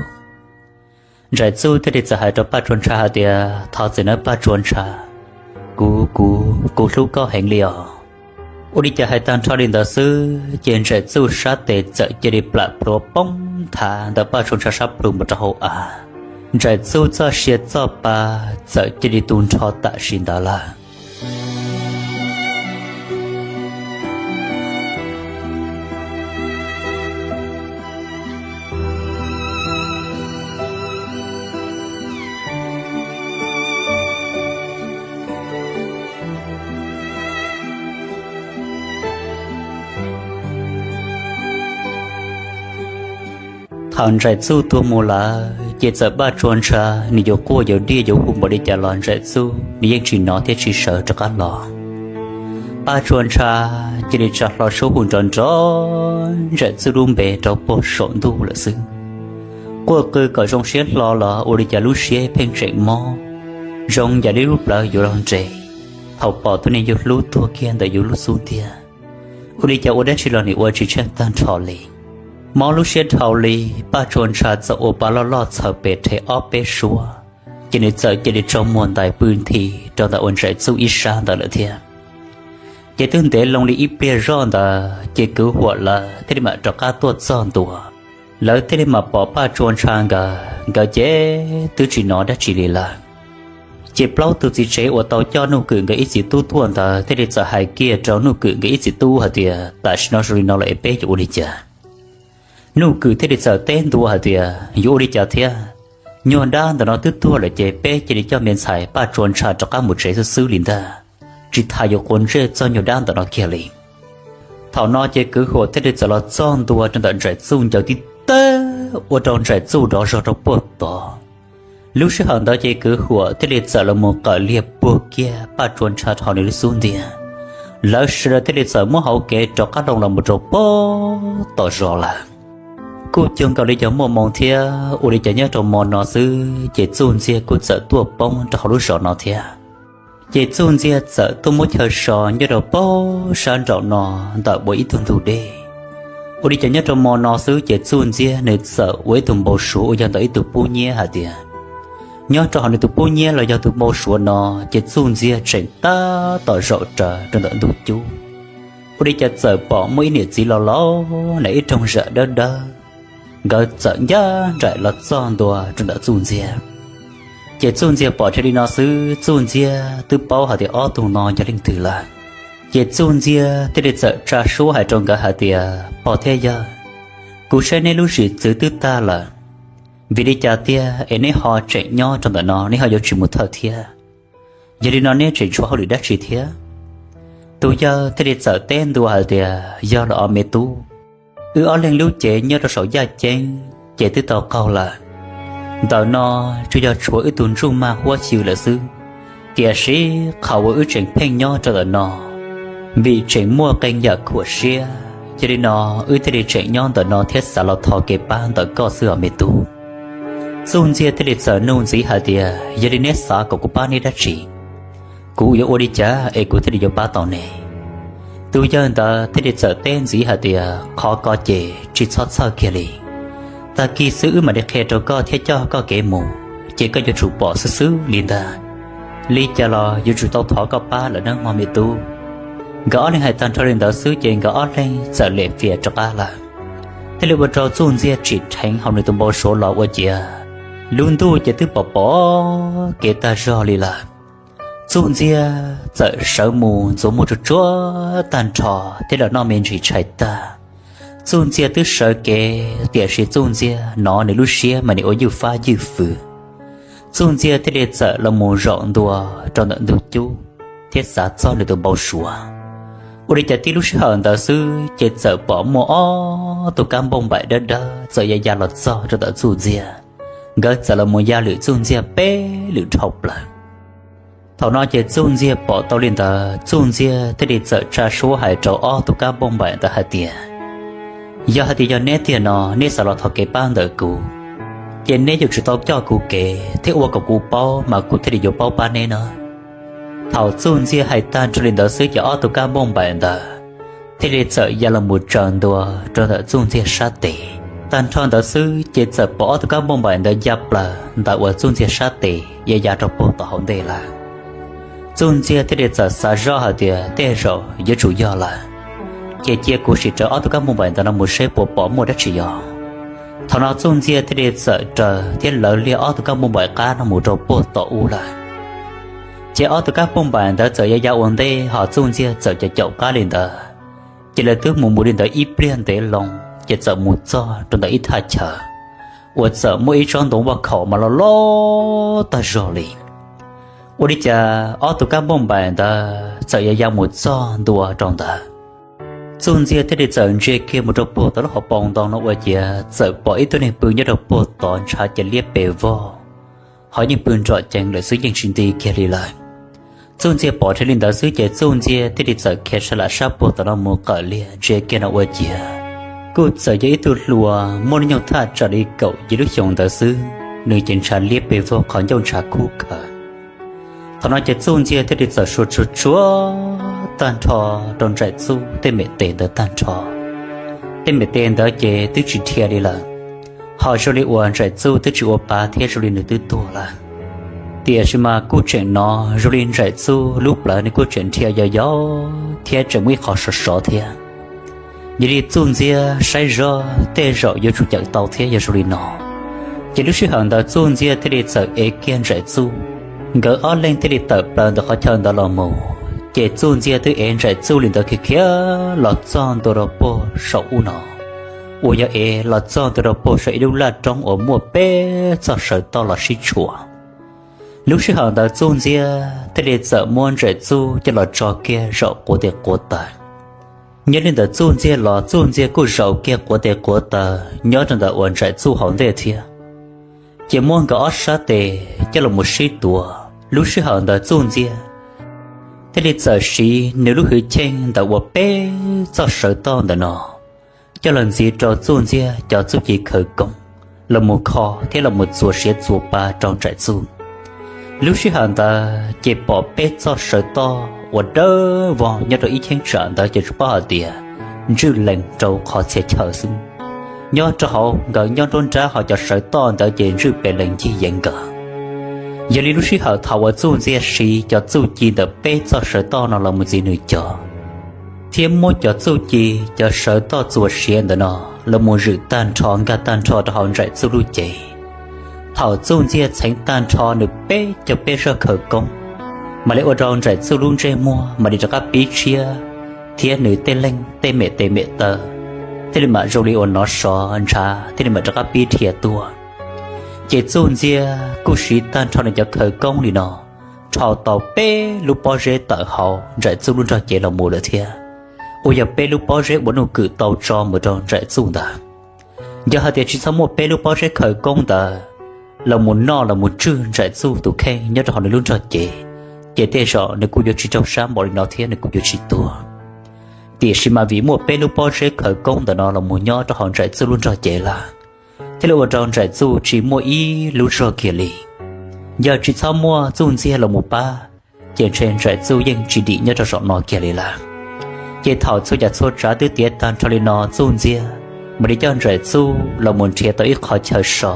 Ntsais Txuj thiaj li txawm hais rau Paj Tsua Ntsha hais tias, Thov txim nawb Paj Tsua Ntsha, kuv, kuv, kuv hlub koj heev li os. Ua li cas hais tag nrho li ntawd xwb ces Ntsais Txuj sab tes txawm cia li plam plhuav poob thav ntawm Paj Tsua Ntsha sab plhu mus rau hauv av. Ntsais Txuj txoj sia txoj pa txawm cia li tu nrho tam sim ntawd lawm. Thaum Ntsais Txuj tuag mus lawm ces txawm Paj Tsua Ntsha nws yuav quaj yuav diaj yuav hu npaum li cas los Ntsais Txuj nws yeej tsis hnov thiab tsis sawv rov qab los. Paj Tsua Ntsha cia li tsa hlo suab hu nrov nrov Ntsais Txuj lub npe rau puag saum ntuj lawm xwb. Quaj qw kom zoo siab hlo los ua li cas lub siab pheej tseem mob, zoo yam li lub plawv yuav luag nres thaum pom tus neeg yus hlub tuag kiag ntawm yus lub xub ntiag. Ua li cas ua dab tsi los nws ua tsis tsheej tag nrho li. Mob lub siab dhau li, Paj Tsua Ntsha txawm ua pa loj loj txhaws pes rhe ob peb suab, ces nws txawm cia li tso muag ntais pw nthi rau ntawm uas Ntsais Txuj ib sab ntawd lawm thiab. Ces twb ntev loo li ib pliag zoj ntawd ces kwv Huam lawv thiaj li mam rov qab tuaj txog ntua. Lawv thiaj li mam pom Paj Tsua Ntsha nkawd, nkawd ces twb tsis hnov dab tsi li lawm. Ces plaub tug txiv tsev uas tau coj Nuj Kwm nkawd ib txiv tub tuaj ntawd thiaj li txawm hais kiag rau Nuj Kwm nkawd ib txiv tub hais tias, Tam sim no zoo li no lawm es peb yuav ua li cas? Nuj Kwm thiaj li txawm teb ntua hais tias, Yuav ua li cas thiab? Nyuag dab ntawm no twb tuag lawm ces peb cia li coj me ntxhais Paj Tsua Ntsha rov qab mus tsev xwb xwb li ntag, tsis tas yuav quav ntsej txog nyuag dab ntawm no kiag li. Thaum no ces kwv Huam thiaj li txawm los txog ntua rau ntawm Ntsais Txuj ncaws tib teg ua rau Ntsais Txuj dov zog rau puag tod. Lub sij hawm ntawd ces kwv Huam thiaj li txawm los mus qawm liag puag kiag Paj Tsua Ntsha rau nws lub xub ntiag. Lawv sawv daws thiaj li txawm muab hauv kev rov qab loo los mus rau puag tom zos lawm. Kuj cuag nkaus li cov muaj moo thiab, ua li cas nyob rau mo no xwb ces Txuj Ntxiag kuj txawm tuaj poob rau hauv lub zos no thiab. Ces Txuj Ntxiag txawm tuaj muab chaw so nyob rau puag sab nraum no ntawm ua ib tug ntug dej. Ua li cas nyob rau mo no xwb ces Txuj Ntxiag nws txawm ua ib tug npau suav uas yog ntawm ib tug pub nyiab hais tias, nyob rau hauv nws tus pub nyiab los yog tus npau suav no ces Txuj Ntxiag tseem tab tom zaum raws rau ntawm ntug cub. Ua li cas txawm pom muaj ib niam txiv laus laus na ib rooj zam dawb dawb, nkawd txawm ncaj nraim los txog ntua rau ntawm Txuj Ntxiag. Ces Txuj Ntxiag pom dheev li no xwb Txuj Ntxiag twb paub hais tias ob tug no yog leej twg lawm. Ces Txuj Ntxiag thiaj li txawm tsa suab hais rau nkawd hais tias, Pog thiab yawg, kuv saib neb lub zim txwv twb tag lawm, vim li cas tiag es neb ho tseem nyob rau ntawm no, neb ho yuav tsis mus thawj thiab? Yog li no neb tseem tshuav hauj lwm dab tsi thiab? Tus yawg thiaj li txawm teb ntua hais tias, Yog los os me tub, wb ob leeg lub cev nyob rau saum yaj ceeb ces twb tau qaug lawm. Ntawm no tsuas yog tshuav wb tug ntsuj mag huab xyw lawm xwb, tiam sis qhov uas wb tseem pheej nyob rau ntawm no vim tseem muaj qee yam khuam siab, yog li no wb thiaj li tseem nyob ntawm no thiab xav los thov kev pab ntawm koj xwb os me tub. Txuj Ntxiag thiaj li txawm nug ntxiv hais tias, Yog li neb xav kom kuv pab neb dab tsi? Kuv yuav ua li cas es kuv thiaj li yuav pab tau neb? Tus yawg ntawd thiaj li txawm teb ntxiv hais tias, Qhov ko ces tsis txhob txhawj kiag li. Tag kis xwb wb mam li qhia rau koj thiab coj koj kev mus, ces koj yuav tsum pom xwb xwb li ntag. Li cas los yuav tsum tau thov koj pab lawm nawb mog me tub. Nkawd ob leeg hais tag nrho li ntawd xwb ces nkawd ob leeg txawm lem fias rov qab lawm. Thiaj li ua rau Txuj Ntxiag tsim dheev hauv nws tus npau suav los ua ciav lub ntuj ces twb pom pom kev tag zog li lawm. Txuj Ntxiag txawm sawv mus ntxuav muag tsuag tsuag tag nrho thiab los noj me ntsis tshais tag. Txuj Ntxiag twb sawv kev tiam sis Txuj Ntxiag hnov nws lub siab mas nws ua ywj fab ywj fwm. Txuj Ntxiag thiaj li txawm los mus zaum ntua rau ntawm ntug cub thiab xav txog nws tus npau suav. Ua li cas tib lub sij hawm ntawd xwb ces txawm pom muaj ob tug kab npauj npaim dawb dawb txawm ya ya los txog rau ntawm Txuj Ntxiag. Nkawd txawm los mus ya lwm Txuj Ntxiag peb lwm dhau plaws. Thaum no ces Txuj Ntxiag pom tau li ntawd Txuj Ntxiag thiaj li txawm tsa suab hais rau ob tug kab npauj npaim ntawd hais tias, Yog hais tias yog neb tiag no neb xav los thov kev pab ntawm kuv, ces neb yuav tsum tau coj kuv kev thiab ua kom kuv paub mas kuv thiaj li yuav paub pab neb na. Thaum Txuj Ntxiag hais tag nrho li ntawd xwb ces ob tug kab npauj npaim ntawd thiaj li txawm ya los mus tsaws ntua rau ntawm Txuj Ntxiag sab tes. Tag nrho ntawd xwb ces txawm pom ob tug kab npauj npaim ntawd ya plaws ntawm uas Txuj Ntxiag sab tes ya ya rau puag tom hauv ntej lawm. Txuj Ntxiag thiaj li txawm xav zoj hais tias tej zaum yuav tsum yog lawm, ces cia kuv sim raws ob tug kab npauj npaim ntawd no mus seb puas pom muaj dab tsi yog. Thaum no Txuj Ntxiag thiaj li txawm raws thiab lawv liaj ob tug kab npauj npaim qab no mus rau puag tom ub lawm. Ces ob tug kab npauj npaim ntawd txawm ya ya ua ntej ho Txuj Ntxiag txawm caum caum qab li ntawd. Ces lawv twb mus mus li ntawd ib pliag ntev loo, ces txawm mus txog rau ntawm ib thaj chaw uas txawm muaj ib tsob ntoo vaj khaum mas loj loj tag zog li. Ua li cas ob tug kab npauj npaim ntawd txawm ya ya mus txog ntua rau ntawd, Txuj Ntxiag thiaj li txawm ntsia kiag mus rau puag tom lub hauv paus ntoo no ua ciav txawm pom ib tug neeg pw nyob rau puag tod ntshav cia liab pes vog, ho yeej pw nrom cees lawm xwb yeej tsis nti kiag li lawm. Txuj Ntxiag pom dhau li ntawd xwb ces Txuj Ntxiag thiaj li txawm khiav sab lam sab puag tom no mus qawm liag ntsia kiag no ua ciav kuj txawm yog ib tug hluas muaj hnub nyoog thaj tsam li kaum yim lub xyoos ntawd xwb, nws ces ntshav liab pes vog qhov ncauj ntshav kub khaws. Thaum no ces Txuj Ntxiag thiaj li txawm suav tsuag tsuag tag nrho rau Ntsaim Txuj tej mem tes ntawd tag nrho. Tej mem tes ntawd ces twb tsis dhia li lawm, ho zoo li uas Ntsaim Txuj twb tsis ua pa thiab zoo li nws twb tuag lawm. Tiam sis mas kuj tseem hnov zoo li Ntsaim Txuj lub plawv nws kuj tseem dhia yau yau thiab tseem muaj ib qho sov sov thiab. Yog li Txuj Ntxiag saib zoj tej zaum yuav tsum cawm tau thiab yog zoo li no. Ces lub sij hawm ntawd Txuj Ntxiag thiaj li txawm ev kiag Ntsaim Txuj, nkawd ob leeg thiaj li tawm plaws ntawm qhov chaw ntawd los mus. Ces Txuj Ntxiag twb ev Ntsaim Txuj li ntawd khiav khiav los txog ntua rau puag saum ub no, uas yog ev los txog ntua rau puag saum ib lub laj roob uas muaj peb txoj sawv toj los sib tshuam. Lub sij hawm ntawd Txuj Ntxiag thiaj li txawm muab Ntsaim Txuj coj los tso kiag zaum quav tes quav taw. Nyob li ntawd Txuj Ntxiag los Txuj Ntxiag kuj zaum kiag quav tes quav taw nyob rau ntawm uas Ntsaim Txuj hauv ntej thiab. Ces muab nkawd ob sab tes coj los mus sib tuav. Lub sij hawm ntawd Txuj Ntxiag thiaj li txawm siv nws lub hwj chim ntawm uas peb txoj sawv toj ntawm no coj los ntxiv rau Txuj Ntxiag cov txuj ci khawv koob los mus kho thiab los mus txuas siav txuas pa rau Ntsaim Txuj. Lub sij hawm ntawd ces pom peb txoj sawv toj uas dawb vog nyob rau ib cheeb tsam ntawd ces tsuas paub hais tias ntswj lees rau qhov txhia chaw xwb. Nyob rau hauv nkawd nyob nruab nrab ho cov sawv toj ntawd ces ntswj pes lees ncig yeev nkawd. Yog li lub sij hawm thaum uas Txuj Ntxiag siv cov txuj ci ntawm peb txoj sawv toj no los mus ntxiv nws cov, thiab muab cov txuj ci cov sawv toj txuas siav ntawm no los mus zwm tag nrho nkag tag nrho rau hauv Ntsaim Txuj lub cev. Thaum Txuj Ntxiag txheev tag nrho nws peb caug peb zaj khawv koob, mam li ua rau Ntsaim Txuj lub ntsej muag mam li rov qab pib tshiab, thiab nws tej leeg tej mem tes mem taw thiaj li mam zoo li uas hnov sov ntshav thiaj li mam rov qab pib dhia tuaj. Ces Txuj Ntxiag kuj siv tag nrho nws cov khawv koob li no rho tau peb lub pob zeb tawm hauv Ntsaim Txuj lub nrog cev los mus lawm thiab, uas yog peb lub pob zeb ua nuj kwm tau tso mus rau Ntsaim Txuj ntawd. Yog hais tias tsis txhob muaj peb lub pob zeb khawv koob ntawd los mus noj los mus tswj Ntsaim Txuj tus kheej nyob rau hauv nws lub nrog cev, ces tej zaum nws kuj yuav tsis raug sab npaum li no thiab nws kuj yuav tsis tuag. Tiam sis mas vim muaj peb lub pob zeb khawv koob ntawm no los mus nyob rau hauv Ntsaim Txuj lub nrog cev lawm, thiaj li ua rau Ntsaim Txuj tsis muaj ib lub zog kiag li. Yog tsis txhob muaj Txuj Ntxiag los mus pab, ces ntshe Ntsaim Txuj yeej tsis dim nyob rau saum no kiag li lawm. Ces thaum txhua yam txhua tsav twb tiav tag nrho li no Txuj Ntxiag mam li coj Ntsaim Txuj los mus nrhiav tau ib qhov chaw so.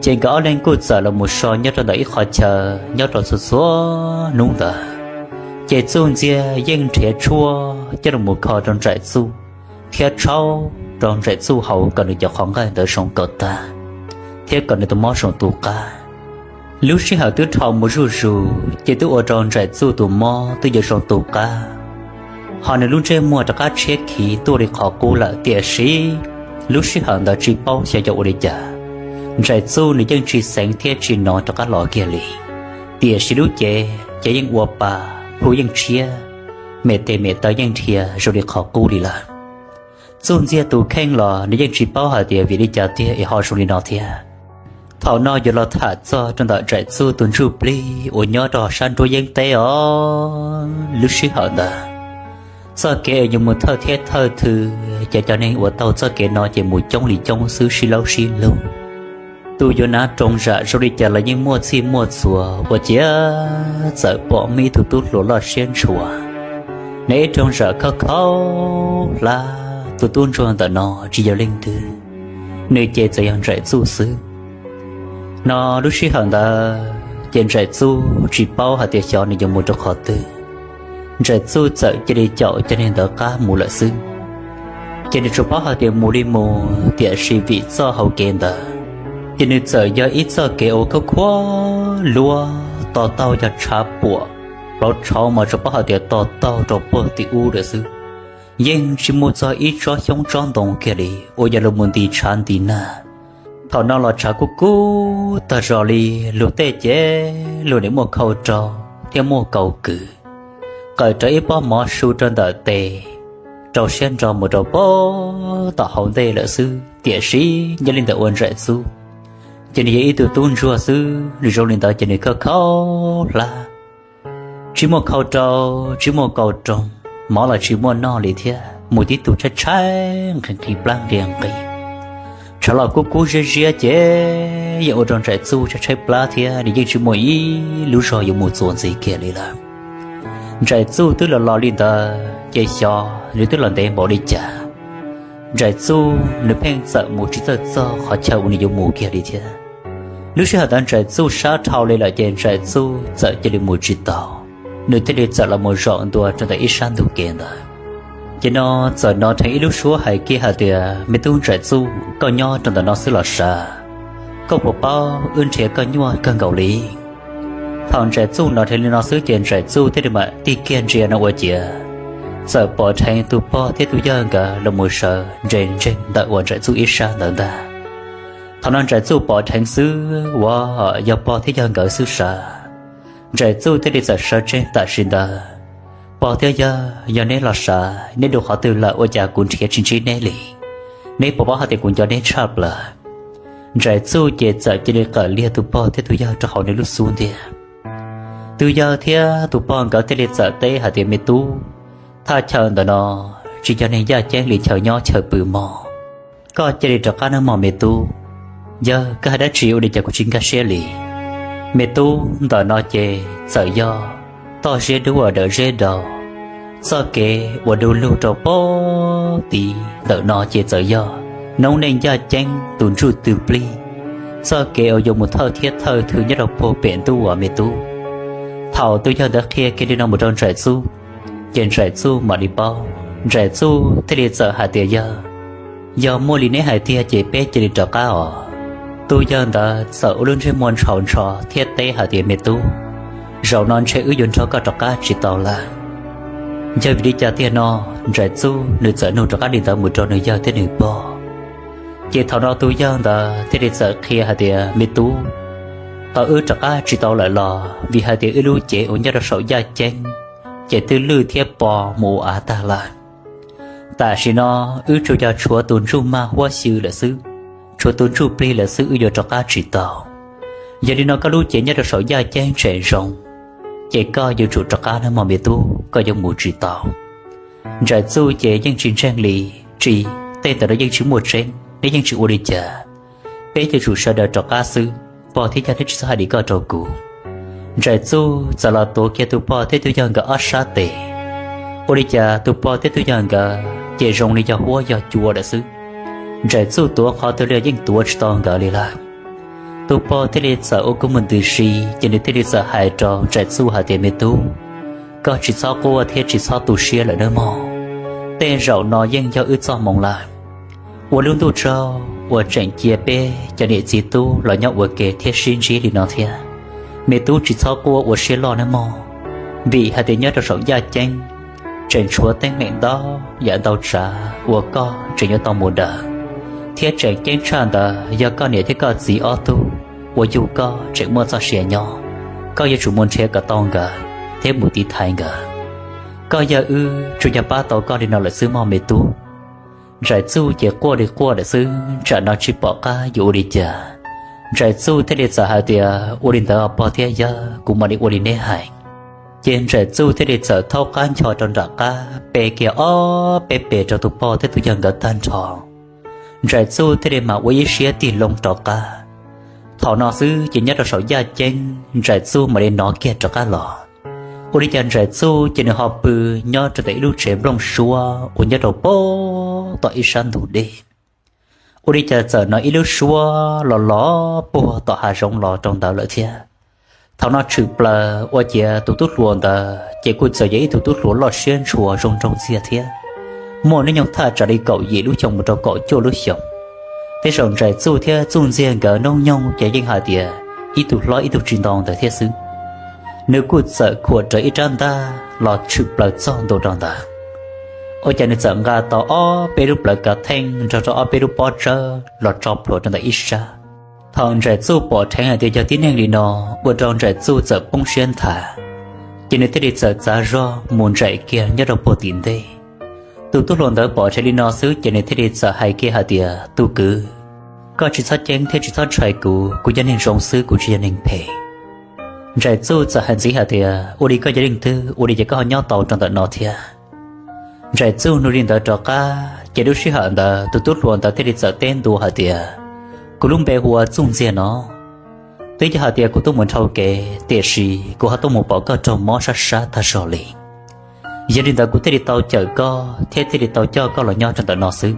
Ces nkawd ob leeg kuj txawm los mus so nyob rau ntawm ib qhov chaw nyob rau txhua txhua hnub ntawd. Ces Txuj Ntxiag yeej nrhiav tshuaj coj los mus kho rau Ntsaim Txuj, thiab tshaub rau Ntsaim Txuj haus kom nws cov qhov nqaij ntawd zoo kom tag, thiab kom nws tus mob zoo tu qab. Lub sij hawm twb dhau mus zuj zus ces twb ua rau Ntsaim Txuj tus mob twb yuav zoo tu qab, ho nws lub ntsej muag rov qab tshiab khiv tuaj li qhov qub lawm. Tiam sis lub sij hawm ntawd tsis paub xyov yog ua li cas, Ntsaim Txuj nws yeej tsis xeev thiab tsis hnov rov qab los kiag li. Tiam sis lub cev ces yeej ua pa, plhu yeej tshiab, mem tes mem taw yeej dhia zoo li qhov qub li lawm. Txuj Ntxiag tus kheej los nws yeej tsis paub hais tias vim li cas tiag es ho zoo li no thiab. Thaum no yuav los tham txog rau ntawm Ntsaim Txuj tus ntsuj plig uas nyob rau sab nruab yeeb teb os. Lub sij hawm ntawd, txoj kev uas yuav mus thawj thiab thawj thw, ces cov neeg uas taug txoj kev no ces mus coob li coob xwb, sib laub sib lug. Tus yuav hnav roog zam zoo li cas los yeej muaj txhij muaj txhua, ua ciav txawm pom muaj ib tug tub hluas loj siab ntshua, hnav ib roog zam khov khov hlab. Tus tub ntsuag ntawm no tsis yog leej twg, nws ces txawm yog Ntsaim Txuj xwb. No lub sij hawm ntawd ces Ntsaim Txuj tsis paub hais tias xyov nws yuav mus rau qhov twg. Ntsaim Txuj txawm cia li caum cov niag ntawd qab mus lawm xwb. Ces nws tsuas paub hais tias mus li mus, tiam sis vim txoj hauv kev ntawd ces nws txawm yog ib txoj kev uas khov khov luab, to taug yog tshav puam, plauv tshauv mas tsuas paub hais tias to taug rau puag tim ub lawm xwb. Yeej tsis muaj txog ib tsob xyoob tsob ntoo kiag li uas yog luag mus nti tshav nti nag. Thaum no los tshav kub kub tag zog li, luag tej ces luag nim muaj khau rau thiab muaj kaus kwv, qawm rawv ib pob mov su rau ntawm tes, rau siab nrog mus rau puag tom hauv ntej lawm xwb. Tiam sis nyob li ntawm ua Ntsaim Txuj ces nws yog ib tug tub ntsuag xwb, nws zoo li ntawd ces nws khov khov hlab, tsis muaj khau rau, tsis muaj kaus roog, mov los tsis muaj noj li thiab, mus tib tug tshaib tshaib nqhis nqhis plab nqhis nqhis. Tshav los kub kub ziab ziab ces yeej ua rau Ntsaim Txuj tshaib tshaib plab thiab nws yeej tsis muaj ib lub zog yuav mus txuas ntxiv kiag li lawm. Ntsaim Txuj twb los los li ntawd ces xyov nws twb los ntev npaum li cas, Ntsaim Txuj nws pheej txawm mus tsis txawj txog qhov chaw uas nws yuav mus kiag li thiab. Lub sij hawm ntawd Ntsaim Txuj sab dhau li lawm ces Ntsaim Txuj txawm cia li mus tsis tau, nws thiaj li txawm los mus zaum ntua rau ntawm ib sab ntug kev ntawd. Ces no txawm hnov dheev ib lub suab hais kiag hais tias, Me tub Ntsaim Txuj, koj nyob rau ntawm no xwb los sav? Koj puas paub wb nrhiav koj nyuaj kawg nkaus li? Thaum Ntsaim Txuj hnov dheev li no xwb ces Ntsaim Txuj thiaj li mam tig kiag ntsia no ua ciav txawm pom dheev tus pog thiab tus yawg nkawd los mus sawv nres nreeg ntawm uas Ntsaim Txuj ib sab ntawd ntag. Thaum no Ntsaim Txuj pom dheev xwb ua yog pog thiab yawg nkawd xwb sav, Ntsaim Txuj thiaj li txawm sawv tsees tam sim ntawd. Pog thiab yawg, yog neb los sav, neb dua qhov twg lawm ua cas kuv nrhiav tsis ntsib neb li? Neb puas paub hais tias kuv nco neb tshaj plaws? Ntsaim Txuj ces txawm cia li qawm liag tus pog thiab tus yawg rau hauv nws lub xub ntiag. Tus yawg thiab tus pog nkawd thiaj li txawm teb hais tias, Me tub, thaj chaw ntawm no tsis yog neeg yaj ceeb li chaw nyob chaw pw mog. Koj cia li rov qab nawb mog me tub. Yawg, koj hais dab tsi ua li cas kuv tsis nkag siab li? Me tub, ntawm no ces txawm yog toj zeb dub uas dawm zeb daus. Txoj kev uas du lug rau pog tid ntawm no ces txawm yog noob neej yaj ceeb tus ntsuj tus plig, txoj kev uas yuav mus thawj thiab thawj thwm nyob rau puag pem ntuj uas me tub. Thaum tus yawg ntawd qhia kiag li no mus rau Ntsaim Txuj, ces Ntsaim Txuj mam li paub. Ntsaim Txuj thiaj li txawm hais tias, Yawg, yog muaj li neb hais tiag ces peb cia li rov qab os. Tus yawg ntawd txawm ua lub ntsej muag ntshaus ntsho thiab teb hais tias, Me tub, zaum no ntshe wb yuav nrog koj rov qab tsis tau lawm. Yog vim li cas tiag no? Ntsaim Txuj nws txawm nug rov qab li ntawd mus rau nws yawg thiab nws pog. Ces thaum no tus yawg ntawd thiaj li txawm qhia hais tias, Me tub, qhov wb rov qab tsis tau lawm los vim hais tias wb lub cev uas nyob rau saum yaj ceeb ces twb lwj thiab po mus ua av tag lawm. Tam sim no wb tsuas yog tshuav tus ntsuj mag huab xyw lawm xwb, tshuav tus ntsuj plig lawm xwb wb yuav rov qab tsis tau. Yog li no koj lub cev nyob rau saum yaj ceeb tseem zoo, ces koj yuav tsum rov qab nawb mog me tub, koj yuav mus tsis tau. Ntsaim Txuj ces yeej tsis ntseeg li, Tsis, tej ntawm no yeej tsis muaj tseeb, neb yeej tsis ua li cas. Peb yuav tsum sawv daws rov qab xwb, pog thiab yawg neb tsis txhob hais li koj rau kuv. Ntsaim Txuj txawm los tuav kiag tus pog thiab tus yawg nkawd ob sab tes. Ua li cas tus pog thiab tus yawg nkawd ces zoo li yog huab yog cua lawm xwb. Ntsaim Txuj tuav qhov twg li yeej tuav tsis tau nkawd li lawm. Tus pog thiaj li txawm ua kua muag ntws si, ces nws thiaj li txawm hais rau Ntsaim Txuj hais tias, Me tub, koj tsis txhob quaj thiab tsis txhob tu siab lawm nawb mog. Tej zaum no yeej yog wb txoj hmoo lawm. Ua lub ntuj tsaug uas tseem cia peb cov niam txiv tub los nyob ua ke thiab sib ntsib li no thiab. Me tub tsis txhob quaj ua siab loj nawb mog, vim hais tias nyob rau saum yaj ceeb tseem tshuav teeb meem ntau yam ntau tsav uas koj tseem yuav tau mus daws, thiab tseem ceeb tshaj ntawd yog koj niam thiab koj txiv ob tug uas yug koj tseem muaj txoj sia nyob. Koj yuav tsum mus nrhiav kom tau nkawd thiab mus tiv thaiv nkawd. Koj yawg wb tsuas yog pab tau koj li no lawm xwb mog me tub. Ntsaim Txuj ces quaj li quaj lawm xwb, tsam no tsis pom qab yuav ua li cas. Ntsaim Txuj thiaj li txawm hais tias, Ua li ntawd pog thiab yawg, kuv mam li ua li neb hais. Ces Ntsaim Txuj thiaj li txawm thaub qab ncho rau nram qab, pe kiag ob peb pes rau tus pog thiab tus yawg nkawd tag nrho. Ntsaim Txuj thiaj li mam ua ib siab tig loo rov qab. Thaum no xwb ces nyob rau saum yaj ceeb Ntsais Txuj mam li hnov kiag rov qab los. Ua li cas Ntsais Txuj ces nws ho pw nyob rau ntawm ib lub tsev nplooj suab uas nyob rau pem tom ib sab ntug dej. Ua li cas txawm hnov ib lub suab los los puag tom hav zoov los rau ntawd lawm thiab. Thaum no tshwm plaws ua ciav tus tub hluas ntawd ces kuj txawm yog ib tug tub hluas loj siab ntshua zoo nraug ntxiag thiab, muaj hnub nyoog thaj tsam li kaum yim lub xyoo mus rau kaum cuaj lub xyoos. Tej zaum Ntsais Txuj thiab Txuj Ntxiag nkawd hnub nyoog ces yeej hais tias ib tug hlob ib tug tsis ntau ntawd thiab xwb. Nws kuj txawm khuam rawv ib rab ntaj los tshwm plaws txog ntua rau ntawd. Ua cas nws txawm nqa tau ob peb lub plawv kav theej nrog rau ob peb lub pob tsawb los tso plhuav rau ntawm ib sab. Thaum Ntsais Txuj pom dheev hais tias yog tib neeg li no, ua rau Ntsais Txuj txawm poob siab nthav, ces nws thiaj li txawm txav zog mus ntsais kiag nyob rau puag tim ntej. Tus tub hluas ntawd pom dheev li no xwb ces nws thiaj li txawm hais kiag hais tias, Tus kwv, koj tsis txhob ceeb thiab tsis txhob ntshai kuv, kuv yog neeg zoo xwb, kuv tsis yog neeg phem. Ntsais Txuj txawm hais ntxiv hais tias, Ua li koj yog leej twg, ua li ces koj ho nyob tau rau ntawm no thiab? Ntsais Txuj nug li ntawd rov qab, ces lub sij hawm ntawd tus tub hluas ntawd thiaj li txawm teb ntua hais tias, Kuv lub npe hu ua Txuj Ntxiag no. Twb yog hais tias kuv tuaj mus dhau kev, tiam sis kuv ho tuaj mus pom koj raug mob sab sab tag zog li. Yog li ntawd kuv thiaj li tau cawm koj thiab thiaj li tau coj koj los nyob rau ntawm no xwb.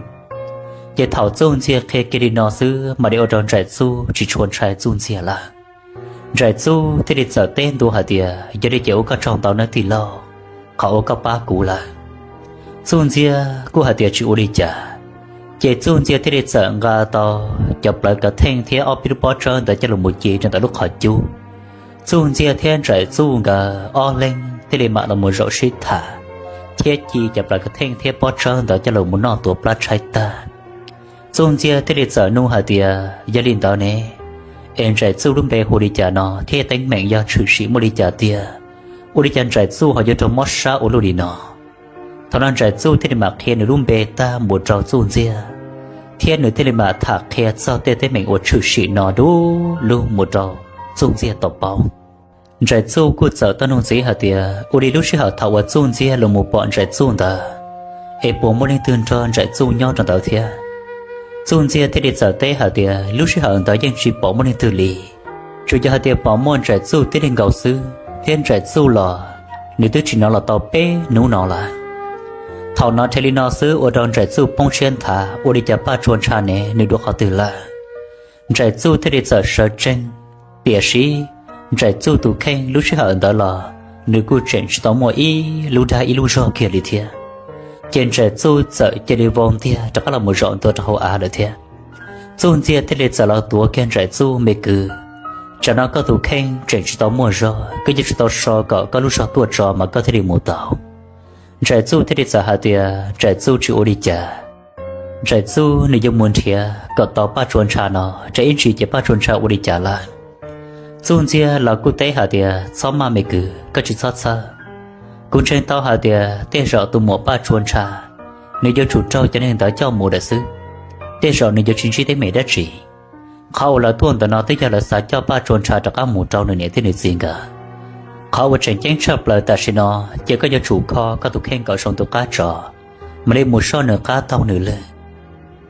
Ces thaum Txuj Ntxiag qhia kiag li no xwb mam li ua rau Ntsais Txuj tsis tshua ntshai Txuj Ntxiag lawm. Ntsais Txuj thiaj li txawm teb ntua hais tias, Yog li ces ua koj tsaug ntau nawb tij laug, qhov uas koj pab kuv lawm. Txuj Ntxiag kuj hais tias tsis ua li cas. Ces Txuj Ntxiag thiaj li txawm nqa tau cov plawv kav theej thiab ob peb lub pob tsawb ntawd coj los mus ci rau ntawm lub qhov cub. Txuj Ntxiag thiab Ntsais Txuj nkawd ob leeg thiaj li mam los mus zaum sib tham, thiab ci cov plawv kav theej thiab pob tsawb ntawd coj los mus noj tuav plab tshaib tag. Txuj Ntxiag thiaj li txawm nug hais tias, Yog li ntawd ne, es Ntsais Txuj lub npe hu li cas no thiab teeb meem yog tshwm sim muaj li cas tiag? Ua li cas Ntsais Txuj ho yuav raug mob sab ua luaj li no? Thaum no Ntsais Txuj thiaj li mam qhia nws lub npe tag mus rau Txuj Ntxiag, thiab nws thiaj li mam tham qhia txog tej teeb meem uas tshwm sim no du lug mus rau Txuj Ntxiag tau paub. Ntsais Txuj kuj txawm tau nug ntxiv hais tias, Ua li lub sij hawm thaum uas Txuj Ntxiag los mus pom Ntsais Txuj ntawd, es puas muaj leej twg nrog Ntsais Txuj nyob rau ntawd thiab? Txuj Ntxiag thiaj li txawm teb hais tias, Lub sij hawm ntawd yeej tsis pom muaj leej twg li, tsuas yog hais tias pom muaj Ntsais Txuj tib leeg nkaus xwb, thiab Ntsais Txuj los nws twb tsis hnov los tau peb hnub no lawm. Thaum hnov dheev li no xwb ua rau Ntsais Txuj poob siab nthav, ua li cas Paj Tsua Ntsha ne, nws dua qhov twg lawm? Ntsais Txuj thiaj li txawm sawv tsees, tiam sis Ntsais Txuj tus kheej lub sij hawm ntawd los nws kuj tseem tsis tau muaj ib lub dag ib lub zog kiag li thiab. Ces Ntsais Txuj txawm cia li vau ntiag rov qab los mus zaum ntua rau hauv av lawm thiab. Txuj Ntxiag thiaj li txawm los tuav kiag Ntsais Txuj, Me kwv, tsam no koj tus kheej tseem tsis tau muaj zog, koj yuav tsum tau so kom koj lub zog tuaj tso mas koj thiaj li mus tau. Ntsais Txuj thiaj li txawm hais tias, Ntsais Txuj tsis ua li cas. Ntsais Txuj nws yuav mus nrhiav kom tau Paj Tsua Ntsha no, tsam ib ntsis ces Paj Tsua Ntsha ua li cas lawm. Txuj Ntxiag los kuj teb hais tias, Txhob maj me kwv, koj tsis txhob txhawj. Kuv ntseeg tau hais tias tej zaum tus muam Paj Tsua Ntsha nws yuav tsum raug cov neeg ntawd coj mus lawm xwb, tej zaum nws yuav tsis ntsib teeb meem dab tsi. Qhov uas lawv tuaj ntawm no twb yog lawv xav coj Paj Tsua Ntsha rov qab mus rau nws niam thiab nws txiv nkawd. Qhov uas tseem ceeb tshaj plaws tam sim no ces koj yuav tsum kho koj tus kheej kom zoo tus qab tso, mam li mus soj nws qab taug nws lwg.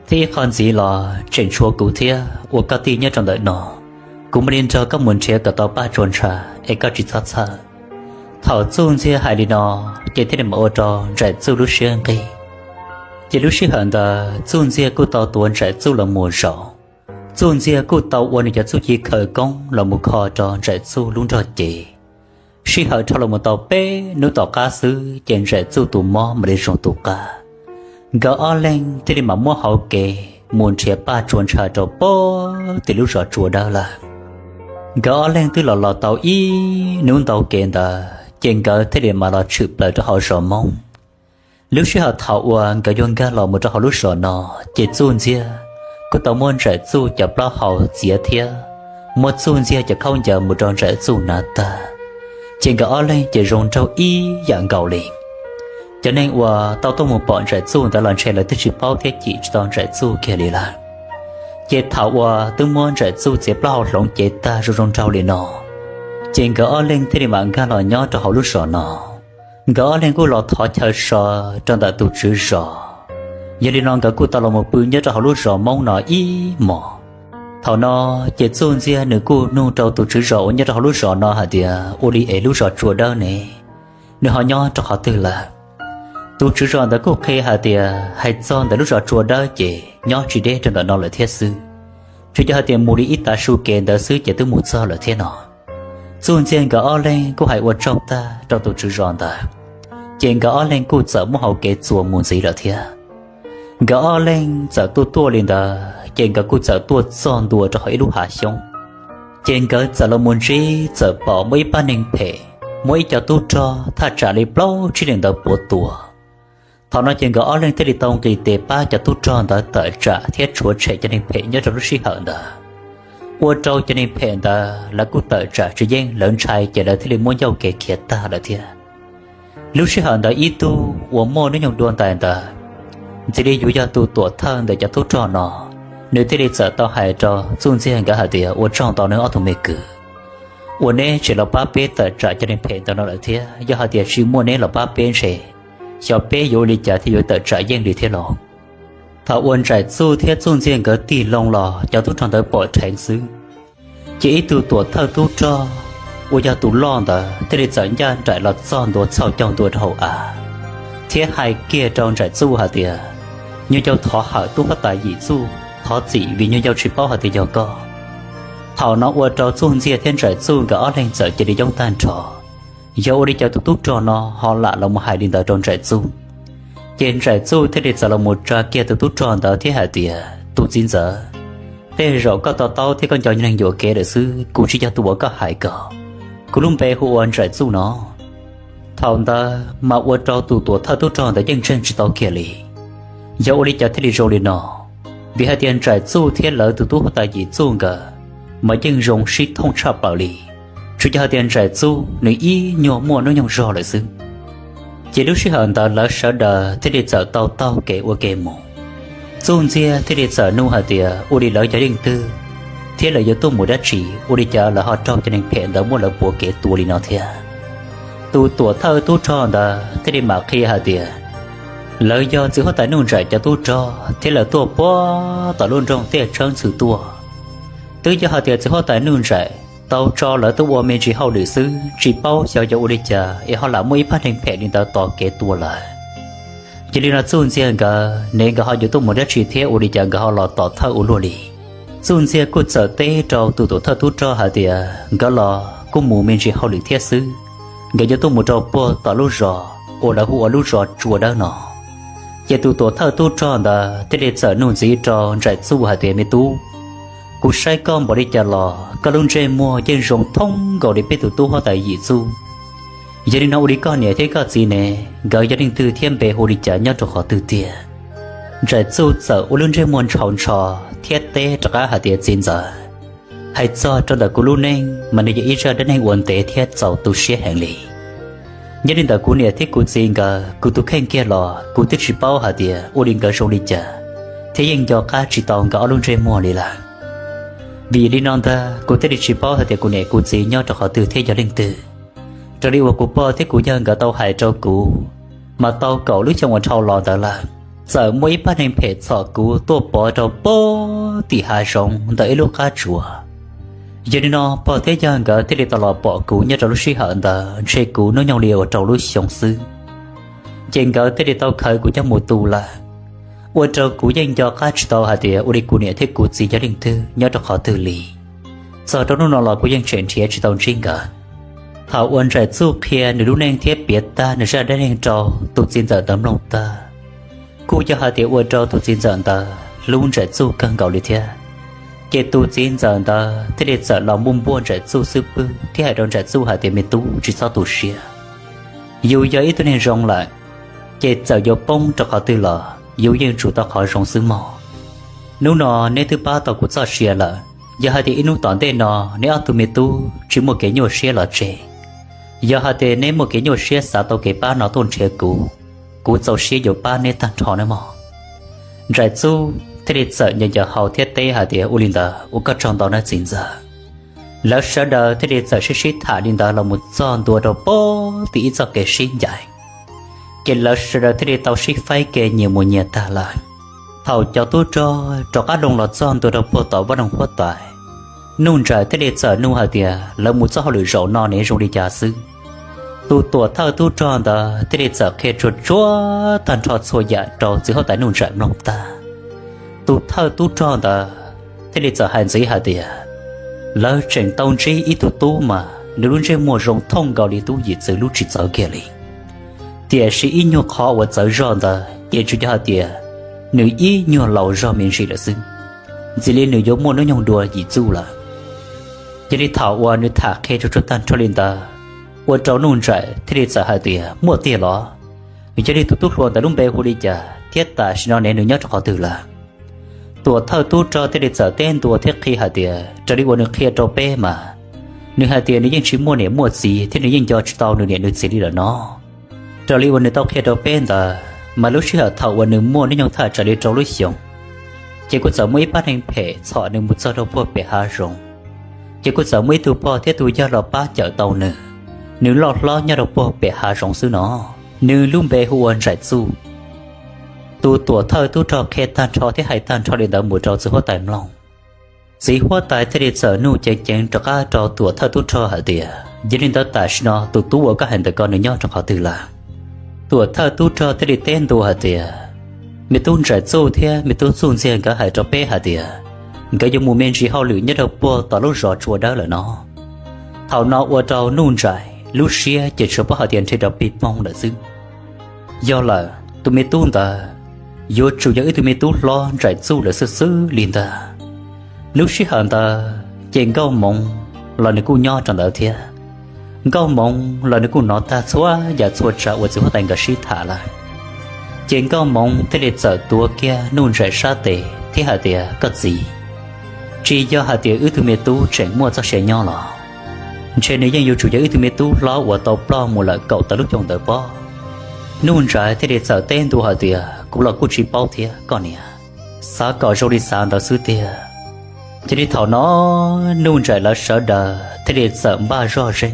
Thiab ib qho ntxiv los tseem tshuav kuv thiab ua koj tij nyob rau ntawm no, kuv mam li nrog koj mus nrhiav kom tau Paj Tsua Ntsha, es koj tsis txhob txhawj. Thaum Txuj Ntxiag hais li no, ces thiaj li mam ua rau Ntsais Txuj lub siab nqig. Ces lub sij hawm ntawd Txuj Ntxiag kuj tau tuav Ntsais Txuj los mus zaum. Txuj Ntxiag kuj tau ua nws cov txuj ci khawv koob los mus kho rau Ntsais Txuj lub nrog cev. Sij hawm dhau los mus tau peb hnub tom qab xwb ces Ntsais Txuj tus mob mam li zoo tus qab. Nkawd ob leeg thiaj li mam muab hauv kev mus nrhiav Paj Tsua Ntsha rau pem tim lub zos Tsua Dawb lawm. Nkawd ob leeg twb los los tau ib hnub ntau kev ntawd ces nkawd thiaj li mam los tshwm plaws rau hauv zos Hmoob. Lub sij hawm thaum uas nkawd yuav nkag los mus rau hauv lub zos no, ces Txuj Ntxiag kuj tau muab Ntsais Txuj cov plaub hau txiav thiab muab Txuj Ntxiag cov khaub ncaws mus rau Ntsais Txuj hnav tag, ces nkawd ob leeg ces zoo nraug ib yam nkaus li. Cov neeg uas tau tuaj mus pom Ntsais Txuj ntawd los ntshe lawv twb tsis paub thiab cim tsis tau Ntsais Txuj kiag li lawm. Ces thaum uas twb muab Ntsais Txuj txiav plaub hau hloov cev tag zoo zoo nraug li no, ces nkawd ob leeg thiaj li mam nkag los nyob rau hauv lub zos no. Nkawd ob leeg kuj los thov chaw so rau ntawm tus tswv zos. Yog li no nkawd kuj tau los mus pw nyob rau hauv lub zos Hmoob no ib hmos. Thaum no ces Txuj Ntxiag nws kuj nug rau tus tswv zos uas nyob rau hauv lub zos no hais tias ua li es lub zos Tsua Dawb ne, nws ho nyob rau qhov twg lawm? Tus tswv zos ntawd kuj qhia hais tias hais txog ntawm lub zos Tsua Dawb ces nyob tsis deb rau ntawm no lawm thiab xwb, tsuas yog hais tias mus li ib tav su kev ntawd xwb ces twb mus txog lawm thiab no. Txuj Ntxiag nkawd ob leeg kuj hais ua tsaug tag rau tus tswv zos ntawd, ces nkawd ob leeg kuj txawm muaj hauv kev txuas mus ntxiv lawm thiab. Nkawd ob leeg txawm tuaj tuaj li ntawd ces nkawd kuj txawm tuaj txog ntua rau hauv ib lub hav xyoob. Ces nkawd txawm los mus ntsib txawm pom muaj ib pab neeg phem, muaj ib co tub rog thaj tsam li plaub tsib leej ntawd puav tua. Thaum no ces nkawd ob leeg thiaj li tau nqis tes pab cov tub rog ntawd tawm tsam thiab tshuav tshem cov neeg phem nyob rau lub sij hawm ntawd. Ua rau cov neeg phem ntawd lawv kuj tawm tsam tsis yeej, lawv ntshai ces lawv thiaj li muab ncauj kev khiav tag lawm thiab. Lub sij hawm ntawd ib tug uas muaj hnub nyoog dua ntais ntawd, ntxim li yuav yog tus tuam thawj ntawm cov tub rog no, nws thiaj li txawm tau hais rau Txuj Ntxiag nkawd hais tias ua tsaug ntau nawb ob tug me kwv, uas neb tseem los pab peb tawm tsam cov neeg phem ntawm no lawm thiab, yog hais tias tsis muaj neb los pab peb ntshe xyov peb yuav ua li cas thiaj yuav tawm tsam yeej li thiab los. Thaum uas Ntsaim Txuj thiab Txuj Ntxiag nkawd tig loo los cov tub rog ntawd pom dheev xwb, ces ib tug tuam thawj tub rog uas yog tus loj ntawd thiaj li txawm ncaj nraim los txog ntua txhau caug ntua rau hauv av, thiab hais kiag rau Ntsaim Txuj hais tias, Nyuj Ncauj thov hawm tub huab tais Yim Txuj thov txim vim Nyuj Ncauj tsis paub hais tias yog koj. Thaum no ua rau Txuj Ntxiag thiab Ntsaim Txuj nkawd ob leeg txawm cia li yoob tag nrho. Yog ua li cas tus tub rog no ho lam los mus hais li ntawd rau Ntsaim Txuj? Ces Ntsaim Txuj thiaj li txawm los mus tsa kiag tus tub rog ntawd thiab hais tias, Tus txiv ntxawm, tej zaum koj to taub thiab koj nco neeg yuam kev lawm xwb, kuv tsis yog tus uas koj hais ko. Kuv lub npe hu ua Ntsaim Txuj no. Thaum ntawd mas ua rau tus tuam thawj tub rog ntawd yeej ntseeg tsis tau kiag li. Yog ua li cas thiaj li zoo li no? Vim hais tias Ntsaim Txuj thiab lawv tus tub huab tais Yim Txuj nkawd mas yeej zoo sib thooj tshaj plaws li, tsuas yog hais tias Ntsaim Txuj nws ib nyuag muaj hnub nyoog zog lawm xwb. Ces lub sij hawm ntawd lawv sawv daws thiaj li txawm tau taug kev ua ke mus. Txuj Ntxiag thiaj li txawm nug hais tias ua li lawv yog leej twg, thiab lawv yuav tuaj mus dab tsi, ua li cas lawv ho raug cov neeg phem ntawd muab lawv puav kev tua li no thiab? Tus tuam thawj tub rog ntawd thiaj li mam qhia hais tias, lawv yog txiv huab tais Nuj Nraim cov tub rog thiab lawv tuaj puag tom lub nroog Tiaj Tshawb Ntxhw tuaj. Twb yog hais tias txiv huab tais Nuj Nraim tau tso lawv tuaj ua me ntsis hauj lwm xwb, tsis paub xyov yog ua li cas es ho lam muaj ib pab neeg phem li ntawd tos kev tua lawv. Yog li no Txuj Ntxiag nkawd ne, nkawd ho yuav tuaj mus dab tsi thiab ua li cas nkawd ho los tom thawj ua luaj li? Txuj Ntxiag kuj txawm teb rau tus tuam thawj tub rog hais tias nkawd los kuj mus me ntsis hauj lwm thiab xwb, nkawd yuav tuaj mus rau puag tom lub zos uas lawv hu ua lub zos Tsua Dawb no. Ces tus tuam thawj tub rog ntawd thiaj li txawm nug ntxiv rau Ntsaim Txuj hais tias, me tub, kuv saib koj npaum li cas los koj lub ntsej muag yeej zoo thoob nkaus li peb tus tub huab tais Yim Txuj. Yog li no ua li koj niam thiab koj txiv ne, nkawd yog leej twg thiab npe hu li cas nyob rau qhov twg tiag? Ntsaim Txuj txawm ua lub ntsej muag ntshaus ntsho thiab teb rov qab hais tias, txiv ntxawm, hais txog rau ntawm kuv lub neej mas nws yog ib zaj dab neeg uas ntev thiab txaus tu siab heev li. Nyob li ntawm kuv niam thiab kuv txiv nkawd, kuv tus kheej kiag los kuv twb tsis paub hais tias ua li nkawd zoo li cas, thiab yeej nco qab tsis tau nkawd ob lub ntsej muag li lawm. Vim li no ntag kuv thiaj li tsis paub hais tias kuv niam kuv txiv nyob rau qhov twg thiab yog leej twg. Raws li uas kuv pog thiab kuv yawg nkawd tau hais rau kuv, mas tau kaum lub xyoo uas dhau los ntawd lawm, txawm muaj ib pab neeg phem txhom kuv tuaj pov rau puag tim hav zoov ntawm ib lub qab tsuas. Yog li no pog thiab yawg nkawd thiaj li tau los pom kuv nyob rau lub sij hawm ntawd ntshe kuv hnub nyoog li uas rau lub xyoo xwb. Ces nkawd thiaj li tau khaws kuv coj mus tu lawm, ua rau kuv yeej nco qab tsis tau hais tias ua li kuv niam thiab kuv txiv yog leej twg nyob rau qhov twg li. Txog rau hnub no los kuv yeej tseem nrhiav tsis tau ntsib nkawd. Thaum uas Ntsaim Txuj qhia nws lub neej thiab piav tag nws zaj dab neeg rau tus txiv ntxawm ntawd mloog tag, kuj yog hais tias ua rau tus txiv ntxawm ntawd hlub Ntsaim Txuj kawg nkaus li thiab. Ces tus txiv ntxawm ntawd thiaj li txawm los npuaj npuaj Ntsaim Txuj xub pwg thiab hais rau Ntsaim Txuj hais tias, me tub, tsis txhob tu siab. Yus yog ib tug neeg zoo lawm, ces txawm yuav poob rau qhov twg los yus yeej tsum tau qhov zoo xwb mog. Hnub no neb twb pab tau kuv txoj sia lawm, yog hais tias ib hnub tom ntej no neb ob tug me tub tsis muaj kev nyuaj siab los tseg, yog hais tias neb muaj kev nyuaj siab xav tau kev pab no tuaj nrhiav kuv, kuv txaus siab yuav pab neb tag nrho nawb mog. Ntsaim Txuj thiaj li txawm nco nco hau thiab teb hais tias, ua li ntawd ua koj tsaug ntau nawb txiv ntxawm. Lawv sawv daws thiaj li txawm sib sib tham li ntawd los mus txog ntua rau puag tim ib txoj kev sib ncaim, ces lawv sawv daws thiaj li tau sib faib kev nyias mus nyias tag lawm. Thaum cov tub rog rov qab loo los txog ntua rau puag tom vaj loog huab tais, Nuj Nraim thiaj li txawm nug hais tias lawv mus txoj hauj lwm zaum no ne zoo li cas xwb. Tus tuam thawj tub rog ntawd thiaj li txawm qhia tsuag tsuag tag nrho txhua yam rau txiv huab tais Nuj Nraim mloog tag. Tus thawj tub rog ntawd thiaj li txawm hais ntxiv hais tias lawv tseem tau ntsib ib tug tub mas nws lub ntsej muag zoo thooj nkaus li tub yim txwv lub tsis txawv kiag li. Tiam sis ib nyuag qhov uas txawv zog ntawd ces tsuas yog hais tias nws ib nyuag laus zog me ntsis lawm xwb, ntxim li nws yuav muaj hnub nyoog dua yim txuj lawm. Yog li thaum uas nws tham qhia tsuag tsuag tag nrho li ntawd, ua rau Nuj Nraim thiaj li txawm hais tias muaj tiag los? Yog li tus tub hluas ntawd lub npe hu li cas thiab tam sim no ne nws nyob rau qhov twg lawm? Tuam thawj tub rog thiaj li txawm teb ntua thiab qhia hais tias raws li uas nws qhia rau peb mas, nws hais tias nws yeej tsis muaj niam muaj txiv thiab nws yeej nco tsis tau nws niam nws txiv li lawm no. Raws li uas nws tau qhia rau peb ntawd mas lub sij hawm thaum uas nws muaj hnub nyoog thaj tsam li rau lub xyoos, ces kuj txawm muaj ib pab neeg phem txhom nws mus txog rau puag pem hav zoov. Ces kuj txawm muaj ib tug pog thiab tus yawg los pab cawm tau nws, nws loj hlob nyob rau puag pem hav zoov xwb no. Nws lub npe hu ua Nraim Txuj. Tus tuam thawj tub rog qhia tag nrho thiab hais tag nrho li ntawd mus rau txiv huab tais mloog. Txiv huab tais thiaj li txawm nug ceev ceev rov qab rau tuam thawj tub rog hais tias yog li ntawd tam sim no tus tub uas koj hais ntawm ko nws nyob rau qhov twg lawm? Tuam thawj tub rog thiaj li teb ntua hais tias me tub Nraim Txuj thiab me tub Txuj Ntxiag nkawd hais rau peb hais tias nkawd yuav mus me ntsis hauj lwm nyob rau puag tom lub zos Tsua Dawb lawm no. Thaum no ua rau Nuj Nraim lub siab ces tsuas paub hais tias nrhiav rau pig poog lawm xwb. Yog lawm tus me tub ntawd yuav tsum yog wb tug me tub hlob Nraim Txuj lawm xwb xwb li ntag. Lub sij hawm ntawd ces Nkauj Moov los nws kuj nyob rau ntawd thiab. Nkauj Moov los nws kuj hnov tag txhua yam txhua tsav uas txiv huab tais nkawd sib tham lawm. Ces Nkauj Moov thiaj li txawm tuav kiag Nuj Nraim sab tes thiab hais tias koj txiv, tsis yog hais tias wb tug me tub tseem muaj txoj sia nyob los, ntshe nws yeej yuav tsum yog wb tug me tub hlob uas tau ploj mus lawm kaum tawm lub xyoo ntawd pob. Nuj Nraim thiaj li txawm teb ntua hais tias kuv los kuj tsis paub thiab koj niam, xav kom zoo li xav ntawd xwb tiag. Ces li thaum no Nuj Nraim lawv sawv daws thiaj li txawm npaj zoj zeeg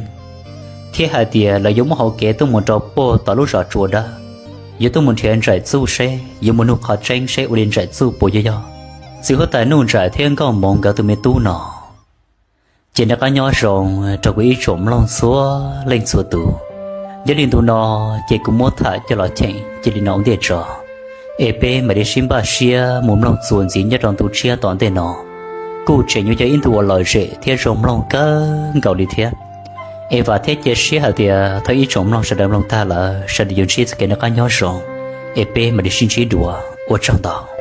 thiab hais tias lawv yuav muab hauv kev tuaj mus rau puag tom lub zos Tsua Dawb, yuav tuaj mus nrhiav Nraim Txuj seb yuav mus nug qhov tseeb seb ua li Nraim Txuj puas yog yog txiv huab tais Nuj Nraim thiab Nkauj Moov nkawd tus me tub no. Ces noj qab nyob zoo rau kuv ib tsoom mloog txhua leej txhua tus. Yog li ntu no ces kuv muab tham coj los cheem cia li no ua ntej tso, es peb mam li sib npaj siab mus mloog txuas ntxiv nyob rau ntu tshiab tom ntej no. Kuj tseem yuav yog ib ntu uas lom zem thiab zoo mloog kawg nkaus li thiab. Es vam thiab cia siab hais tias thaum ib tsoom mloog sawv daws mloog tag lawm sawv daws yuav ntsib txoj kev noj qab nyob zoo, es peb mam li sib ntsib dua, ua tsaug ntau.